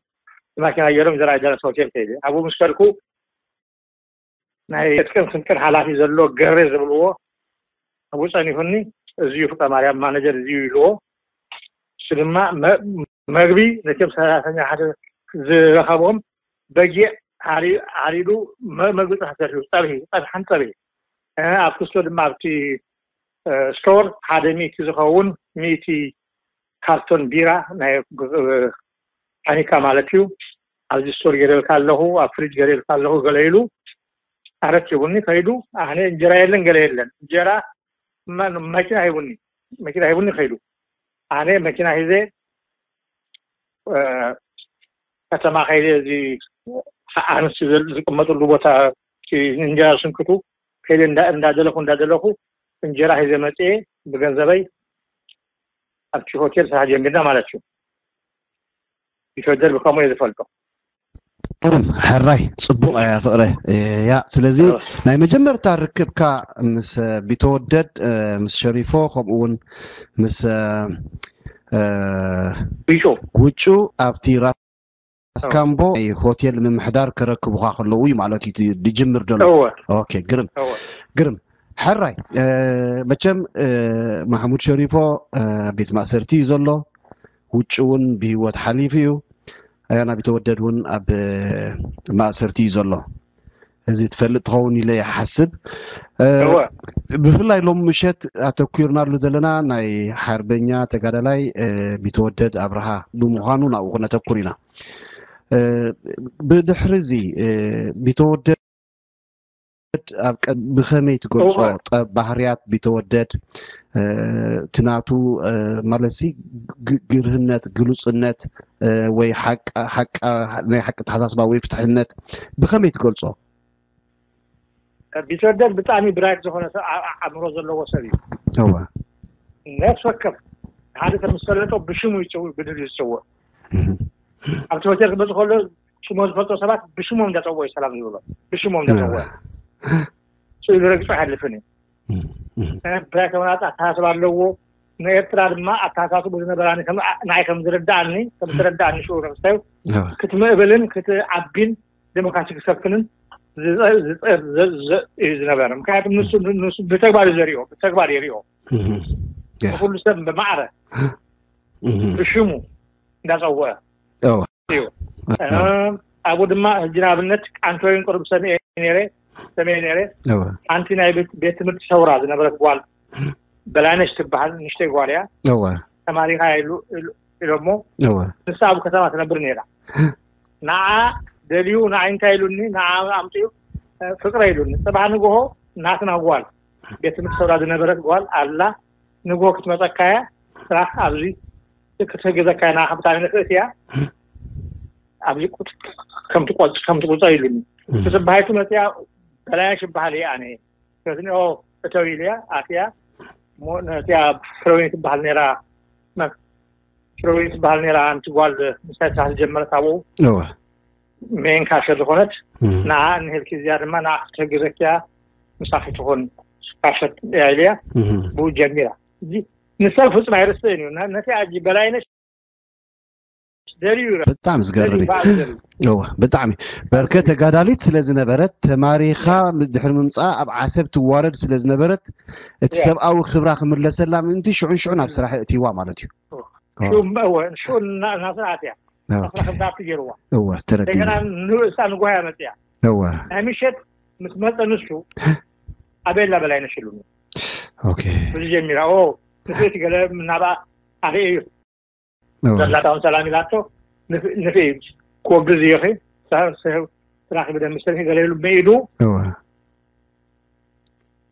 ማኪና ገይሮም ዘራይ ደረስ ሆቴል ከይደ ኣብኡ ምስ ከድኩ ናይ ዕጥቅን ስንቅን ሓላፊ ዘሎ ገሬ ዝብልዎ ኣብኡ ጸኒሑኒ። እዚዩ ፍቅረ ማርያም ማነጀር እዚዩ ኢልዎ። እሱ ድማ መግቢ ነቶም ሰራተኛ ሓደ ዝረኸቦም በጊዕ ሓሪዱ መግቢ ጥራሕ ሰሪሑ፣ ጸብሒ ጸብሓን ጸብሒ። ኣብ ክስቶ ድማ ኣብቲ ስቶር ሓደ ሚእቲ ዝኸውን ሚእቲ ካርቶን ቢራ ናይ ኣኒካ ማለት እዩ። ኣብዚ ስቶር ገይረልካ ኣለኹ፣ ኣብ ፍሪጅ ገይረልካ ኣለኹ ገለ ኢሉ ኣረኪቡኒ ከይዱ። ኣነ እንጀራ የለን ገለ የለን፣ እንጀራ መኪና ሂቡኒ፣ መኪና ሂቡኒ ከይዱ። ኣነ መኪና ሂዘ ከተማ ከይደ፣ እዚ ኣንስቲ ዝቅመጥሉ ቦታ እንጀራ ዝስንክቱ ከይደ እንዳደለኹ እንዳደለኹ እንጀራ ሂዘ መፅኤ ብገንዘበይ ኣብቲ ሆቴል ስራሕ ጀሚርና ማለት እዩ። ቢትወደድ ብከምኡ እየ ዝፈልጦ። ግርም ሕራይ፣ ፅቡቅ እያ ፍቅረ። እያ ስለዚ ናይ መጀመርታ ርክብካ ምስ ቢተወደድ፣ ምስ ሸሪፎ፣ ከምኡ እውን ምስ ዊጮ ውጩ ኣብቲ ራስካምቦ ናይ ሆቴል ምምሕዳር ከረክቡካ ከለዉ እዩ ማለት እዩ ድጅምር ደሎ። እወ ኦኬ ግርም እወ ግርም ሕራይ። መቸም ማሕሙድ ሸሪፎ ቤት ማእሰርቲ እዩ ዘሎ። ውጭ እውን ብህይወት ሓሊፉ እዩ። ኣያና ቢተወደድ እውን ኣብ ማእሰርቲ እዩ ዘሎ። እዚ ትፈልጥ ትኸውን ኢለ ይሓስብ። እወ ብፍላይ ሎም ምሸት ኣተኩርናሉ ዘለና ናይ ሓርበኛ ተጋዳላይ ቢተወደድ ኣብርሃ ብምዃኑ ናብኡ ክነተኩር ኢና። ብድሕሪ እዚ ቢተወደድ ኣብ ቀ- ብኸመይ ትገልጾ? እወ። ጠ- ባህርያት ቢተወደድ፣ እቲ ናቱ ማለት ሲ ግ- ግርህነት፣ ግሉጽነት፣ ወይ ሓቃ- ሓቃ- ናይ ሓቂ ተሓሳስባ ወይ ፍትሕነት ብኸመይ ትገልጾ? ቢትወደድ ብጣዕሚ ብራይት ዝኾነ ሰብ፣ ዓ- ዓ- ኣእምሮ ዘለዎ ሰብ እዩ። እወ ነፍስ ወከፍ ሓደ ሰብ ምስ ፈለጦ ብሽሙ ይፅውዕ፣ ብድል ይፅውዕ። ኣብቲ ሆቴል ክመፁ ከሎ ሽሞ ዝፈልጦ ሰባት ብሽሞም እንዳፀውዖ እዩ ሰላም ዝብሎ። ብሽሞም እንዳፀውዖ ስእሉ ረግፁ ኣይሓልፍን እዩ። ብራይት ተመራፂ ኣተሓሳስባ ኣለዎ። ንኤርትራ ድማ ኣተሓሳስቡ ዝነበራኒ ከም ንዓይ ከም ዝርድኣኒ ከም ዝረድኣኒ ሽዑ ነፍስታዩ ክትምእብልን ክትዓቢን ዴሞክራሲ ክሰፍንን ዝፀር ዝፀር ዘ- ዘ- እዩ ዝነበረ። ምክንያቱ ንሱ ንሱ ብተግባር እዩ ዘሪኦ፣ ብተግባር የሪኦ። ኩሉ ሰብ ብማዕረ ብሽሙ እንዳፀወዐ እዩ። ኣብኡ ድማ ሕጂ ንኣብነት ኣንቶዮን ቅሩብ ሰሚዐ ነይረ ሰሚዐ ነይረ ሓንቲ ናይ ቤት ቤት ትምህርቲ ሰውራ ዝነበረት ጓል በላይነሽ ትበሃል ንእሽተይ ጓል እያ። እወ ተማሪኻ ኢሉ ኢሉ- ኢሎሞ እወ ንሳ ኣብ ከተማ ትነብር ነይራ። ንዓ ደልዩ ንዓይ እንታይ ኢሉኒ ንዓ ኣምፅኡ ፍቅረ ኢሉኒ። ፅባሕ ንግሆ ናትና ጓል ቤት ትምህርቲ ሰውራ ዝነበረት ጓል ኣላ። ንግሆ ክትመፀካ እያ ስራሕ ኣብዚ ክትሕግዘካ እያ ንዓ ብጣዕሚ ንፍእቲ እያ። ኣብዚ ቁፅ- ከም ትቆፅ ከም ትቁፀ ኢሉኒ። እቲ ስባሃይቱ መፅያ በላይነሽ ይበሃል እየ ኣነ ስለዚ ኦ እተው ኢለያ ኣትያ እሞ ነቲያ ፍረወይኒ ትበሃል ነራ መ- ፍረወይኒ ትበሃል ነራ ኣንቲ ጓል ምሳይ ስራሕ ዝጀመረት ኣብኡ እወ ሜን ካሸር ዝኾነት ንዓ እንሄልኪ እዚኣ ድማ ንዓ ክትሕግዘኪያ ምሳኺ ትኾን ካሸር እያ ኢለያ ብኡ ጀሚራ እዚ ንሰብ ፍጹም ኣይርስእን እዩ ነ- ነቲ ኣጂ በላይነሽ ደልዩ ይረ- ብጣዕሚ ዝገርም እዩ። በዓል ዘርኢ። እወ ብጣዕሚ በርከ ተጋዳሊት ስለ ዝነበረት ተማሪኻ ድሕሪ ምምፃእ ኣብ ዓሰብ ትዋረድ ስለ ዝነበረት እቲ ያ። ሰብኣዊ ክብራ ክምለሰላ ምእንቲ ሽዑን ሽዑን ኣብ ስራሕ እትዋ ማለት እዩ። ሽኡ እወ ሽኡ እና- እናስርዓት እያ ኦኬ። ኣስራ ክልተ ኣብቲ ገይርዋ እወ ተረዲና። እንደገና ንርእሳ ንጓያ መፅያ እወ ናይ ምሸት ምስ መፀ ንሱ ኣቤላ በላይ ነሽሉኒ ኦኬ እዚ ጀሚራ ኦ ንፍእቲ ገለ ናብኣ ኣርእየ እዩ እወ ዘላታውን ሰላም ኢላቶ ንፍ- ንፍእ ክወግዝ እየኺ ሳ- ሳ- ስራኺ ብደንብ ሰርሒ ገለ ኢሉ መኢዱ እወ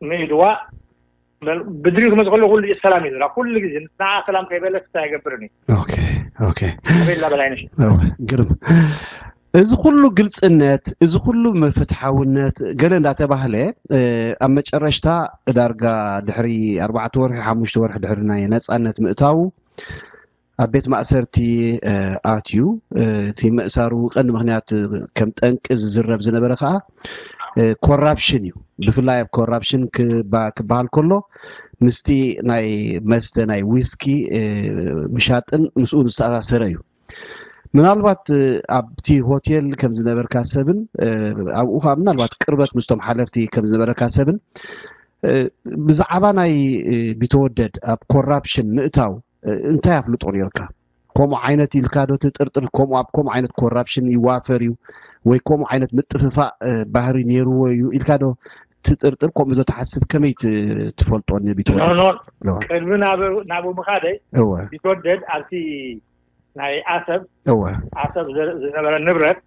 መኢድዋ በል- ብድሪኡ ክመፅ ከሎ ኩሉ ግዜ ሰላም እዩ ዝብላ ኩሉ ግዜ ንዓ ሰላም ከይበለ ክስታይ ኣይገብርን እዩ ኦኬ ኦኬ ኣቤላ በላይነሽ እወ ግርም። እዚ ኩሉ ግልፅነት፣ እዚ ኩሉ ፍትሓውነት ገለ እንዳተባህለ ኣብ መጨረሽታ ዳርጋ ድሕሪ ኣርባዕተ ወርሒ ሓሙሽተ ወርሒ ድሕሪ ናይ ነፃነት ምእታዉ ኣብ ቤት ማእሰርቲ ኣትዩ። እቲ ምእሳሩ ቀንዲ ምክንያት ከም ጠንቂ ዝዝረብ ዝነበረ ከዓ ኮራፕሽን እዩ። ብፍላይ ኣብ ኮራፕሽን ክበሃል ከሎ ምስቲ ናይ መስተ ናይ ዊስኪ ምሻጥን ምስኡ ዝተኣሳሰረ እዩ። ምናልባት ኣብቲ ሆቴል ከም ዝነበርካ ሰብን ኣብኡ ከዓ ምናልባት ቅርበት ምስቶም ሓለፍቲ ከም ዝነበረካ ሰብን ብዛዕባ ናይ ቢተወደድ ኣብ ኮራፕሽን ምእታው እንታይ ኣፍልጦ ነርካ? ከምኡ ዓይነት ኢልካ ዶ ትጥርጥር? ከምኡ ኣብ ከምኡ ዓይነት ኮራፕሽን ይዋፈር እዩ ወይ ከምኡ ዓይነት ምጥፍፋእ ባህሪ ነይርዎ እዩ ኢልካ ዶ ትጥርጥር? ከምኡ ዶ ትሓስብ? ከመይ ትፈልጦ ንቢትወደድ? ቅድሚ ናብኡ ምኻደይ፣ ቢትወደድ ኣብቲ ናይ ኣሰብ ኣሰብ ዝነበረ ንብረት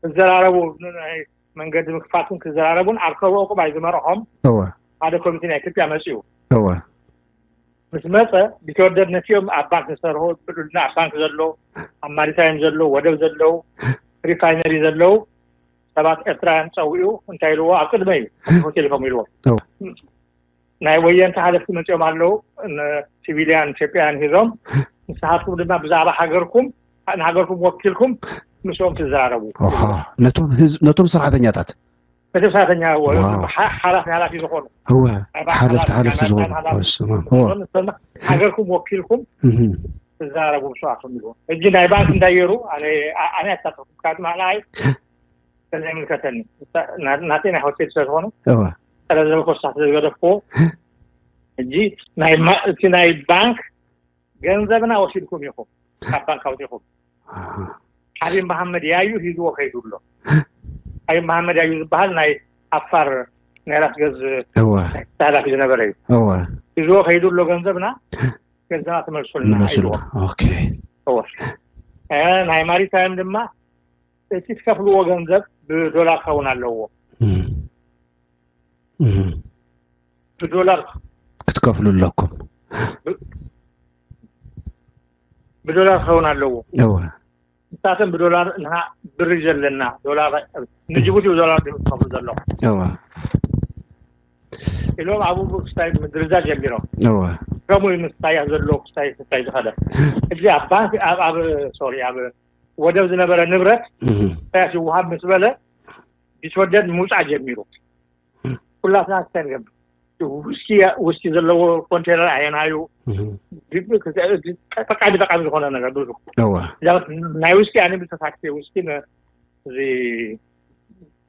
ክዘራረቡ፣ መንገዲ ምክፋትን ክዘራረቡን ኣብ ከበኦ ቁባይ ዝመርሖም ሓደ ኮሚቴ ናይ ኢትዮጵያ መፅኡ። ምስ መፀ ቢተወደድ ነቲኦም ኣብ ባንክ ዝሰርሑ፣ ብሉልና ኣብ ባንክ ዘለዉ፣ ኣብ ማሪታይም ዘለዉ፣ ወደብ ዘለዉ፣ ሪፋይነሪ ዘለዉ ሰባት ኤርትራውያን ፀዊዑ እንታይ ኢልዎ? ኣብ ቅድመ እዩ ሆቴል ከም ኢልዎ ናይ ወየንቲ ሓለፍቲ መፂኦም ኣለዉ። ሲቪልያን ኢትዮጵያን ሂዞም፣ ንስኻትኩም ድማ ብዛዕባ ሃገርኩም ንሃገርኩም ወኪልኩም ምስኦም ትዘራረቡ። ነቶም ሰራሕተኛታት፣ ነቶም ሰራሕተኛ ሓላፊ ሓላፊ ዝኾኑ፣ ሓለፍቲ ሓለፍቲ ዝኾኑ፣ ሃገርኩም ወኪልኩም ትዘራረቡ ምስኦም ኢልዎ። ሕጂ ናይ ባንክ እንዳየሩ ኣነ ኣሳተፍኩም ካትማ ንዓይ ስለዘይምልከተኒ፣ ናተይ ናይ ሆቴል ስለዝኾነ፣ እወ። ጠረዘ ኮስታ ስለዝገደፍኩዎ፣ ሕጂ ናይ ማ-፣ እቲ ናይ ባንክ ገንዘብና ወሲድኩም ኢኹም፣ ካብ ባንክ ኣውፂኹም። ሓቢብ መሓመድ ያዩ ሂዝዎ ከይዱ ኣሎ። ሓቢብ መሓመድ ያዩ ዝበሃል ናይ ዓፋር ናይ ራስ ገዝ እወ። ሓላፊ ዝነበረ እዩ። እወ። ሂዝዎ ከይዱ ኣሎ ገንዘብና፣ ገንዘብና ትመልሱልና ምለሱልና። ኢልዎ። ኦኬ። እወ። እ፣ ናይ ማሪታይም ድማ እቲ ትከፍልዎ ገንዘብ ብዶላር ክኸውን ኣለዎ። እም። እም። ብዶላር ክትከፍሉ ኣለኩም። ብ-፣ ብዶላር ክኸውን ኣለዎ። እወ። ንሳቶም ብዶላር፣ ንሃ-፣ ብር ዘለና፣ ዶላር፣ ንጅቡቲ ብዶላር ድዩ ዝከፍሉ ዘለኹም? እወ። ኢሎም ኣብኡ ክስታይ ምድርዛር ጀሚሮም። እወ። ከምኡ እዩ ምስ ኢሳያስ ዘሎ ክስታይ፣ ክስታይ ዝኸደ። እዚ ኣብ ባንክ፣ ኣብ፣ ኣብ፣ ሶሪ፣ ኣብ ወደብ ዝነበረ ንብረት እህ። ኢሳያስ ይወሃብ ምስ በለ፣ ቢትወደድ ምውፃእ ጀሚሩ። እህ። ኩላትና እንታይ ንገብር? ውስኪ፣ ውስኪ ዘለዎ ኮንቴነር ኣየናዩ? እህ። ብ-፣ ብ-፣ ጠቃሚ፣ ጠቃሚ ዝኾነ ነገር ብዙ። እወ። እዛ ናይ ውስኪ፣ ኣነ ብተሳትፎ ውስኪ ነ-፣ እዚ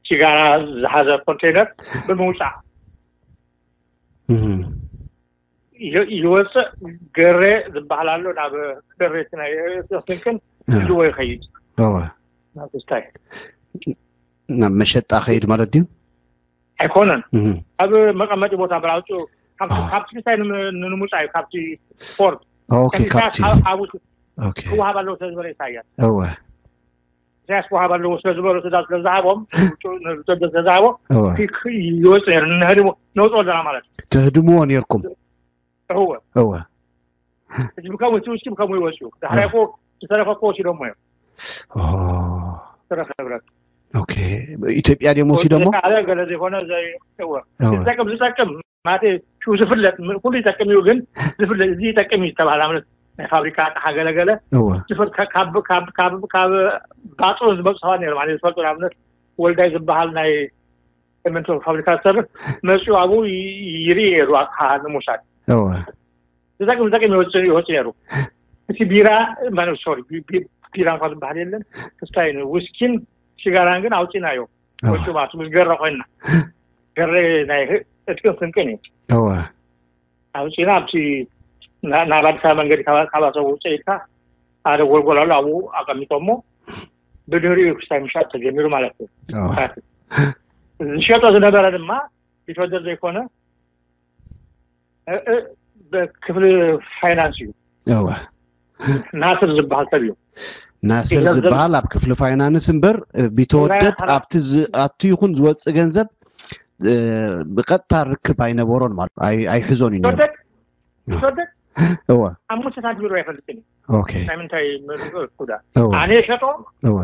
ሲጋራ ዝሓዘ ኮንቴነር ብምውፃእ እህ። ይ-፣ ይወፅእ። ገሬ ዝበሃል ኣሎ፣ ናብ ገሬ እቲ ናይ ስንቅን እህ። ሒዝዎ ይኸይድ። እወ። ናብ ክስታይ። ናብ መሸጣ ኸይድ ማለት ድዩ? ኣይኮነን። እህ። ኣብ መቐመጢ ቦታ እምበር ኣውፅኡ። ካብቲ፣ ኣህ። ካብቲ ክስታይ ንም-፣ ንምውፃእ እዩ፣ ካብቲ ፖርት። ኦኬ፣ ከሚካ ካብቲ። ካብ፣ ኣብኡ ኦኬ። ክወሃብ ኣለዎ ስለ ዝበለ ኢሳያስ። እወ። ኢሳያስ ክወሃብ ኣለዎ ስለ ዝበሎ ትእዛዝ ስለ ዝሃቦም፣ ንብተወደድ ስለ ዝሃቦ፣ እወ። ክ-፣ ክ-፣ ይወፅእ ነይሩ። ንህድሞ-፣ ነውፅኦ ኣለና ማለት እዩ። ትህድምዎ ነይርኩም? እወ። እወ። ህዝቢ ከምኡ፣ እቲ ውስኪ ከምኡ ይወፅኡ። ዳሕራይ እወ። እኮ ዝተረፈ እኮ ወሲዶሞ እዮም። ኦ። ዝተረፈ ንብረት። ኦኬ። ኢትዮጵያ ድዮም ወሲዶሞ? ወዲ ካለ ገለ ዘይኮነ ዘይ-፣ እወ። እወ። ዝጠቅም፣ ዝጠቅም፣ ማለት እዩ፣ ሽው ዝፍለጥ፣ ም-፣ ኩሉ ይጠቅም እዩ፣ ግን ዝፍለጥ፣ እዚ ይጠቅም እዩ ዝተባህለ፣ ንኣብነት፣ ናይ ፋብሪካ ኣቕሓ ገለ ገለ፣ እወ። ዝፈል-፣ ካ-፣ ካብ፣ ካብ፣ ካብ፣ ካብ ባጽዕ ዝመጹ ሰባት ነይሮም፣ ኣነ ዝፈልጦ፣ ንኣብነት፣ ወልዳይ ዝበሃል ናይ ሲሚንቶ ፋብሪካ ዝሰርሕ፣ መጺኡ ኣብኡ ይ-፣ ይርኢ ነይሩ፣ ኣቕሓ ንምውሳድ። እወ። ዝጠቅም፣ ዝጠቅም ይወጽእ፣ ይወጽእ ነይሩ። እቲ ቢራ፣ ማለት፣ ሶሪ፣ ቢ-፣ ቢ-፣ ቢራ እንኳን ዝበሃል የለን፣ ክስታይ፣ ውስኪን ሽጋራን ግን ኣውጺእናዮ። እወ። ወጭባቱ ምስ ገረ ኮይንና። ገረ ናይ ህ-፣ ዕጥቅን ስንቅን እዩ። እወ። ኣውፂና ኣብቲ ና-፣ ናብ ኣዲስ ኣበባ መንገዲ ካብ፣ ካብ ኣሰብ ውፅእ ኢልካ ሓደ ጎልጎል ኣሎ፣ ኣብኡ ኣቐሚጦሞ። ብድሕሪኡ ክስታይ ምሻጥ ተጀሚሩ ማለት እዩ። እወ። ዝሸጦ ዝነበረ ድማ ቢትወደድ ዘይኮነ፣ እ-፣ እ-፣ ብ-፣ ክፍሊ ፋይናንስ እዩ። እወ። ናስር ዝበሃል ሰብ እዩ። ናስር ገንዘብ ዝበሃል ኣብ ክፍሊ ፋይናንስ እምበር፣ እ፣ ቢተወደድ ናይ ሓራ- ኣብቲ ዝ-፣ ኣቱ ይኹን ዝወፅእ ገንዘብ፣ እ፣ ብቐጥታ ርክብ ኣይነበሮን ማለት ኣይ-፣ ኣይሕዞን እዩ ነይሩ። ቢተወደድ፣ ቢተወደድ እወ። ሓሙሽተ ሳንቲም ዶ ኣይፈልጥን እዩ። ኦኬ። ናይ ምንታይ ም-፣ ም-፣ ኩዳ። እወ። ኣነ ሸጦ፣ እወ።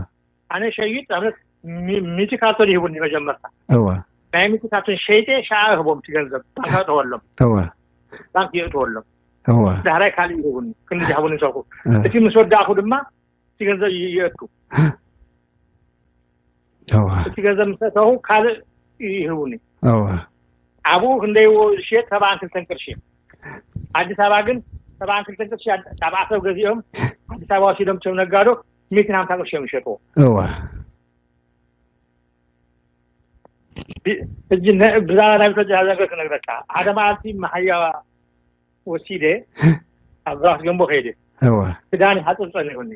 ኣነ ሸይጥ፣ ኣብነት ሚ-፣ ሚእቲ ካርቶን ይህቡኒ መጀመርታ። እወ። ናይ ሚእቲ ካርቶን ሸይጤ ሸዓ እህቦም እቲ ገንዘብ፣ ባንክ ኣእተወሎም። እወ። ባንክ የእተወሎም። እወ ዳሕራይ ካልእ ይህቡኒ፣ ክንዲ ዝሃቡኒ ሰኹ። እ- እቲ ምስ ወዳእኹ ድማ እቲ ገንዘብ ይ- ይእቱ። እወ እቲ ገንዘብ ምስ እተኹ ካልእ ይህቡኒ። እወ ኣብኡ ክንደይዎ ዝሽየጥ ሰብዓን ክልተን ቅርሺ። ኣዲስ ኣበባ ግን ሰብዓን ክልተን ቅርሺ ኣብ ዓሰብ ገዚኦም ኣዲስ ኣበባ ወሲዶም ቶም ነጋዶ ሚእትን ሃምሳ ቅርሺ እዮም ይሸጥዎ። እወ ቢ- ሕጂ ነ- ብዛዕባ ናይ ብተጃ ነገር ክነግረካ። ሓደ መዓልቲ መሃያ ወሲደ ኣብ ራስ ገንቦ ከይደ እወ ክዳን ሓፅብ ፀኒሁኒ።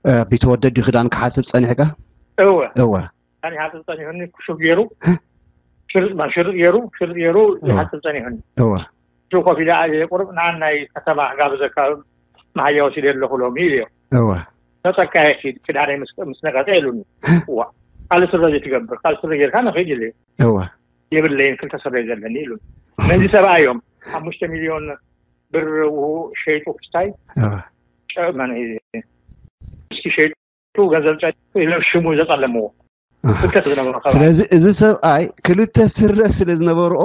እ፣ ቢትወደድ ዩ ክዳን ክሓስብ ጸኒሕካ? እወ እወ ክዳን ሓፅብ ፀኒሁኒ። ክሹፍ ገይሩ ሽርጥ ማ- ሽርጥ ገይሩ ሽርጥ ገይሩ ይሓፅብ ፀኒሁኒ። እወ ሽው ኮፍ ኢለ ኣየ ቁርብ ንዓን ናይ ከተማ ክጋብዘካ መሃያ ወሲደ ኣለኹ ሎሚ ኢለዮ። እወ ነፀካየ ኪድ ክዳነይ ምስ ምስ ነቀፀ ኢሉኒ። እዋ ካልእ ስረ ዘይትገብር ካልእ ስረ ጌርካ ንኽድ ኢለዮ። እወ የብለይን ክልተ ስረ ዘለኒ ኢሉኒ። ነዚ ሰብኣይ እዮም ሓሙሽተ ሚልዮን ብር ሸይጡ ክስታይ እወ ጨ- መን- እስቲ ሸይጡ ገንዘብ ጨ ኢሎም ሽሙ ዘጸለምዎ ክልተ ዝነበሩ ሰባት። ስለዚ እዚ ሰብኣይ ክልተ ስረ ስለ ዝነበርኦ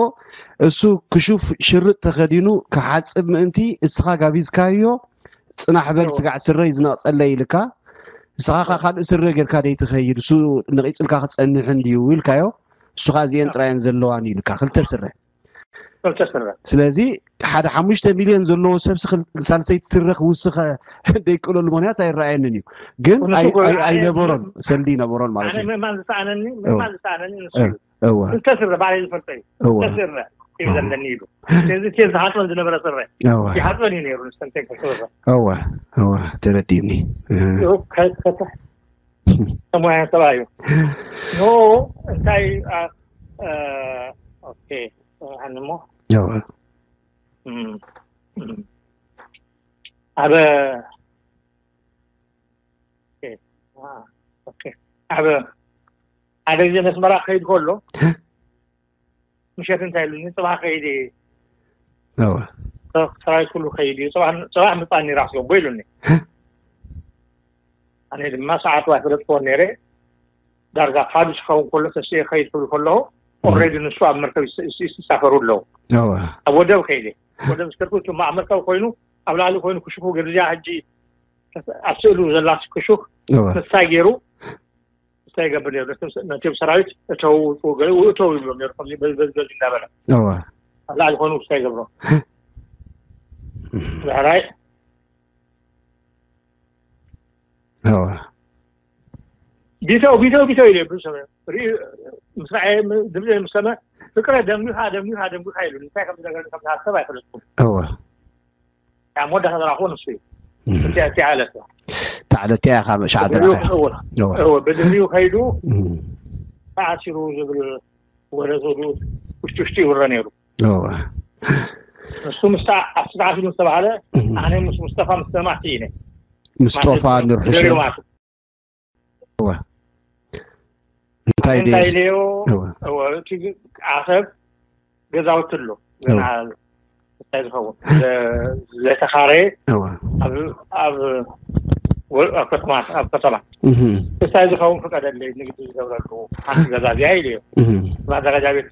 እሱ ክሹፍ ሽርጥ ተኸዲኑ ክሓፅብ ምእንቲ እስኻ ጋቢዝካዮ ጽናሕ በል እወ። ስጋዕ ስረይ ዝነቕጸለይ ኢልካ እስኻ ኸ ካልእ ስረ ጌርካ ደይትኸይድ እሱ ነቒጽልካ ክጸንሕ እንድዩ ኢልካዮ እሱ ኸ እዚአን ጥራየን ዘለዋን ኢልካ ክልተ ስረ ክልተ ስረ ስለዚ ሓደ ሓሙሽተ ሚልዮን ዘለዎ ሰብሲ ክል- ሳልሰይቲ ስረ ክውስኸ ደይክእለሉ ምክንያት ኣይረኣየንን እዩ ግን ንሱ ኣይ- እኮ ኣይ- ኣይ- ኣይነበሮን ሰልዲ ይነበሮን ማለት ኣነ እዩ ምእማን ዝሰኣነኒ ምእማን ዝሰኣነኒ ንሱ እዩ። እወ ክልተ ስረ ባዕለይ ዝፈልጠ እዩ። እወ ክልተ ስረ እዩ ዘለኒ ኢሉ። ስለዚ እቲ ዝሓፅበን ዝነበረ ስረ እወ ይሓፅበን እዩ ነይሩ ንስተንተን ክስበሰ እወ እወ ተረዲእኒ እ፣ ከተ ሰሙያ ሰብኣዩ ኖ እንታይ አ- አ- ኦኬ። ኣንሞ እወ እም፣ እም። ኣብ ኦኬ፣ አ፣ ኦኬ። ኣብ ሓደ ግዜ መስመራ ክኸይድ ከሎ ምሸት እንታይ ኢሉኒ? ጽባሕ ከይድ እየ፣ እወ ሰራዊት ኩሉ ከይድ እዩ፣ ጽባሕ ምጻኒ ራስ ገቦ ኢሉኒ። ኣነ ድማ ሰዓቱ ኣይፈለጥክዎን ነይረ። ዳርጋ ፋዱስ ክኸውን ከሎ ተስኤ ከይድ ክብል ከለኹ ኦልሬዲ ንሱ ኣብ መርከብ ይስ- ይስ- ይሳፈሩ ኣለዉ። እወ ኣብ ወደብ ከይደ ወደብ ዝከድኩ እቱ ኣብ መርከብ ኮይኑ ኣብ ላዕሊ ኮይኑ ክሹፉ ገርዚያ ሕጂ ኣብ ስእሉ ዘላ ክሹፍ እወ ንሳ ገይሩ እንታይ ይገብር ነይሩ? ነቶም ስ- ነቶም ሰራዊት እተው ውጡ ገለ እተው ይብሎም ነይሩ። ከምዚ በዚ በዚ በዚ እንዳበለ እወ ኣብ ላዕሊ ኮይኑ እንታይ ይገብሮ? ዳሕራይ እወ ቢተው ቢተው ቢተው ኢለ ብዙ ሰብ ርኢ ምስ ረኣየ ም- ድምፂ ምስ ሰምዐ ፍቅረ ደንጒኻ ደንጒኻ ደንጒኻ ኢሉ እንታይ ከም ዝነገር ከም ዝሃሰብ ኣይፈለጥኩም። እወ ካብ መወዳእታ ዝረኣኽዎ ንሱ እዩ። እቲ እቲ ዓለት ተዓለትያ ኢኻ ሻዓ ብድሪኡ ድራኻ ክእውር እወ እወ ብድሪኡ ከይዱ እም፣ ተኣሲሩ ዝብል ወረ ዝብሉ ውሽጢ ውሽጢ ይውረ ነይሩ። እወ ንሱ ምስ ተኣ- ኣስተዓሲሩ ምስ ተባህለ እም፣ ኣነ ምስ ሙስጠፋ ምስ ሰማዕቲ ኢነ ምስ ጦፋ ንርሕሾ ደሪማቱ እወ እንታይ እንታይ ደስ ኢለዮ እወ እወ፣ እቲ ዓሰብ ገዛውቲ ኣሎ ገና እንታይ ዝኸውን ዘተኻረየ እወ ኣብ ኣብ ወ- ኣብ ከተማ ኣብ ከተማ እህም፣ እንታይ ዝኸውን ፍቀደለይ ንግዲ ዝገብረሉ ሓንቲ ገዛ እዚኣ ኢለዮ እህም፣ ማዘጋጃ ቤት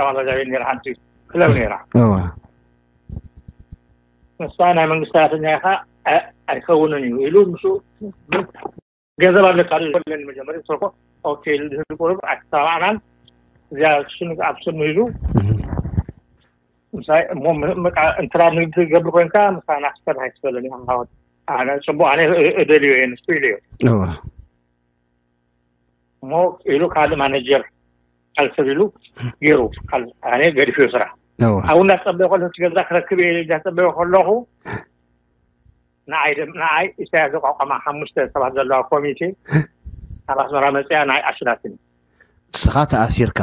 ማዘጋጃ ቤት ነራ ሓንቲ ክለብ ነራ እወ ንሳ ናይ መንግስቲ ሰራሕተኛ ኢኻ ኣይ- ኣይከውንን እዩ ኢሉ ምስ ገንዘብ ኣለካ ዶ ይበለኒ መጀመርያ ስርኮ ኦኬ ዝህሉ ቁሩብ ኣይተሰማማዕናን እዚኣ ሽን ኣብ ሽን ሂዙ እህም፣ ምሳይ እሞ ም- በቃ እንትራ ንግዲ ትገብር ኮይንካ ምሳና ክሰርሕ ኣይትበለኒ ዓወት ኣነ ፅቡቅ ኣነ እ- እደልዮ እየ ንሱ ኢለዮ እወ እሞ ኢሉ ካልእ ማኔጀር ካልሰብ ኢሉ ገይሩ ካል- ኣነ ገዲፍዮ ስራሕ እወ ኣብኡ እናተፀበዮ ከለኹ እቲ ገዛ ክረክብ እየ ኢለ እናተፀበዮ ከለኹ ንዓይ ደም- ንዓይ ኢሳያስ ዘቋቋማ ሓሙሽተ ሰባት ዘለዋ ኮሚቴ ኣብ ኣስመራ መፅያ ንዓይ ኣሽላትኒ እስኻ ተኣሲርካ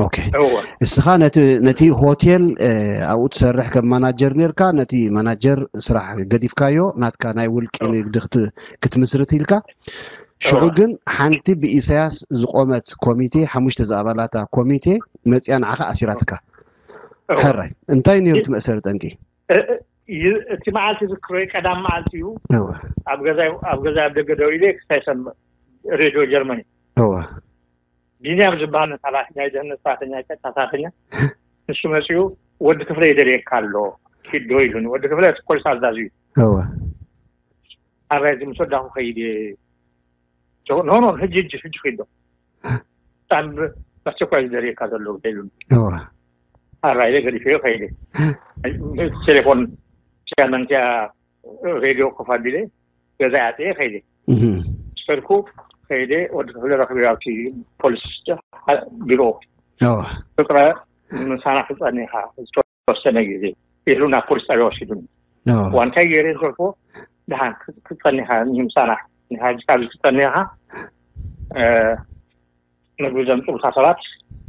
ኦኬ እወ እስኻ ነቲ ነቲ ሆቴል እ፣ ኣብኡ ትሰርሕ ከም ማናጀር ነርካ ነቲ ማናጀር ስራሕ ገዲፍካዮ ናትካ ናይ ውልቂ እወ። ንግዲ ክት- ክትምስርት ኢልካ ሽዑ እወ። ግን ሓንቲ ብኢሳያስ ዝቆመት ኮሚቴ ሓሙሽተ ዝኣባላታ ኮሚቴ መፅያ ንዓኻ ኣሲራትካ እወ። ሕራይ እንታይ ነይሩ እቲ መእሰሪ ጠንቂ እ- እ- ይ- እቲ መዓልቲ ዝክሮይ ቀዳም መዓልቲ እዩ እወ ኣብ ገዛ ኣብ ገዛ ኣብ ደገ ደው ኢለ ክሳይ ሰምዕ ሬድዮ ጀርመኒ እወ ቢንያም ዝበሃል ሓላፊ ናይ ደህንነት ሰራሕተኛ ጸጥታ ሰራሕተኛ ንሱ መፅኡ ወዲ ክፍለ ይደልየካ ኣሎ ኪድ ዶ ኢሉኒ። ወዲ ክፍለ ፖሊስ ኣዛዚ እዩ። እወ ኣራይ እዚ ምስ ወዳኹ ከይድ ኖ ኖ ሕጂ ሕጂ ሕጂ ኪድ ዶ ብጣዕሚ ኣስቸኳይ ዝደልየካ ዘሎ ኢሉኒ። እወ ኣራይ ገዲፈዮ ከይደ ቴሌፎን ሻመንቲያ ሬድዮ ኮፍ ኣቢለ ገዛ ኣጥየ ከይደ እህ ስፈልኩ ከይደ ወዲ ክፍለ ረክቢ ኣብቲ ፖሊስ ቢሮ እወ ፍቅረ ምሳና ክፀኒኻ ዝተወሰነ ግዜ ኢሉ ናብ ፖሊስ ጣብያ ወሲዱኒ። እወ ዋንታይ ገይረ ዝፈልኮ ደሓን ክፀኒኻ ምሳና ካብዚ ክፀኒኻ ምግቢ ዘምፅኡልካ ሰባት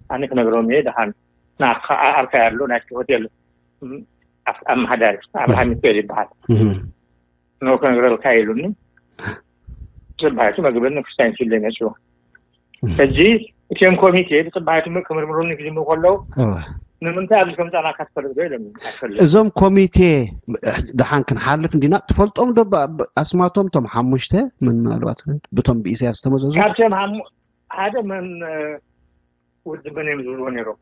ኣነ ክነግሮም እየ። ደሓን ንኣካ ኣርካ ያሎ ናይቲ ሆቴል ኣመሓዳሪ ኣብርሃም ሚካኤል ይበሃል። እህ ኖ ክነግረልካ ኢሉኒ። ጽባሒቱ ምግብን ክስታይን ስለ መጽኡ ሕጂ እቲኦም ኮሚቴ ብጽባሒቱ ክምርምሩኒ ክጅምሩ ከለዉ እወ ንምንታይ ኣብዚ ከምጻና ክትፈልጥ ዶ ኢሎም ኣይፈልጥ። እዞም ኮሚቴ ድሓን ክንሓልፍ እንዲና ትፈልጦም ዶ ብ- ብ- ኣስማቶም ቶም ሓሙሽተ ምናልባት ብቶም ብኢሳያስ ዝተመዘዙ ካብቶም ሓሙ- ሓደ መን እ፣ ወዲ መን እዮም ዝብልዎ ነይሮም።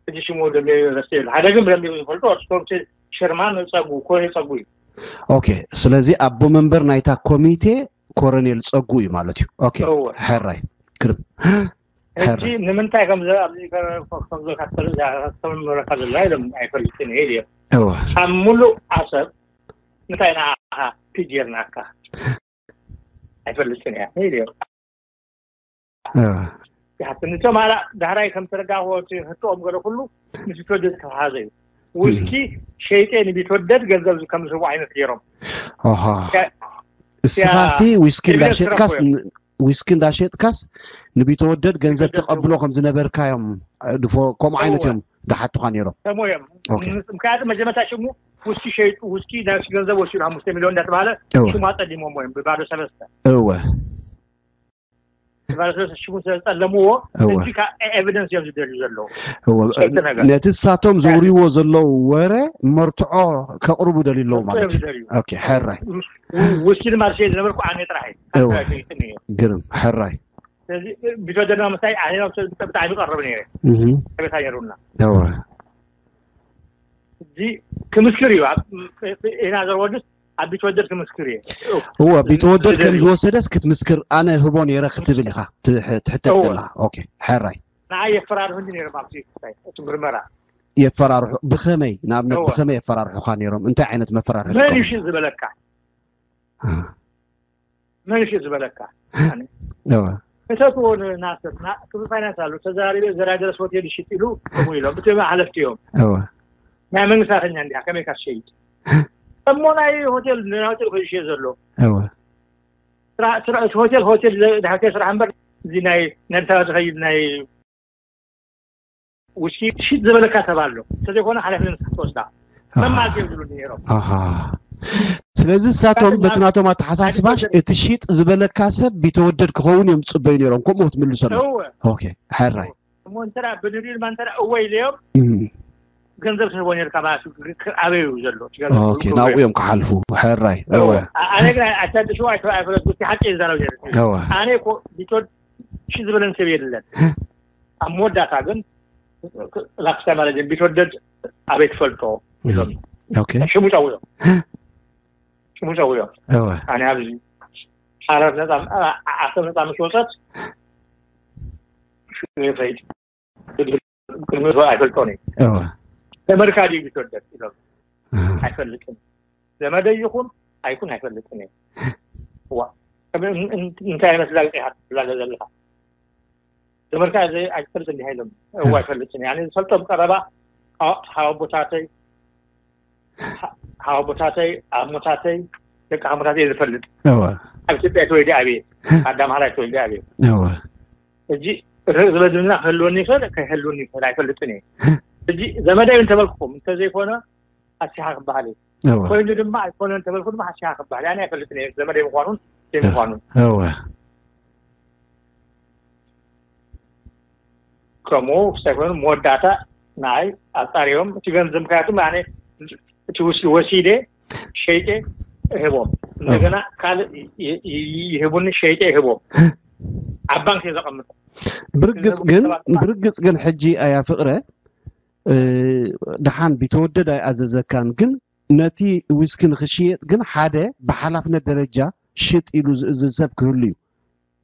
ሕጂ ሽሙ ደም ረስተ ሓደ ግን ብደንብ ዝፈልጦ ስፖርት ሸርማን ጸጉ ኮነ ጸጉ እዩ። ኦኬ ስለዚ ኣቦ መንበር ናይታ ኮሚቴ ኮረኔል ጸጉ እዩ ማለት እዩ ኦኬ እወ። ሕራይ ግርም ሕጂ ንምንታይ ከም ዘ- ኣብዚ ከ- ከም ዘካተሉ ከምረካ ዘላ ኢሎም ኣይፈልጥን እየ ኢሎም እወ ካብ ሙሉእ ዓሰብ እንታይ ንዓኻ ፒጅ ጌርናካ ኣይፈልጥን እያ ኢሎም እወ ይሓትን እቶም ኣላ ዳሕራይ ከም ተረዳእዎ እቲ ህቶኦም ገለ ኩሉ ምስ ቢትወደድ ዝተተሓዘ እዩ። ውስኪ ሸይጠ ንቢትወደድ ገንዘብ ከም ዝህቡ ዓይነት ገይሮም ኦሃ እስኻሲ ዊስኪ ኢብለ እንዳሸጥካስ ስረፎ እዮም። ን- ዊስኪ እንዳሸጥካስ ንቢተወደድ ገንዘብ ንቢተወደድ ተቐብሎ ከም ዝነበርካ እዮም ድፎ ከምኡ ዓይነት እወ። እዮም ዝሓቱኻ ነይሮም ከምኡ እዮም። ኦኬ። ምክንያቱ መጀመርታ ሽሙ ውስኪ ሸይጡ ውስኪ ናይ ውስኪ ገንዘብ ወሲዱ ሓሙሽተ ሚሊዮን እንዳተባሃለ እወ ሽሙ ኣጸሊሞሞ እዮም ብባዶ ሰለስተ እወ ብባዶ ሰለስተ ሽሙ ስለዝጸለምዎ እወ። ሕጂ ካብ ኤቪደንስ እዮም ዝደልዩ ዘለዉ። እወ ሸይጡ ነገር። ነቲ እሳቶም ዘውርይዎ ዘለዉ ወረ መርትዖ ከቕርቡ ደልዩ ኣለዉ ማለት እዩ ደልዩ ኦኬ ሕራይ ውስኪ ድማ ዝሸይጥ ዝነበርኩ ኣነ ጥራሕ እዩ እወ። ሸይጥኒ እዩ። ግርም ሕራይ ስለዚ ቢትወደድ ድማ ምሳይ ኣነ ናብ ሰብ ብጣዕሚ ቀርብ ነይረ እህ ቤታ ነይሩና እወ እዚ ክምስክር እዩ ኣብ- ኢና ዘርወድስ ኣብ ቢትወደድ ክምስክር እየ እወ ቢተወደድ ከም ዝደልዩ። ዝወሰደስ ክትምስክር ኣነ ህቦ ነይረ ክትብል ኢኻ ትሕ- ትሕተት እወ። ዘላ ኦኬ ሕራይ ንዓይ የፈራርሑ እንጂ ነይሮም ኣብቲ ክስታይ እቲ ምርመራ የፈራርሑ ብኸመይ ንኣብነት እወ። ብኸመይ የፈራርሑኻ ነይሮም እንታይ ዓይነት መፈራርሒ መን ይጥቀሙ? እዩ ሽጥ ዝበለካ ኣሃ። መን እዩ ሽጥ ዝበለካ እወ እተትዎ ናስር ክብል ፋይናንስ ኣሎ ተዘራሪበ ዘራጀረስ ሆቴል ይሽጥ ኢሉ ከምኡ ኢሎም እቲ ሓለፍቲ እዮም እወ ናይ መንግስቲ ሰራሕተኛ እንዲያ ከመይ ካትሸይጥ እሞ ናይ ሆቴል ናይ ሆቴል ኮይኑ ይሸጥ ዘሎ እወ ስራ- ስራ- እቲ ሆቴል ሆቴል ዘ- ናይ ሆቴል ስራሕ እምበር እዚ ናይ ናይ ኣዲስ ኣበባ ዝኸይድ ናይ ውስኪ ሽጥ ዝበለካ ሰብ ኣሎ እንተዘይኮነ ሓላፍነት ክትወስዳ መማልቲ እዮም ዝብሉ ነይሮም ኣሃ ስለዚ እሳቶም በቲ ናቶም ኣተሓሳስባ እቲ ሽጥ ዝበለካ ሰብ ቢተወደድ ክኸውን እዮም ዝፅበዩ ነይሮም ከምኡ ክትምልሰሉ እወ ኦኬ ሕራይ እሞ እንተ ብንሪኡ ድማ እንተ እወ ኢለዮም እም፣ ገንዘብ ትህቦ ነርካ ማለት እዩ ክ- ኣበይ እዩ ዘሎ እቲ ገንዘብ ኦኬ ናብኡ እዮም ክሓልፉ ሕራይ እወ ኣነ ግን ኣሻድሽዋ ኣይፈለጡ እቲ ሓቂ ይዛረብ ነይሩ እወ ኣነ እኮ ቢቶድ ሺ ዝበለን ሰብ የለን ኣብ መወዳእታ ግን ላክስታይ ማለት ቢትወደድ ኣበይ ትፈልጦ ኢሎም ኦኬ ሽሙ ጨውዮም ሽሙ ጨውዮም እወ ኣነ ኣብዚ ሓረር ነፃ ዓሰብ ነፃ ምስ ወፀት ሽሙ ይኸይድ ቅድሚ ኣይፈልጦን እዩ እወ ዘመድካ ድዩ ቢትወደድ ኢሎም ኣሃ። ኣይፈልጥን ዘመደይ ይኹን ኣይኩን ኣይፈልጥን እየ ዋ እንታይ ዓይነት ላግፂ ኢኻ ትላለ ዘለኻ ዘመድካ ኣይትፈልጥ እንዲህ ኢሎም እዋ ኣይፈልጥን እየ ኣነ ዝፈልጦም ቀረባ ሓወቦታተይ ሓወቦታተይ ኣሞታተይ ደቂ ሓሞታተይ ዝፈልጥ እወ ኣብ ኢትዮጵያ ተወልደ ኣብየ ኣዳማሃላይ ተወልደ ኣብየ እወ ሕጂ ርህቅ ዝበድልና ክህልወኒ ይኽእል ከይህልወኒ ይኽእል ኣይፈልጥን እየ ሕጂ ዘመደይ እንተበልኩኹም እንተዘይኮነ ኣሲሓ ክበሃል እዩ እወ ኮይኑ ድማ ኣይኮነን እንተበልኩ ድማ ኣሲሓ ክበሃል ኣነ ኣይፈልጥን እየ ዘመደይ ምዃኑን ዘይምዃኑን እወ ከምኡ ክስታይ ኮይኑ መወዳእታ ንዓይ ኣፃሪዮም እቲ ገንዘብ ምክንያቱ ኣነ እቲ ውስ ወሲደ ሸይጠ እህቦም እንደገና ካልእ ይ- ይ- ይህቡኒ ሸይጠ ይህቦም ኣብ ባንክ እየ ዘቐምጦ ብርግፅ ግን ብርግፅ ግን ሕጂ ኣያ ፍቅረ እ፣ ደሓን ቢተወደድ ኣይኣዘዘካን፣ ግን ነቲ ዊስኪ ንኽሽየጥ ግን ሓደ ብሓላፍነት ደረጃ ሽጥ ኢሉ ዝእዝዝ ሰብ ክህሉ እዩ።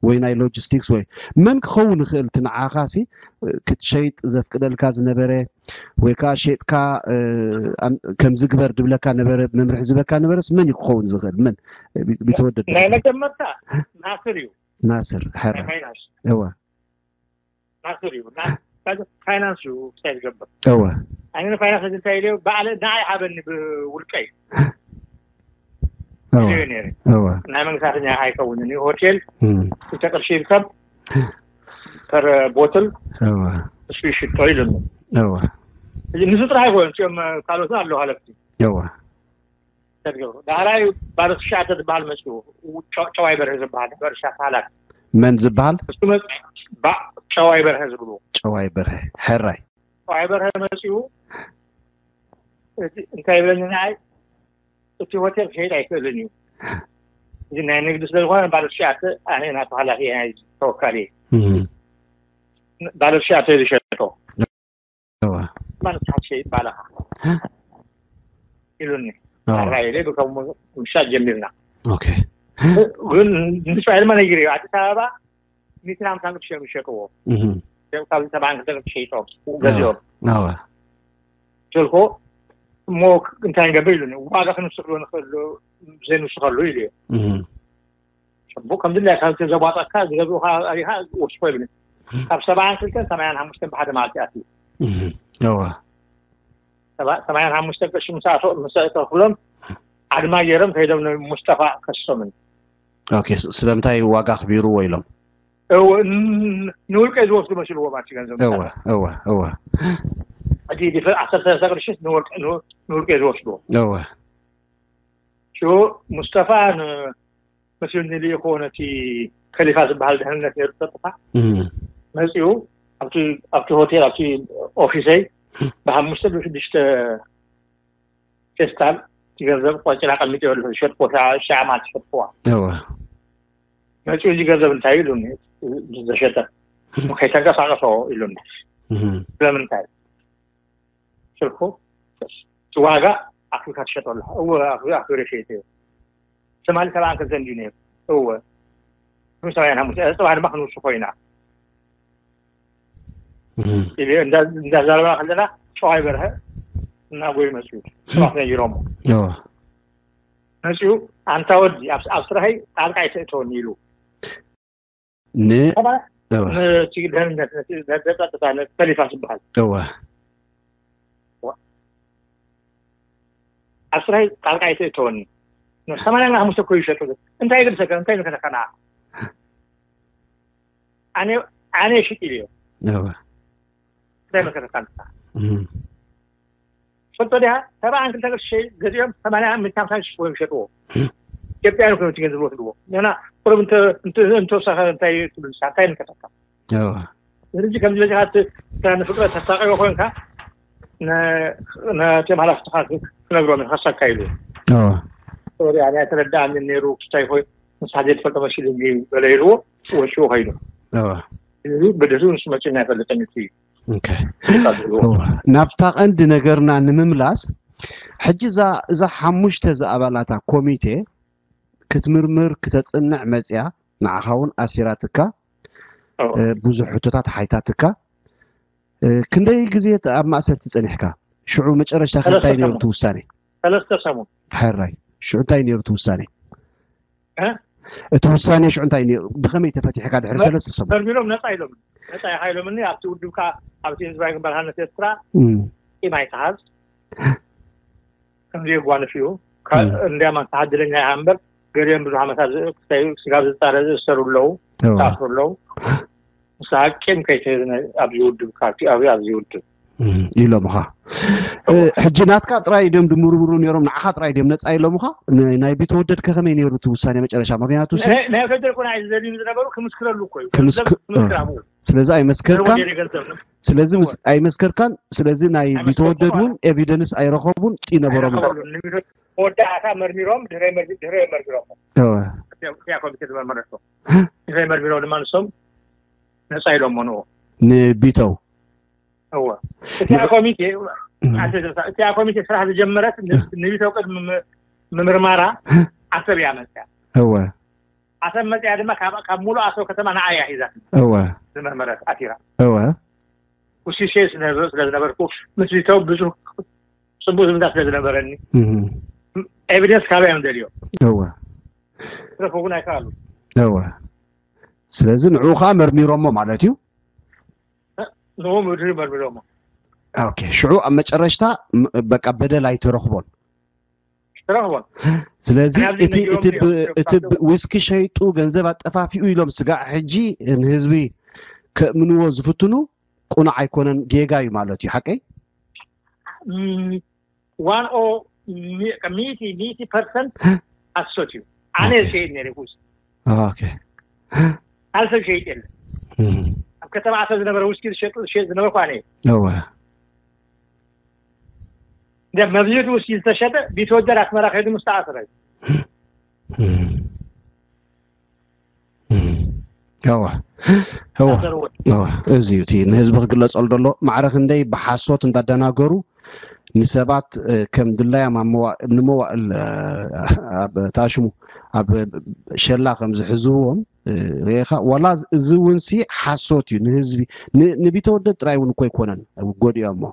ወይ ናይ ሎጂስቲክስ ወይ መን ክኸውን ይኽእል? እቲ ንዓኻሲ ክትሸይጥ ዘፍቅደልካ ዝነበረ ወይ ከዓ ሸይጥካ ከምዚ ግበር ድብለካ ነበረ፣ መምርሒ ዝበካ ነበረስ መን እዩ ክኸውን ዝኽእል? መን? ቢተወደድ ናይ መጀመርታ ናስር እዩ። ናስር ሕረ። ናይ ፋይናንስ እወ። ናስር እዩ። ፋይናንስ እዩ ክሳይ ዝገብር። እወ። ኣነ ንፋይናንስ እዚ እንታይ ኢለ ባዕለ ንዓይ ሃበኒ ብውልቀይ እወ። ኢለ ነይረ። እወ። ናይ መንግስታትኛ ኣይከውንን እዩ። ሆቴል እም። ክልተ ቅርሺ ይርከብ ፐር ቦትል እወ። እሱ ይሽጦ ኢሉኒ። እወ። እዚ ንሱ ጥራሕ ኣይኮነን፣ እዚኦም ካልኦት ኣለዉ ሃለፍቲ። እወ። ተገብሩ። ዳሕራይ ባለ ትሽዓተ ዝበሃል መፅኡ። ጨ-፣ ጨዋይ በርሀ ዝበሃል በርሻ ካላት። መን ዝበሃል? እሱ መፅ-፣ ባ-፣ ጨዋይ በርሀ ዝብሉ። ጨዋይ በርሀ። ሕራይ። ጨዋይ በርሀ መፅኡ። እቲ እንታይ ይብለኒ ንዓይ፣ እቲ ሆቴል ክሄድ ኣይክእልን እዩ። እዚ ናይ ንግዲ ስለ ዝኾነ ባለ ትሽዓተ ኣነ ናቱ ሓላፊ ናይ ተወካሊ። እም። ባለ ትሽዓተ ዝሸጦ። እወ። ማለት ታች ይባላኻ። እወ። ኢሉኒ። ኣራይ ኢለ ብከምኡ ምሻጥ ጀሚርና። ኦኬ። ግን ንሱ ድማ ነጊሩ እዩ። ኣዲስ ኣበባ ሚእትን ሓምሳን ቅርሺ እዮም ዝሸጥዎ። እህ። ካብ ሰብዓን ክልተን ቅርሺ ሸይጦም፣ ገዚኦም። ኣወ። ስልኮ እሞ እንታይ ንገብር ኢሉኒ። ዋጋ ክንውስኽሉ ንኽእል ዘይንውስኸሉ ኢሉ እዩ። እህ። ጽቡቕ ከም ድላይካ ዘዋጣካ ዝገዝኡኻ ኣሪኻ ወስኮ ይብል። ካብ ሰብዓን ክልተን ሰማንያን ሓሙሽተን ብሓደ መዓልቲ ኣትዩ። እህ፣ እወ። ሰባ-፣ ሰማንያን ሓሙሽተን ቅርሺ ምስ ኣቶ-፣ ምስ ኣእተኹሎም ዓድማ ገይሮም ከይዶም ንሙስጠፋ ከሶምን። ኦኬ፣ ስ-፣ ስለምንታይ ዋጋ ኣኽቢርዎ ኢሎም? እወ፣ ን-፣ ንውልቀ ዝወስዱ መሲልዎም ኣቲ ገንዘብ እወ፣ እወ፣ እወ። ሕጂ ዲፈ-፣ ዓሰርተ ሰለስተ ቅርሺ ንወልቀ-፣ ንው-፣ ንውልቀ ዝወስድዎ። እወ። ሽዑ ሙስጠፋ ን-፣ መሲሉኒ ልኢኽዎ ነቲ ከሊፋ ዝበሃል ድሕንነት ነይሩ ጸጥታ። እም። መጺኡ ኣብቲ፣ ኣብቲ ሆቴል፣ ኣብቲ ኦፊሰይ ብሓሙሽተ ብሽዱሽተ ፌስታል እቲ ገንዘብ ቆጺራ ኣቐሚጠዮ ኣለኹ። ዝሸጥኩዎ ሸዓ፣ ሸዓ መዓልቲ ዝሸጥኩዋ። እወ። መጺኡ እዚ ገንዘብ እንታይ እዩ ኢሉኒ፣ ዝተሸጠ። ከይተንቀሳቐሶ ኢሉኒ። እም። ስለምንታይ? ስልኩ፣ እቲ ዋጋ ኣኽቢርካ ትሸጦ ኣለኻ። እወ፣ ኣኽቢ-፣ ኣኽቢረ ሸይጠዮ። ትማሊ ሰብዓን ክልተን ድዩ ነይሩ? እወ። ንሰማንያን ሓሙሽተ፣ ጽባሕ ድማ ክንውስኾ ኢና። እም። ኢለ እንዳ-፣ እንዳዛረብና ከለና፣ ጨዋይ በርሀ እናጎዩ መጽኡ። ሰባት ነጊሮሞ። እወ። መጽኡ፣ ኣንታ ወዲ፣ ኣብ፣ ኣብ ስራሐይ ጣልቃ ኣይተእተወኒ ኢሉ። ን-፣ ሰባት እወ። ነቲ ደህንነት፣ ነቲ ጸጥታ፣ ነቲ ከሊፋ ዝበሃል። እወ። ኣብ ስራይ ጣልቃ ኣይተእተወኒ። ሰማንያ ሓሙሽተ እኮ ይሸጡ። እንታይ ይገድሰካ? እንታይ ይመለከተካ? ኣነ፣ ኣነ ሽጥ ኢለዮ። እወ። እንታይ ይመለከተካ? እም። ትፈልጦ ዲኻ? ሰብዓን ክልተ ቅርሺ ገዚኦም ሰማንያ ሚእቲ ሓምሳ ሺሕ ኮይኖም ይሸጥዎ። ኢትዮጵያውያን ኮይኖም እቲ ገንዘብ ዝወስድዎ። ንሕና ቁሩብ እንተ-፣ እንተ-፣ እንተወሰኸ እንታይ ትብል ንስኻ? እንታይ ይምልከተካ? እወ። ስለዚ ከምዚ በዚኻ እቲ፣ ንፍጥረት ተሳቀዮ ኮይንካ፣ ነ-፣ ነቶም ሃላፍትኻ ክትነግሮም ኢኻ፣ ክሳካ ኢሉ። እወ። ሶሪ፣ ኣነ ኣይተረድኣንን ነይሩ፣ ክስታይ ኮይኑ፣ ንስኻ ዘይትፈልጦ መሲሉ እንድዩ ገለ ኢልዎ፣ ወሽኡ ከይዱ። እወ። እዚ ብድሕሪኡ ንሱ መጺኡ ኣይፈልጥን እዩ። ኦኬ። እወ። ናብታ ቀንዲ ነገርና ንምምላስ፣ ሕጂ እዛ፣ እዛ ሓሙሽተ ዝኣባላታ ኮሚቴ ክትምርምር፣ ክተጽንዕ መጽያ፣ ንዓኻ እውን ኣሲራትካ፣ እወ። እ፣ ብዙሕ ሕቶታት ሓይታትካ፣ እ፣ ክንደይ ግዜ ተ-፣ ኣብ ማእሰርቲ ጸኒሕካ? ሽዑ መጨረሽታ ከ ሰለስተ እንታይ ነይሩ ሰሙን። እቲ ውሳኔ? ሰለስተ ሰሙን። ሕራይ። ሽዑ እንታይ ነይሩ እቲ ውሳኔ? እ? እቲ ውሳኔ ሽዑ እንታይ ነይሩ? ብኸመይ ተፈቲሕካ ድሕሪ መ-፣ ሰለስተ ሰሙን? መርሚሮም ነጻ ኢሎም። ነጻ ኢኻ ኢሎምኒ፣ ኣብቲ ውድብካ፣ ኣብቲ ህዝባዊ ግንባር ሓርነት ኤርትራ እም። ቂም ኣይትሓዝ። ከም ዘየጓንፍ እዩ። ካ-፣ እም። እንዲያም ኣንተ ዕድለኛ ኢኻ እምበር፣ ገሊኦም ብዙሕ ዓመታት ዝ-፣ ክሳይ-፣ ስጋብ ዝጻረ ዝእሰሩ ኣለዉ፣ እወ። ዝኣስሩ ኣለዉ። ንስኻ ቂም ከይትህብ ነ-፣ ኣብዚ ውድብ፣ ካብቲ፣ ኣብ-፣ ኣብዚ ውድብ። እም፣ ኢሎምኻ። እወ። እ፣ ሕጂ ናትካ ጥራይ ድዮም ድምርምሩ ነይሮም፣ ንዓኻ ጥራይ ድዮም ነጻ ኢሎምኻ? ን-፣ ናይ ቢተወደድ ከ ከመይ ነይሩ እቲ ውሳኔ መጨረሻ? ምኽንያቱ ሲ ናይ፣ ናይ ወደድ እኮ ንዓይ ዝደልዩ ዝነበሩ ክምስክረሉ እኮ እዩ። ክምስክ-፣ ክምስክር እ። ኣብኡ። ስለዚ ኣይመስከርካን? ገንዘብ ነው። ስለዚ ምስ-፣ እወ። ኣይመስከርካን? ስለዚ ናይ ኣይመስከርኩን ቢተወደድ እውን ማለት። ኤቪደንስ ኣይረኸቡን፣ ጭ ነበሮም። ኣይረኸቡን። ንቢሮ-፣ መወዳእታ መርሚሮም፣ ድሕረ መርሚ-፣ ድሕረ መርሚሮም። እወ። እቲያ፣ እቲያ ኮሚቴ ዝመርመረቶ። ድሕረ መርሚሮም ድማ ንሶም ነጻ ኢሎሞ ንኡ። ንቢተው። እወ። እቲያ ን-፣ ኮሚቴ እም። ኣንተ ዘምሳ-፣ እቲ ኮሚቴ ስራሕ ዝጀመረት ን-፣ ንቢተው ቅድሚ ም-፣ ምምርማራ ዓሰብ እያ መፅያ። እወ። ዓሰብ መፅያ ድማ ካብ፣ ካብ ሙሉእ ኣሰብ ከተማ ንዓያ ሒዛ። እወ። ዝመርመረት ኣቲራ። እወ። ውሲሴ ስለ፣ ስለ ዝነበርኩ ምስ ቢተው ብዙ ፅቡቅ ዝምዳ ስለ ዝነበረኒ እም። ኤቪደንስ ካበይ እዮም ደልዮ? እወ። ክረኽቡ እውን ኣይከኣሉ። እወ። ስለዚ ንዕኡ ከዓ መርሚሮሞ ማለት እዩ። ንኡ ምድሪ መርሚሮሞ። ኦኬ። ሽዑ ኣብ መጨረሽታ ም-፣ በቃ በደል ኣይተረኽቦን። ተረኽቦን። ስለዚ ናይ ኣብዚ እቲ፣ ነጊሮም እቲ እዮም። ብ-፣ እቲ ካብ ብ-፣ ዊስኪ ሸይጡ ገንዘብ ኣጠፋፊኡ ኢሎም ስጋዕ ሕጂ ንህዝቢ ከእምንዎ ዝፍትኑ ቁኑዕ ኣይኮነን፣ ጌጋ እዩ ማለት እዩ። ሓቀይ? ም-፣ ዋን ኦ ሚ-፣ ሚእቲ፣ ሚእቲ ፐርሰንት ሓሶት እዩ። ኣነ ኦኬ። ዝሸይጥ ነይረ ውስኪ። ኦኬ። ካልእ ሰብ ሸይጥ የለን። እም። ኣብ ከተማ ዓሰብ ዝነበረ ውስኪ ዝሸጡ፣ ዝሸጥ ዝነበርኩ ኣነ እየ። እወ። እንደ መብዝሕቱ ውስኪ ዝተሸጠ ቢትወደድ ኣስመራ ከይዱ ምስ ተኣስረ እዩ። እም። እም። እወ። እወ። ተኣሰሩ እውን። እወ። እዚ እዩ እቲ ንህዝቢ ክግለጸሉ ዘሎ። ማዕረ ክንደይ ብሓሶት እንዳደናገሩ ንሰባት፣ እ፣ ከም ድላዮም ኣብ መዋ-፣ ንመዋእል፣ እ፣ ኣብ ታሽሙ ኣብ ሸላ ከም ዝሕዝዎም፣ እ፣ ርኤኻ። ዋላ እዚ እውን ሲ ሓሶት እዩ ንህዝቢ፣ ን-፣ ንቢተወደድ ጥራይ እውን እኮ ኣይኮነን ጎዲኦሞ።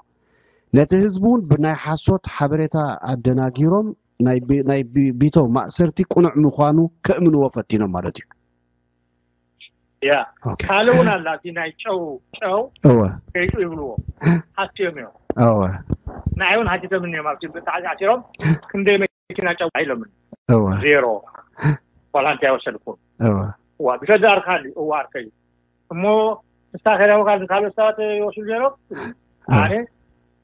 ነቲ ህዝቢ እውን ብናይ ሓሶት ሓበሬታ ኣደናጊሮም ናይ ቢ-፣ ናይ ቢ-፣ ቢተው ማእሰርቲ ቁኑዕ ምዃኑ ከእምንዎ ፈቲኖም ማለት እዩ። ያ። ኦኬ። ካልእ እውን ኣላ፣ እቲ ናይ ጨው፣ ጨው እወ። ሸይጡ ይብልዎ። ሓትዮም እዮም። እወ። ንዓይ እውን ሓቲቶምኒ እዮም፣ ኣብቲ ብጣዕሚ ዓሲሮም፣ ክንደይ መኪና ጨው ኢሎምን። እወ። ዜሮ። ዋላ እንታይ ኣይወሰድኩን። እወ። ዋ፣ ብሸዳ ኣርካ ድዩ? እወ፣ ኣርከይ። እሞ ንስኻ ከይዳ ወካ ካልኦት ሰባት ይወስዱ ነይሮም? እወ። ኣነ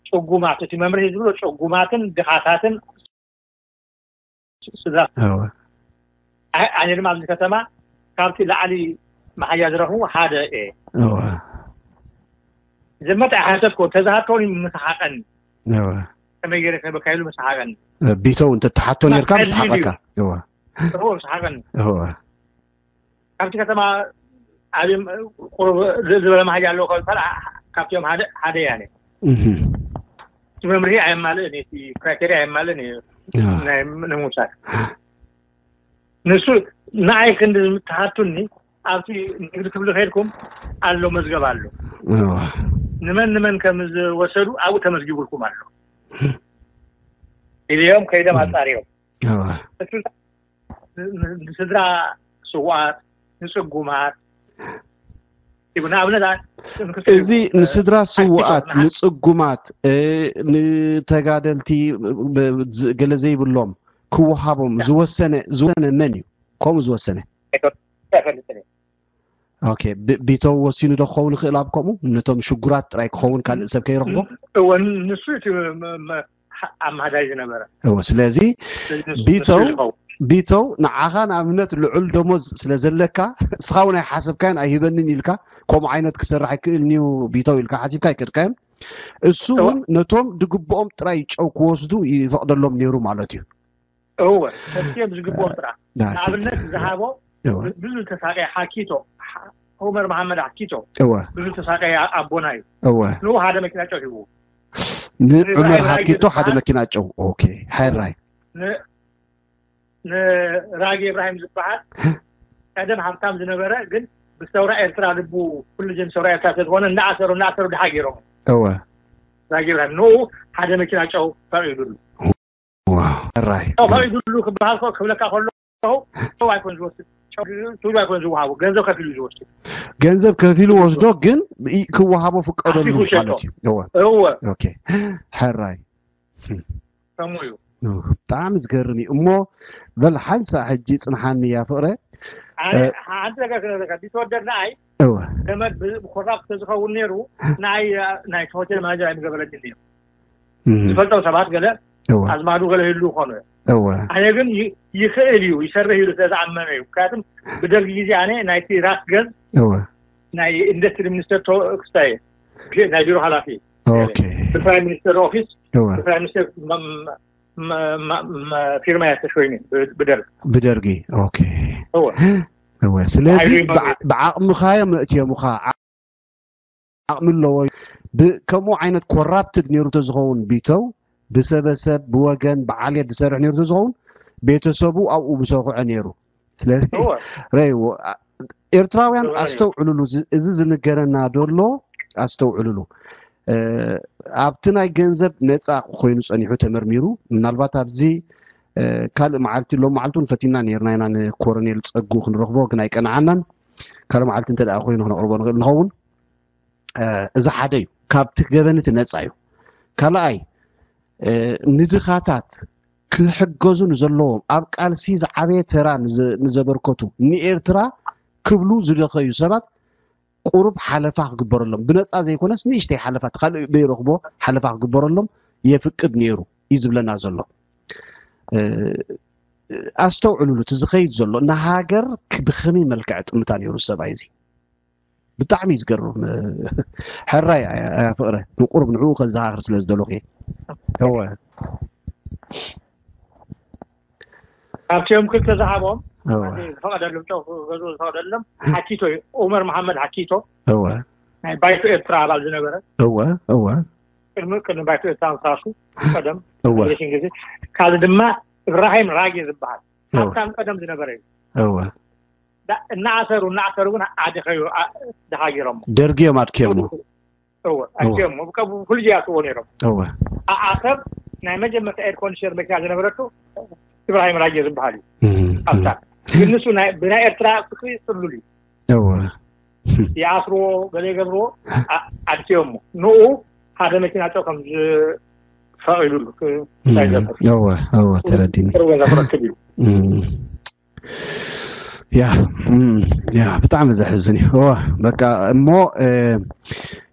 ጽጉማት፣ እቲ መምርሒ ዝብሎ ጽጉማትን ድኻታትን ስድራ። እወ። ኣይ-፣ ኣነ ድማ ኣብዚ ከተማ ካብቲ ላዕሊ መሓያ ዝረኽቡ ሓደ እየ። እወ። ዘመት ኣይሓተትኩ፣ ተዝሃተውን ምስሓቐኒ። እወ። ከመይ ገይረ ክህበካ ኢሉ ምስሓቐኒ። እ፣ ቢተው እንተትሓቶ ማ-፣ ነርካ ቀሊል ምስሓቐካ። እዩ። እወ። እወ፣ ምስሓቐኒ። እወ። ካብቲ ከተማ ዓብዮም ቁሩብ ርእ ዝበለ መሓያ ኣለዎ ካብ ዝበሃል፣ ኣ-፣ ካብቲኦም ሓደ፣ ሓደ እየ ኣነ። እህ። እቲ መምርሒ ኣየማልእን እዩ፣ እቲ ክራይቴርያ ኣየማልእን እዩ። ያ። ናይ ም-፣ ንምውሳድ። ንሱ ንዓይ ክንዲ ዝምትሓቱኒ፣ ኣብቲ ንግዲ ክፍሊ ከይድኩም ኣሎ፣ መዝገብ ኣሎ። እዋ። ንመን ንመን ከም ዝወሰዱ ኣብኡ ተመዝጊቡልኩም ኣሎ። ኢልዮም ከይዶም እም። ኣጻርዮም። እዋ። እሱ ን-፣ ን-፣ ንስድራ ስውኣት፣ ንጽጉማት፣ ይብሉ። ንኣብነት፣ ኣ-፣ ንክልተ እዚ ይብሉ። ንስድራ ሓኪም ስውኣት፣ ሓ-፣ ንጽጉማት፣ እ፣ ንተጋደልቲ፣ ብ-፣ ዝ-፣ ገለ ዘይብሎም ክወሃቦም ያ። ዝወሰነ፣ ዝወሰነ መን እዩ? ከምኡ ዝወሰነ? ኣይፈልጥን እየ። ኦኬ፣ ብ-፣ ቢተው ወሲኑ ዶ ክኸውን ይኽእል ኣብ ከምኡ? ነቶም ሽጉራት ጥራይ ክኸውን ካልእ ሰብ ከይረኽቦ? እወ፣ ንሱ እቲ መ-፣ መ-፣ ሓ-፣ ኣማሃዳይ ዝነበረ። እወ፣ ስለዚ ስለዚ ንሱ፣ ቢተው፣ ንሱ ዝኸውን። ቢተው ንዓኻ ንኣብነት ልዑል ደሞዝ ስለ ዘለካ፣ እስኻ እውን ኣይሓሰብካዮን ኣይህበንን ኢልካ፣ ከምኡ ዓይነት ክሰርሕ ኣይክእልን እዩ ቢተው ኢልካ ሓሲብካ ኣይከድካዮን። እሱ እወ። እውን ነቶም ድግብኦም ጥራይ ጨው ክወስዱ ይፈቕደሎም ነይሩ ማለት እዩ። እወ፣ ሰስዮም ዝግብኦም ጥራሕ። ዳ-፣ ንኣብነት ሰስዮ። ዝሃቦ እወ። ብ-፣ ብዙ ተሳቀየ ሓኪቶ፣ ሓ-፣ ዑመር መሓመድ ሓኪቶ፣ እወ። ብዙ ተሳቀየ ኣቦና እዩ። እወ። ንኡ ሓደ መኪና ጨው ሂቡ። ንዑመር ራይ ሓኪቶ ሓደ መኪና ጨው። ኦኬ፣ ሓራይ። ን-፣ ንራጊ ኢብራሂም ዝበሃል ቀደም ሃብታም ዝነበረ ግን ብሰውራ ኤርትራ ልቡ ኩሉ ጀን ሰውራ ኤርትራ ስለዝኾነ እንዳኣሰሩ፣ እንዳኣሰሩ ድሓ ገይሮም። እወ። ራጊ ኢብራሂም ንኡ ሓደ መኪና ጨው ፈቒዱሉ። ዋው፣ ሕራይ። ጨው ፈቒዱሉ ክበሃል ከ-፣ ክብለካ ከለኹ፣ ጨው ኣይኮን ዝወስድ፣ ጨው ትብሉ ኣይኮን ዝወሃቡ፣ ገንዘብ ከፊሉ ዝወስድ። ገንዘብ ከፊሉ ወስዶ፣ ግን ይ-፣ ክወሃቦ ፍቀደሉ ኣሲፉ ሸጦ። ማለት እዩ። እወ። እወ። ኦኬ። ሕራይ። ከምኡ እዩ። ኦ፣ ብጣዕሚ ዝገርም እዩ። እሞ በል ሓንሳእ ሕጂ ጽንሓኒ እያ ፍቕረ። ኣነ እ፣ ሓንቲ ነገር ክነግረካ፣ ቢትወደድ ንኣይ እወ። ገመድ ብ-፣ ብኮራፕት ተዝኸውን ነይሩ፣ ንኣይ፣ እ፣ ናይ ሆቴል ማናጀር ኣይምገበረልኝ ነይሩ። እም። ዝፈልጦም ሰባት ገለ እወ። ኣዝማዱ ገለ ይህሉ ይኾኑ እዮም። እወ። ኣነ ግን ይ-፣ ይኽእል እዩ፣ ይሰርሕ ኢሉ ስለ ዝኣመነ እዩ። ምክንያቱም ብደርጊ ግዜ ኣነ ናይቲ ራስ ገዝ እወ። ናይ ኢንዱስትሪ ሚኒስተር ቶ-፣ ክስታይ፣ ቢ-፣ ናይ ቢሮ ሓላፊ። ኦኬ። ብፕራይም ሚኒስተር ኦፊስ፣ እወ። ብፕራይም ሚኒስተር መ-፣ መ-፣ መ-፣ መ-፣ ፊርማ እያ ተሾይነ ብ-፣ ብደርግ። ብደርጊ። ኦኬ። እወ። እወ። ስለዚ ሓይሉ ይመርሕ። ብዓ-፣ ብዓቕምኻ እዮም ኣእትዮምኻ። ዓቕሚ ኣለዎ። ከምኡ ዓይነት ኮራፕትድ ነይሩ ተዝኸውን ቢተው ብሰበሰብ ብወገን ብዓልየት ዝሰርሕ ነይሩ ተዝኸውን ቤተሰቡ ኣብኡ ብሰኩዐ ነይሩ። ስለዚ ረይዎ ኤርትራውያን ኣስተውዕሉሉ፣ እዚ ዝንገረና ደሎ ኣስተውዕሉሉ። ኣብቲ ናይ ገንዘብ ነፃ ኮይኑ ፀኒሑ ተመርሚሩ፣ ምናልባት ኣብዚ ካልእ መዓልቲ፣ ሎም መዓልቲ እውን ፈቲና ነርና ኢና ንኮረኔል ፀጉ ክንረኽቦ፣ ግን ኣይቀናዓናን። ካልእ መዓልቲ እንተ ደኣ ኮይኑ ክነቕርቦ ንኽእል ንኸውን። እዚ ሓደ እዩ፣ ካብቲ ገበን እቲ ነፃ እዩ። ካልኣይ፣ ንድኻታት ክሕገዙ ንዘለዎም፣ ኣብ ቃልሲ ዝዓበየ ተራ ንዘበርከቱ፣ ንኤርትራ ክብሉ ዝደኸዩ ሰባት ቁሩብ ሓለፋ ክግበረሎም፣ ብነፃ ዘይኮነስ ንእሽተይ ሓለፋ፣ ካልእ በይረኽቦ ሓለፋ ክግበረሎም የፍቅድ ነይሩ እዩ ዝብለና ዘሎ። ኣስተውዕሉሉ፣ እቲ ዝኸይድ ዘሎ ንሃገር ብኸመይ መልክዕ ጥምታ ነይሩ ሰብኣይ እዚ። ብጣዕሚ እዩ ዝገርም። ሕራይ ኣያ ፍቕረ፣ ንቁሩብ ንዕኡ ከዘኻኽር ስለ ዝደለኹ እየ። እወ። ካብቲኦም ክልተ ዝሃቦም ዝፈቐደሎም፣ ጨው ክገዝኡ ዝፈቐደሎም ሓኪቶ እዩ። ዑመር መሓመድ ሓኪቶ፣ እወ፣ ናይ ባይቶ ኤርትራ ኣባል ዝነበረ፣ እወ፣ እወ፣ ቅድሚ ቅድሚ ባይቶ ኤርትራ ምፍራሱ ቀደም፣ እወ፣ ሽን ግዜ። ካልእ ድማ እብራሂም ራጌ ዝበሃል፣ እወ፣ ሃብታም ቀደም ዝነበረ እዩ። እወ። እናኣሰሩ እናኣሰሩ ግን ኣድኸዩ፣ ደሃጊሮሞ። ደርጊ እዮም ኣድክዮሞ። እወ፣ ኣድክዮሞ። ኩሉ ዚኣስዎ ነይሮም። እወ። ኣሰብ ናይ መጀመርታ ኤር ኮንዲሽነር መኪና ዝነበረቱ እብራሂም ራጀ ዝበሃል እዩ። ኣብታ ግን ንሱ ብናይ ኤርትራ ፍቅሪ ጽሉል እዩ። እወ። ይኣስርዎ፣ ገለ ይገብርዎ፣ ኣድክዮሞ። ንኡ ሓደ መኪና ጨው ከም ዝፈቒዱሉ እንታይ ገብር። እወ፣ እወ፣ ተረዲኒ። ጥሩ ገዛ ክረክብ እዩ። ያ ያ ብጣዕሚ ዘሕዝን እዩ። እዋ በቃ እሞ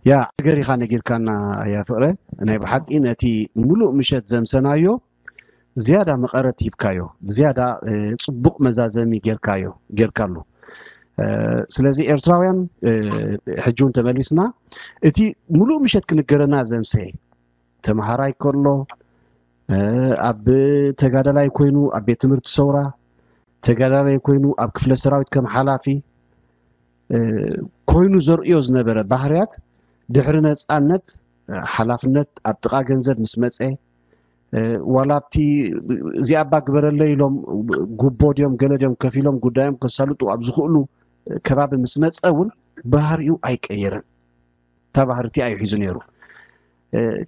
ያ ነገር ኢኻ ነጊርካና። ያ ፍቅረ፣ ናይ ብሓቂ ነቲ ሙሉእ ምሸት ዘምሰናዮ ዝያዳ መቐረት ሂብካዮ፣ ዝያዳ ጽቡቕ መዛዘሚ ጌርካዮ ጌርካሉ። ስለዚ ኤርትራውያን፣ ሕጂ እውን ተመሊስና እቲ ሙሉእ ምሸት ክንገረና ዘምሰየ ተምሃራይ ከሎ፣ ኣብ ተጋዳላይ ኮይኑ ኣብ ቤት ትምህርቲ ሰውራ፣ ተጋዳላይ ኮይኑ ኣብ ክፍለ ሰራዊት ከም ሓላፊ ኮይኑ ዘርእዮ ዝነበረ ባህርያት፣ ድሕሪ ነጻነት ሓላፍነት ኣብ ጥቓ ገንዘብ ምስ መጸ፣ ዋላ ኣብቲ እዚኣ እባ ግበረለይ ኢሎም ጉቦ ድዮም ገለ ድዮም ከፊሎም ጉዳዮም ከሳልጡ ኣብ ዝኽእሉ ከባቢ ምስ መጸ እውን ባህሪኡ ኣይቀየረን። እታ ባህሪ እቲኣ እዩ ሒዙ ነይሩ።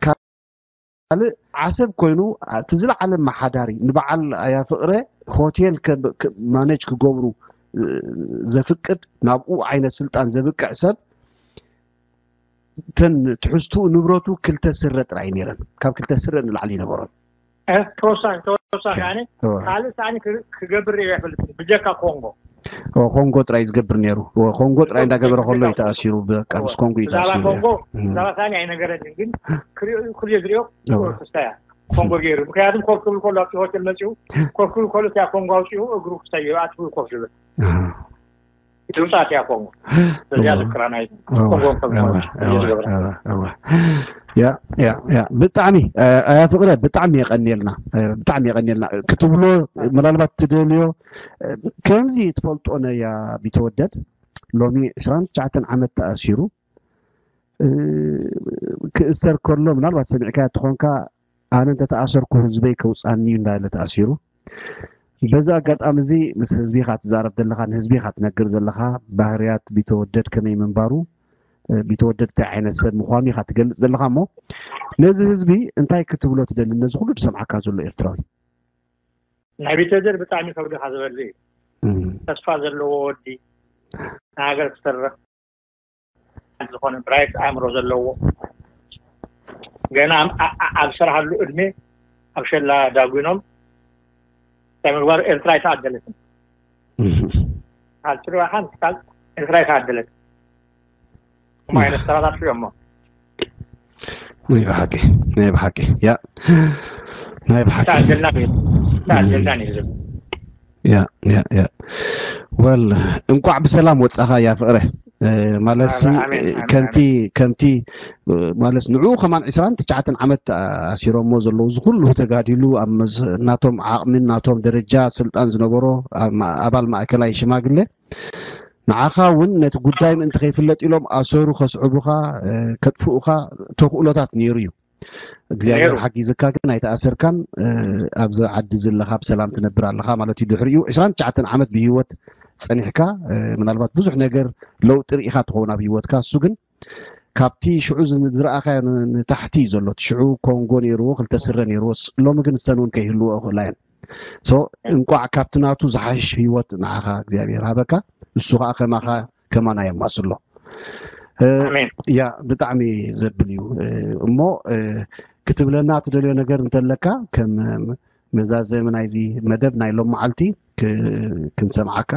ካልእ ዓሰብ ኮይኑ እቲ ዝለዓለ መሓዳሪ ንበዓል ኣያ ፍቕረ ሆቴል ማነጅ ክገብሩ ዘፍቅድ ናብኡ ዓይነት ስልጣን ዘብቅዕ ሰብ እተን ትሕዝትኡ ንብረቱ ክልተ ስረ ጥራይ ነይረን። ካብ ክልተ ስረ ንላዕሊ ይነበሮን። ተወሳኺ ተወሳኺ ኣነ ካልእ ሳኒ ክገብር ሪኦ ኣይፈልጥን ብጀካ ኮንጎ። ኮንጎ ጥራይ ዝገብር ነይሩ። ኮንጎ ጥራይ እንዳገበረ ከሎ እዩ ተኣሲሩ። በቃ ምስ ኮንጎ እዩ ተኣሲሩ። ኮንጎ ዛባ ሳኒ ኣይነገረንን ግን ክሪኦ ክልዮ ዝሪኦ ክስታያ ኮንጎ ገይሩ። ምክንያቱም ኮፍ ክብል ከሎ ኣብቲ ሆቴል መፂኡ ኮፍ ክብል ከሎ እቲያ ኮንጎ ኣውፂኡ እግሩ ክሳይ ኣትቡ ኮፍ ዝብል ይውፃት እያ ኮንጎ። በዚያ ዝክራ ናይ ኮንጎ ከም ዝገበረ። ያ ያ ያ ብጣዕሚ ኣያ ፍቅረ ብጣዕሚ የቀንየልና። ብጣዕሚ የቀንየልና ክትብሎ ምናልባት ትደልዮ ከምዚ ትፈልጦ ነያ ቢተወደድ ሎሚ ዕስራን ትሽዓተን ዓመት ተኣሲሩ ክእሰር ከሎ ምናልባት ሰሚዕካያ ትኾንካ ኣነ እንተተኣሰርኩ ህዝበይ ከውፅኣኒ እዩ እንዳበለ ተኣሲሩ። በዚ ኣጋጣሚ እዚ ምስ ህዝቢ ኢኻ ትዛረብ ዘለኻ፣ ንህዝቢ ኢኻ ትነግር ዘለኻ፣ ባህርያት ቢተወደድ ከመይ ምንባሩ፣ ቢተወደድ እንታይ ዓይነት ሰብ ምዃኑ ኢኻ ትገልጽ ዘለኻ። እሞ ነዚ ህዝቢ እንታይ ክትብሎ ትደሊ፣ ነዚ ኩሉ ዝሰምዓካ ዘሎ ኤርትራዊ? ናይ ቢተወደድ ብጣዕሚ ከብድኻ ዝበሊ እዩ። ተስፋ ዘለዎ ወዲ፣ ንሃገር ክሰርሕ ዝኾነ ብራይት ኣእምሮ ዘለዎ፣ ገና ኣብ ዝሰርሓሉ ዕድሜ ኣብ ሸላ ዳጒኖም እንታይ ምግባር ኤርትራ ኣይተዓደለትን። ካልትሪዋሓን ክሳል ኤርትራ ኣይተዓደለትን። እሞ ዓይነት ሰራታት እዮም። ናይ ብሓቂ ናይ ብሓቂ ያ ናይ ብሓቂ ተዓደልና ተዓደልና ነይሩ። ያ ያ ያ ወል እንቋዕ ብሰላም ወጻኻ ያ ፍቕረ። ማለት ከምቲ ከምቲ ማለት ንዕኡ ከማን ዕስራን ትሽዓተን ዓመት ኣሲሮሞ ዘለዉ እዚ ኩሉ ተጋዲሉ ኣብ ናቶም ዓቕሚን ናቶም ደረጃ ስልጣን ዝነበሮ ኣባል ማእከላይ ሽማግለ ንዓኻ እውን ነቲ ጉዳይ ምእንቲ ከይፍለጥ ኢሎም ኣሰሩ ከስዕቡኻ፣ እ፣ ከጥፍኡኻ ተኽእሎታት ነይሩ እዩ። እግዚኣብሔር ነይሩ። ሓጊዝካ ግን ኣይተኣሰርካን። እ፣ ኣብዚ ዓዲ ዘለኻ ብሰላም ትነብር ኣለኻ ማለት እዩ። ድሕሪኡ ዕስራን ትሽዓተን ዓመት ብህይወት ጸኒሕካ፣ እ፣ ምናልባት ብዙሕ ነገር ለውጢ ርኢኻ ትኸውን ኣብ ህይወትካ። እሱ ግን ካብቲ ሽዑ ዝ-፣ ዝረኣኻዮ ን-፣ ንታሕቲ እዩ ዘሎ። እቲ ሽዑ ኮንጎ ነይርዎ፣ ክልተ ስረ ነይርዎ። ስ-፣ ሎሚ ግን እሰን እውን ከይህልዎ ይኽእላ እየን። ሶ እንቋዕ ካብቲ ናቱ ዝሓሽ ህይወት ንዓኻ እግዚኣብሔር ሃበካ። እሱ ከዓ ከማኻ ከማና የማስሎ። እ፣ ኣሜን። ያ ብጣዕሚ ዘብል እዩ። እ፣ እሞ፣ እ፣ ክትብለና ትደልዮ ነገር እንተለካ ከም፣ እ፣ መዛዘሚ ናይዚ መደብ ናይ ሎም መዓልቲ ክ-፣ ክንሰምዓካ።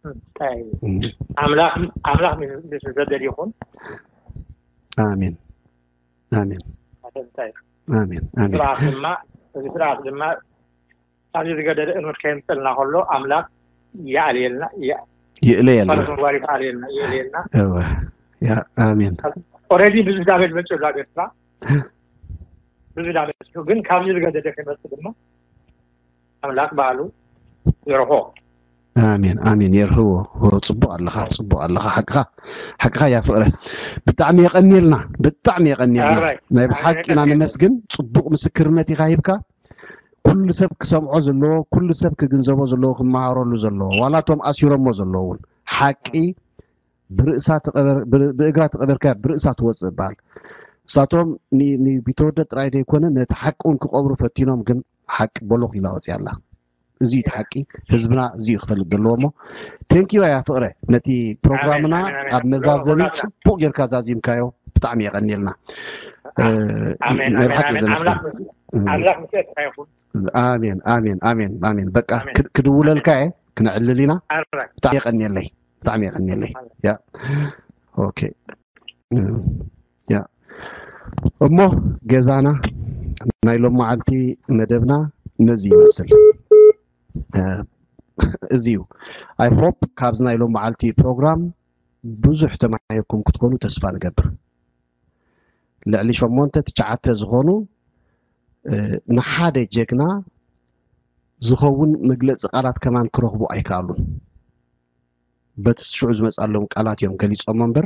እንታይ ኣምላኽ ኣምላኽ ምስ ዘደል ይኹን ኣሜን ኣሜን ኣሰንታይ ኣሜን ኣሜን ስርዓት ድማ እዚ ስርዓት ድማ ኣብዚ ዝገደደ እምነት ከየምፀልና ከሎ ኣምላኽ ይኣልየልና ይእለየልና ማለት መግባሪ ይኣልየልና ይእልየልና እወ ያ ኣሜን ኦልሬዲ ብዙሕ ዳሜጅ መፅኡ ኣብ ኤርትራ ብዙሕ ዳሜጅ ግን ካብዚ ዝገደደ ከይመፅእ ድማ ኣምላኽ ባዕሉ ይረኾ ኣሜን ኣሜን የርህዎ። ዎ፣ ፅቡቅ ኣለኻ፣ ፅቡቅ ኣለኻ። ሓቅኻ ሓቅኻ ያ ፍቅረ፣ ብጣዕሚ የቀንየልና፣ ብጣዕሚ የቀንየልና። ኣራይ። ናይ ብሓቂ ኢና ነመስግን። ፅቡቅ ምስክርነት ኢኻ ሂብካ። ኩሉ ሰብ ክሰምዖ ዘለዎ፣ ኩሉ ሰብ ክግንዘቦ ዘለዎ፣ ክመሃረሉ ዘለዎ፣ ዋላ እቶም ኣሲሮሞ ዘለዉ እውን ሓቂ ብርእሳ ተቐበር-፣ ብር-፣ ብእግራ ተቐበርካ ብርእሳ ትወፅእ ይበሃል። እሳቶም ኒ-፣ ንቢተወደድ ጥራይ ዘይኮነ ነቲ ሓቂ እውን ክቐብሩ ፈቲኖም፣ ግን ሓቂ ቦሎኽ ኢላ ወፅያ ኣላ። እዚ እዩ እቲ ሓቂ። ህዝብና እዚ እዩ ክፈልጥ ዘለዎ። እሞ ቴንኪዩ ኣያ ፍቅረ፣ ነቲ ፕሮግራምና ኣሜን፣ ኣሜን፣ ኣሜን። ኣብ መዛዘሚ ሁላትና። ፅቡቅ ጌርካ ዛዚምካዮ። ብጣዕሚ የቀንየልና። እ፣ ኣሜን ናይ ኣሜን ብሓቂ ኣሜን ዘመስግን። ኣምላኽ ምስ- ኣምላኽ ምስ ኤርትራ ይኹን ኣሜን ኣሜን ኣሜን ኣሜን። በቃ ኣሜን። ክድ-፣ ክድውለልካ እየ፣ ክነዕልል ኢና። ኣራይ። ብጣዕሚ የቀንየለይ፣ ብጣዕሚ የቀንየለይ። ያ ኦኬ ያ እሞ ገዛና ናይ ሎም መዓልቲ መደብና ነዚ ይመስል። እ፣ እዚ እዩ። ኣይ ሆፕ ካብዚ ናይ ሎም መዓልቲ ፕሮግራም ብዙሕ ተማሂርኩም ክትኮኑ ተስፋ ንገብር። ልዕሊ ሸሞንተ ትሽዓተ ዝኾኑ፣ እ፣ ንሓደ ጀግና ዝኸውን መግለፂ ቃላት ከማን ክረኽቡ ኣይከኣሉን። በቲ ሽዑ ዝመፅኣሎም ቃላት እዮም ገሊፆሞ እምበር፣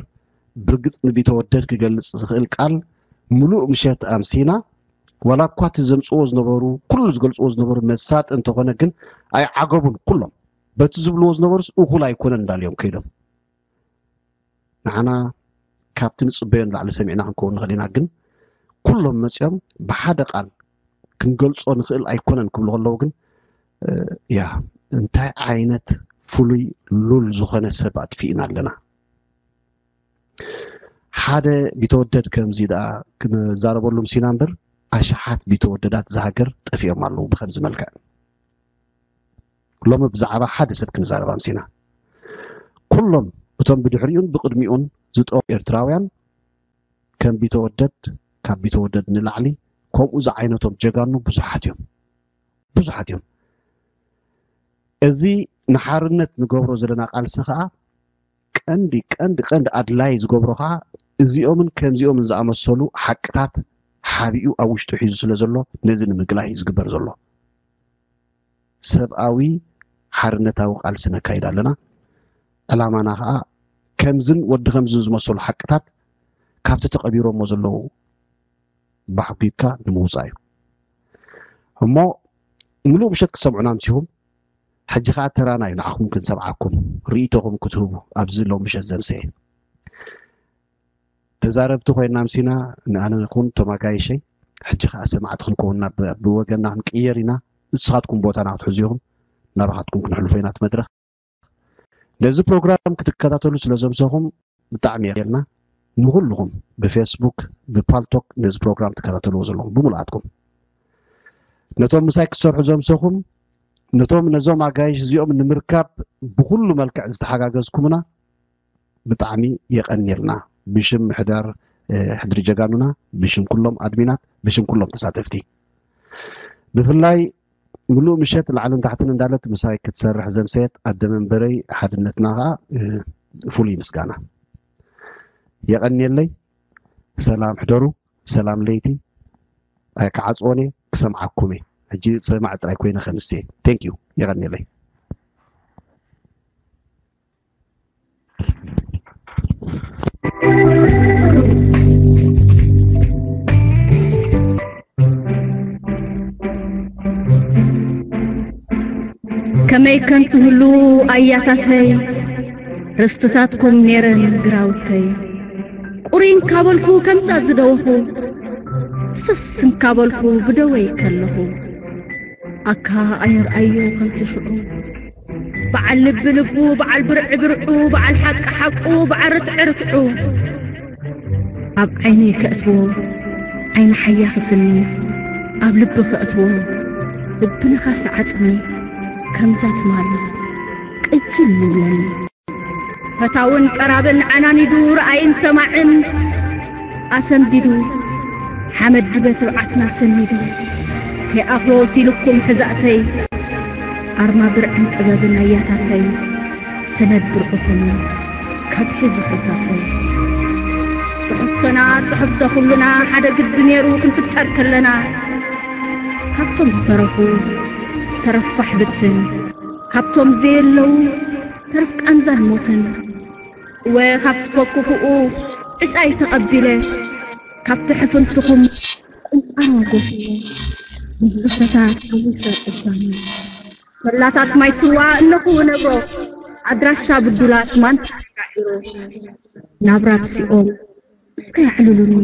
ብርግፅ ንቢተወደድ ክገልፅ ዝኽእል ቃል ምሉእ ምሸት ኣምሲና፣ ዋላ እኳ እቲ ዘምፅዎ ዝነበሩ፣ ኩሉ ዝገልፅዎ ዝነበሩ መሳጢ እንተኾነ ግን ኣይዓገቡን። ኩሎም በቲ ዝብልዎ ዝነበሩስ እኹል ኣይኮነን እንዳልዮም ከይዶም። ንዓና ካብቲ ንፅበዮ ንላዕሊ ሰሚዕና ክንከውን ንኽእል ኢና፣ ግን ኩሎም መፂኦም ብሓደ ቃል ክንገልፆ ንኽእል ኣይኮነን ክብሉ ከለዉ ግን፣ እ፣ ያ እንታይ ዓይነት ፍሉይ ሉል ዝኾነ ሰብ ኣጥፊእና ኣለና። ሓደ ቢተወደድ ከምዚ ደኣ ክንዛረበሉ ምሲና እምበር፣ ኣሽሓት ቢተወደዳት ዝሃገር ጠፊኦም ኣለዉ ብከምዚ መልክዕ። ሎሚ ብዛዕባ ሓደ ሰብ ክንዛረብ ኣምሲና። ኩሎም እቶም ብድሕሪኡን ብቕድሚኡን ዝጠፉ ኤርትራውያን ከም ቢተወደድ፣ ካብ ቢተወደድ ንላዕሊ ከምኡ ዝዓይነቶም ጀጋኑ ብዙሓት እዮም። ብዙሓት እዮም። እዚ ንሓርነት ንገብሮ ዘለና ቃልሲ ከዓ ቀንዲ፣ ቀንዲ፣ ቀንዲ ኣድላይ ዝገብሮ ከዓ እዚኦምን ከምዚኦምን ዝኣመሰሉ ሓቅታት ሓቢኡ ኣብ ውሽጡ ሒዙ ስለ ዘሎ ነዚ ንምግላይ እዩ ዝግበር ዘሎ። ሰብኣዊ ሓርነታዊ ቃልሲ ነካይድ ኣለና። ዕላማና ከዓ ከምዝን ወዲ ከምዝን ዝመሰሉ ሓቅታት ካብቲ ተቐቢሮሞ ዘለዉ ባሕጒግካ ንምውፃእ እዩ። እሞ ምሉእ ምሸት ክትሰምዑና ኣምሲኹም። ሕጂ ከዓ ተራና እዩ ንዓኹም ክንሰምዓኩም፣ ርኢቶኹም ክትህቡ ኣብዚ ሎም ምሸት ዘምሰየ። ተዛረብቲ ኮይና ኣምሲና፣ ንኣነ ይኹን እቶም ኣጋይሸይ፣ ሕጂ ከዓ ሰማዕቲ ክንከውንና ብ-፣ ብወገንና ክንቅየር ኢና። ንስኻትኩም ቦታና ክትሕዙ ኢኹም። ናባኻትኩም ክንሕልፎ ኢና እቲ መድረኽ። ነዚ ፕሮግራም ክትከታተሉ ስለ ዘምሰኹም ብጣዕሚ የቐንየልና። ንኹልኹም ብፌስቡክ፣ ብፓልቶክ ነዚ ፕሮግራም ትከታተልዎ ዘለኹም ብምልኣትኩም፣ ነቶም ምሳይ ክትሰርሑ ዘምሰኹም፣ ነቶም ነዞም ኣጋይሽ እዚኦም ንምርካብ ብኹሉ መልክዕ ዝተሓጋገዝኩምና ብጣዕሚ የቐንየልና። ብሽም ምሕዳር፣ እ፣ ሕድሪ ጀጋኑና፣ ብሽም ኩሎም ኣድሚናት፣ ብሽም ኩሎም ተሳተፍቲ። ብፍላይ ምሉእ ምሸት ላዕልን ታሕትን እንዳለት ምሳይ ክትሰርሕ ዘምሰየት ኣደ መንበረይ ሓድነትና ኸዓ፣ እ፣ ፍሉይ ምስጋና። የቐንየለይ። ሰላም ሕደሩ፣ ሰላም ለይቲ። ኣይክዓጽዎን እየ፣ ክሰምዓኩም እየ። ሕጂ ሰማዕ ጥራይ ኮይነ ከምስየ። ቴንክ ዩ። የቐንየለይ። ከመይ ከን ትህሉ ኣያታተይ፣ ርስትታትኩም ኔረን ግራውተይ። ቁሪ እንካበልኩ ከምዛ ዝደወኹ፣ ፍስስ እንካበልኩ ብደወይ ከለኹ፣ ኣካ ኣይርኣዮ ከምቲ ሽዑ። በዓል ልቢ ልቡ፣ በዓል ብርዒ ብርዑ፣ በዓል ሓቂ ሓቁ፣ በዓል ርትዒ ርትዑ። ኣብ ዓይነይ ከእትዎ ዓይኒ ሓያኺ ስኒ፣ ኣብ ልቢ ከእትዎ ልቢ ነኻሲ ዓጽሚ፣ ከምዛ ትማሊ ቅጅል ይብለኒ። ፈታውን ቀራብን ዓናኒዱ፣ ረኣይን ሰማዕን ኣሰንቢዱ፣ ሓመድ ድበ ትብዓትና ሰኒዱ፣ ከይኣኽሎ ሲልኩም ሕዛእተይ፣ ኣርማ ብርዕን ጥበብን ኣያታተይ፣ ሰነድ ብርዕኹም ከብሒ ዝኽእታተይ። ጽሕፍቶና ጽሕፍቶ ኩልና ሓደ ግዲ ነይሩ ክንፍጠር ከለና፣ ካብቶም ዝተረፉ ተረፋሕ ብትን፣ ካብቶም ዘየለዉ ተርፍ ቃንዛን ሞትን። እወ፣ ካብቲ ፈኩፍኡ ዕጫይ ተቐቢለ፣ ካብቲ ሕፍንትኹም ቁንጣሮ ጎሲየ፣ ንዝኽፈታ ሓዊሰ ቅዳሜ። ሰላታት ማይ ስዋ እነኹ ነብሮ፣ ኣድራሻ ብዱላት ማንታ ቃዒሮ። ናብራ ብሲኦም እስከ ያዕልሉኒ፣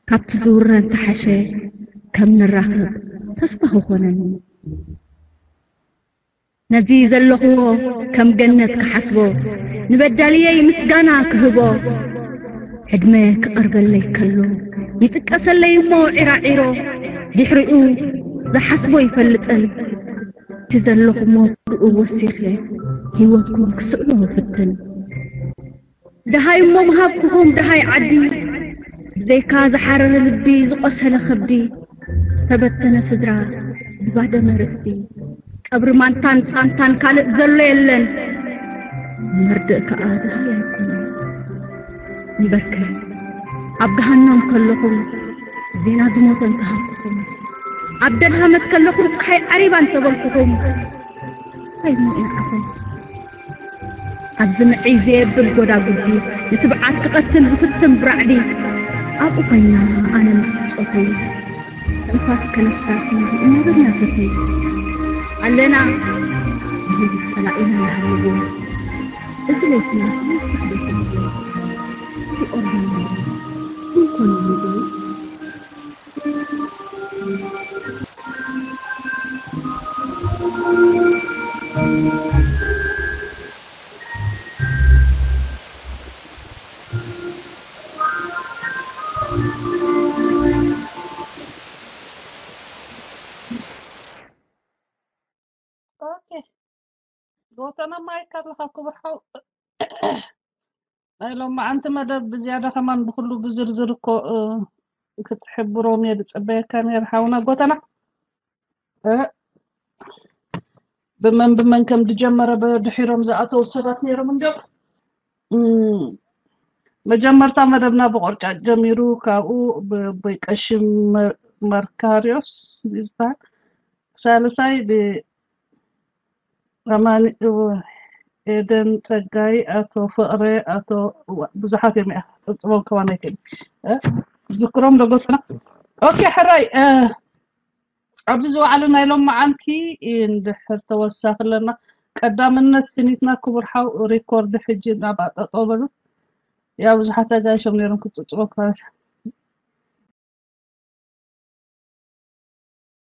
ካብቲ ዝውረ እንተሓሸ ከም ንራኸብ ተስፋ ክኾነኒ። ነዚ ዘለኽዎ ከም ገነት ክሓስቦ፣ ንበዳልየይ ምስጋና ክህቦ፣ ዕድመ ክቐርበለይ ከሎ ይጥቀሰለይ እሞ ዒራዒሮ፣ ድሕሪኡ ዝሓስቦ ይፈልጥን፣ እቲ ዘለኹሞ ብኡ ወሲኸ ህይወትኩም ክስእሎ ፍትን። ደሃይ እሞ ምሃብኩኹም ደሃይ ዓዲ፣ ብዘይካ ዝሓረረ ልቢ ዝቖሰለ ከብዲ፣ ዝተበተነ ስድራ ዝባደመ ርስቲ፣ ቀብሪ ማንታን ጻንታን ካልእ ዘሎ የለን። መርድእ ከኣ ደሃይ ኣይኮነን። እምበርከ ኣብ ገሃነም ከለኹም ዜና ዝሞተ እንተሃብኩኹም፣ ኣብ ደልሃመት ከለኹም ጸሓይ ዓሪባ እንተበልኩኹም፣ እንታይ እሞ ኢንዓኹም? ኣብዚ ምዕይ ዘየብል ጎዳጉዲ፣ ንትብዓት ክቐትል ዝፍትን ብራዕዲ፣ ኣብኡ ኮይና ኣነ ምስ ብጾተይ፣ ትንፋስ ከነሳሲ እናበልና ፈተይ። ኣለና ንህዝቢ ጸላኢና ንሃልዎ፣ እዚ ለይትናሲ ውሕደት ንብሎ፣ ሲኦል ዶ ንብሎ፣ ክንኮን ንብሎ። ኦኬ፣ ጎተና ማይክ ኣለኻ ክቡር ሓው። ናይ ሎማዓንቲ መደብ ብዝያዳ ከማን ብኩሉ ብዝርዝር እኮ፣ እ፣ ክትሕብሮም እየ ዝጽበየካ ነይረ ሓውና ጎተና። እ፣ ብመን ብመን ከም ዝጀመረ ብድሒሮም ዝኣተው ሰባት ነይሮም እንዲዮም። እም፣ መጀመርታ መደብና ብቆርጫጭ ጀሚሩ፣ ካብኡ ብ-፣ ብቀሺ መር-፣ መርካሪዮስ ዝበሃል፣ ሳልሳይ ብ-፣ ኣማኒ-፣ ኤደን ጸጋይ፣ ኣቶ ፍቕረ፣ ኣቶ፣ ዋ-፣ ብዙሓት እዮም፣ እያ፣ ቅጽቦም ከማን ኣይክእል። እ? ዝክሮም ዶ ጎስና? ኦኬ፣ ሕራይ፣ እ፣ ኣብዚ ዝወዓሉ ናይ ሎም መዓልቲ እንድሕር ተወሳኺ ኣለና። ቀዳምነት ስኒትና ክቡር ሓው ሪኮርድ ሕጂ ናብ ኣጠጠው በሉ። ያ ብዙሓት ኣጋይሾም ነይሮም ክጽጽቦ ከባቢ።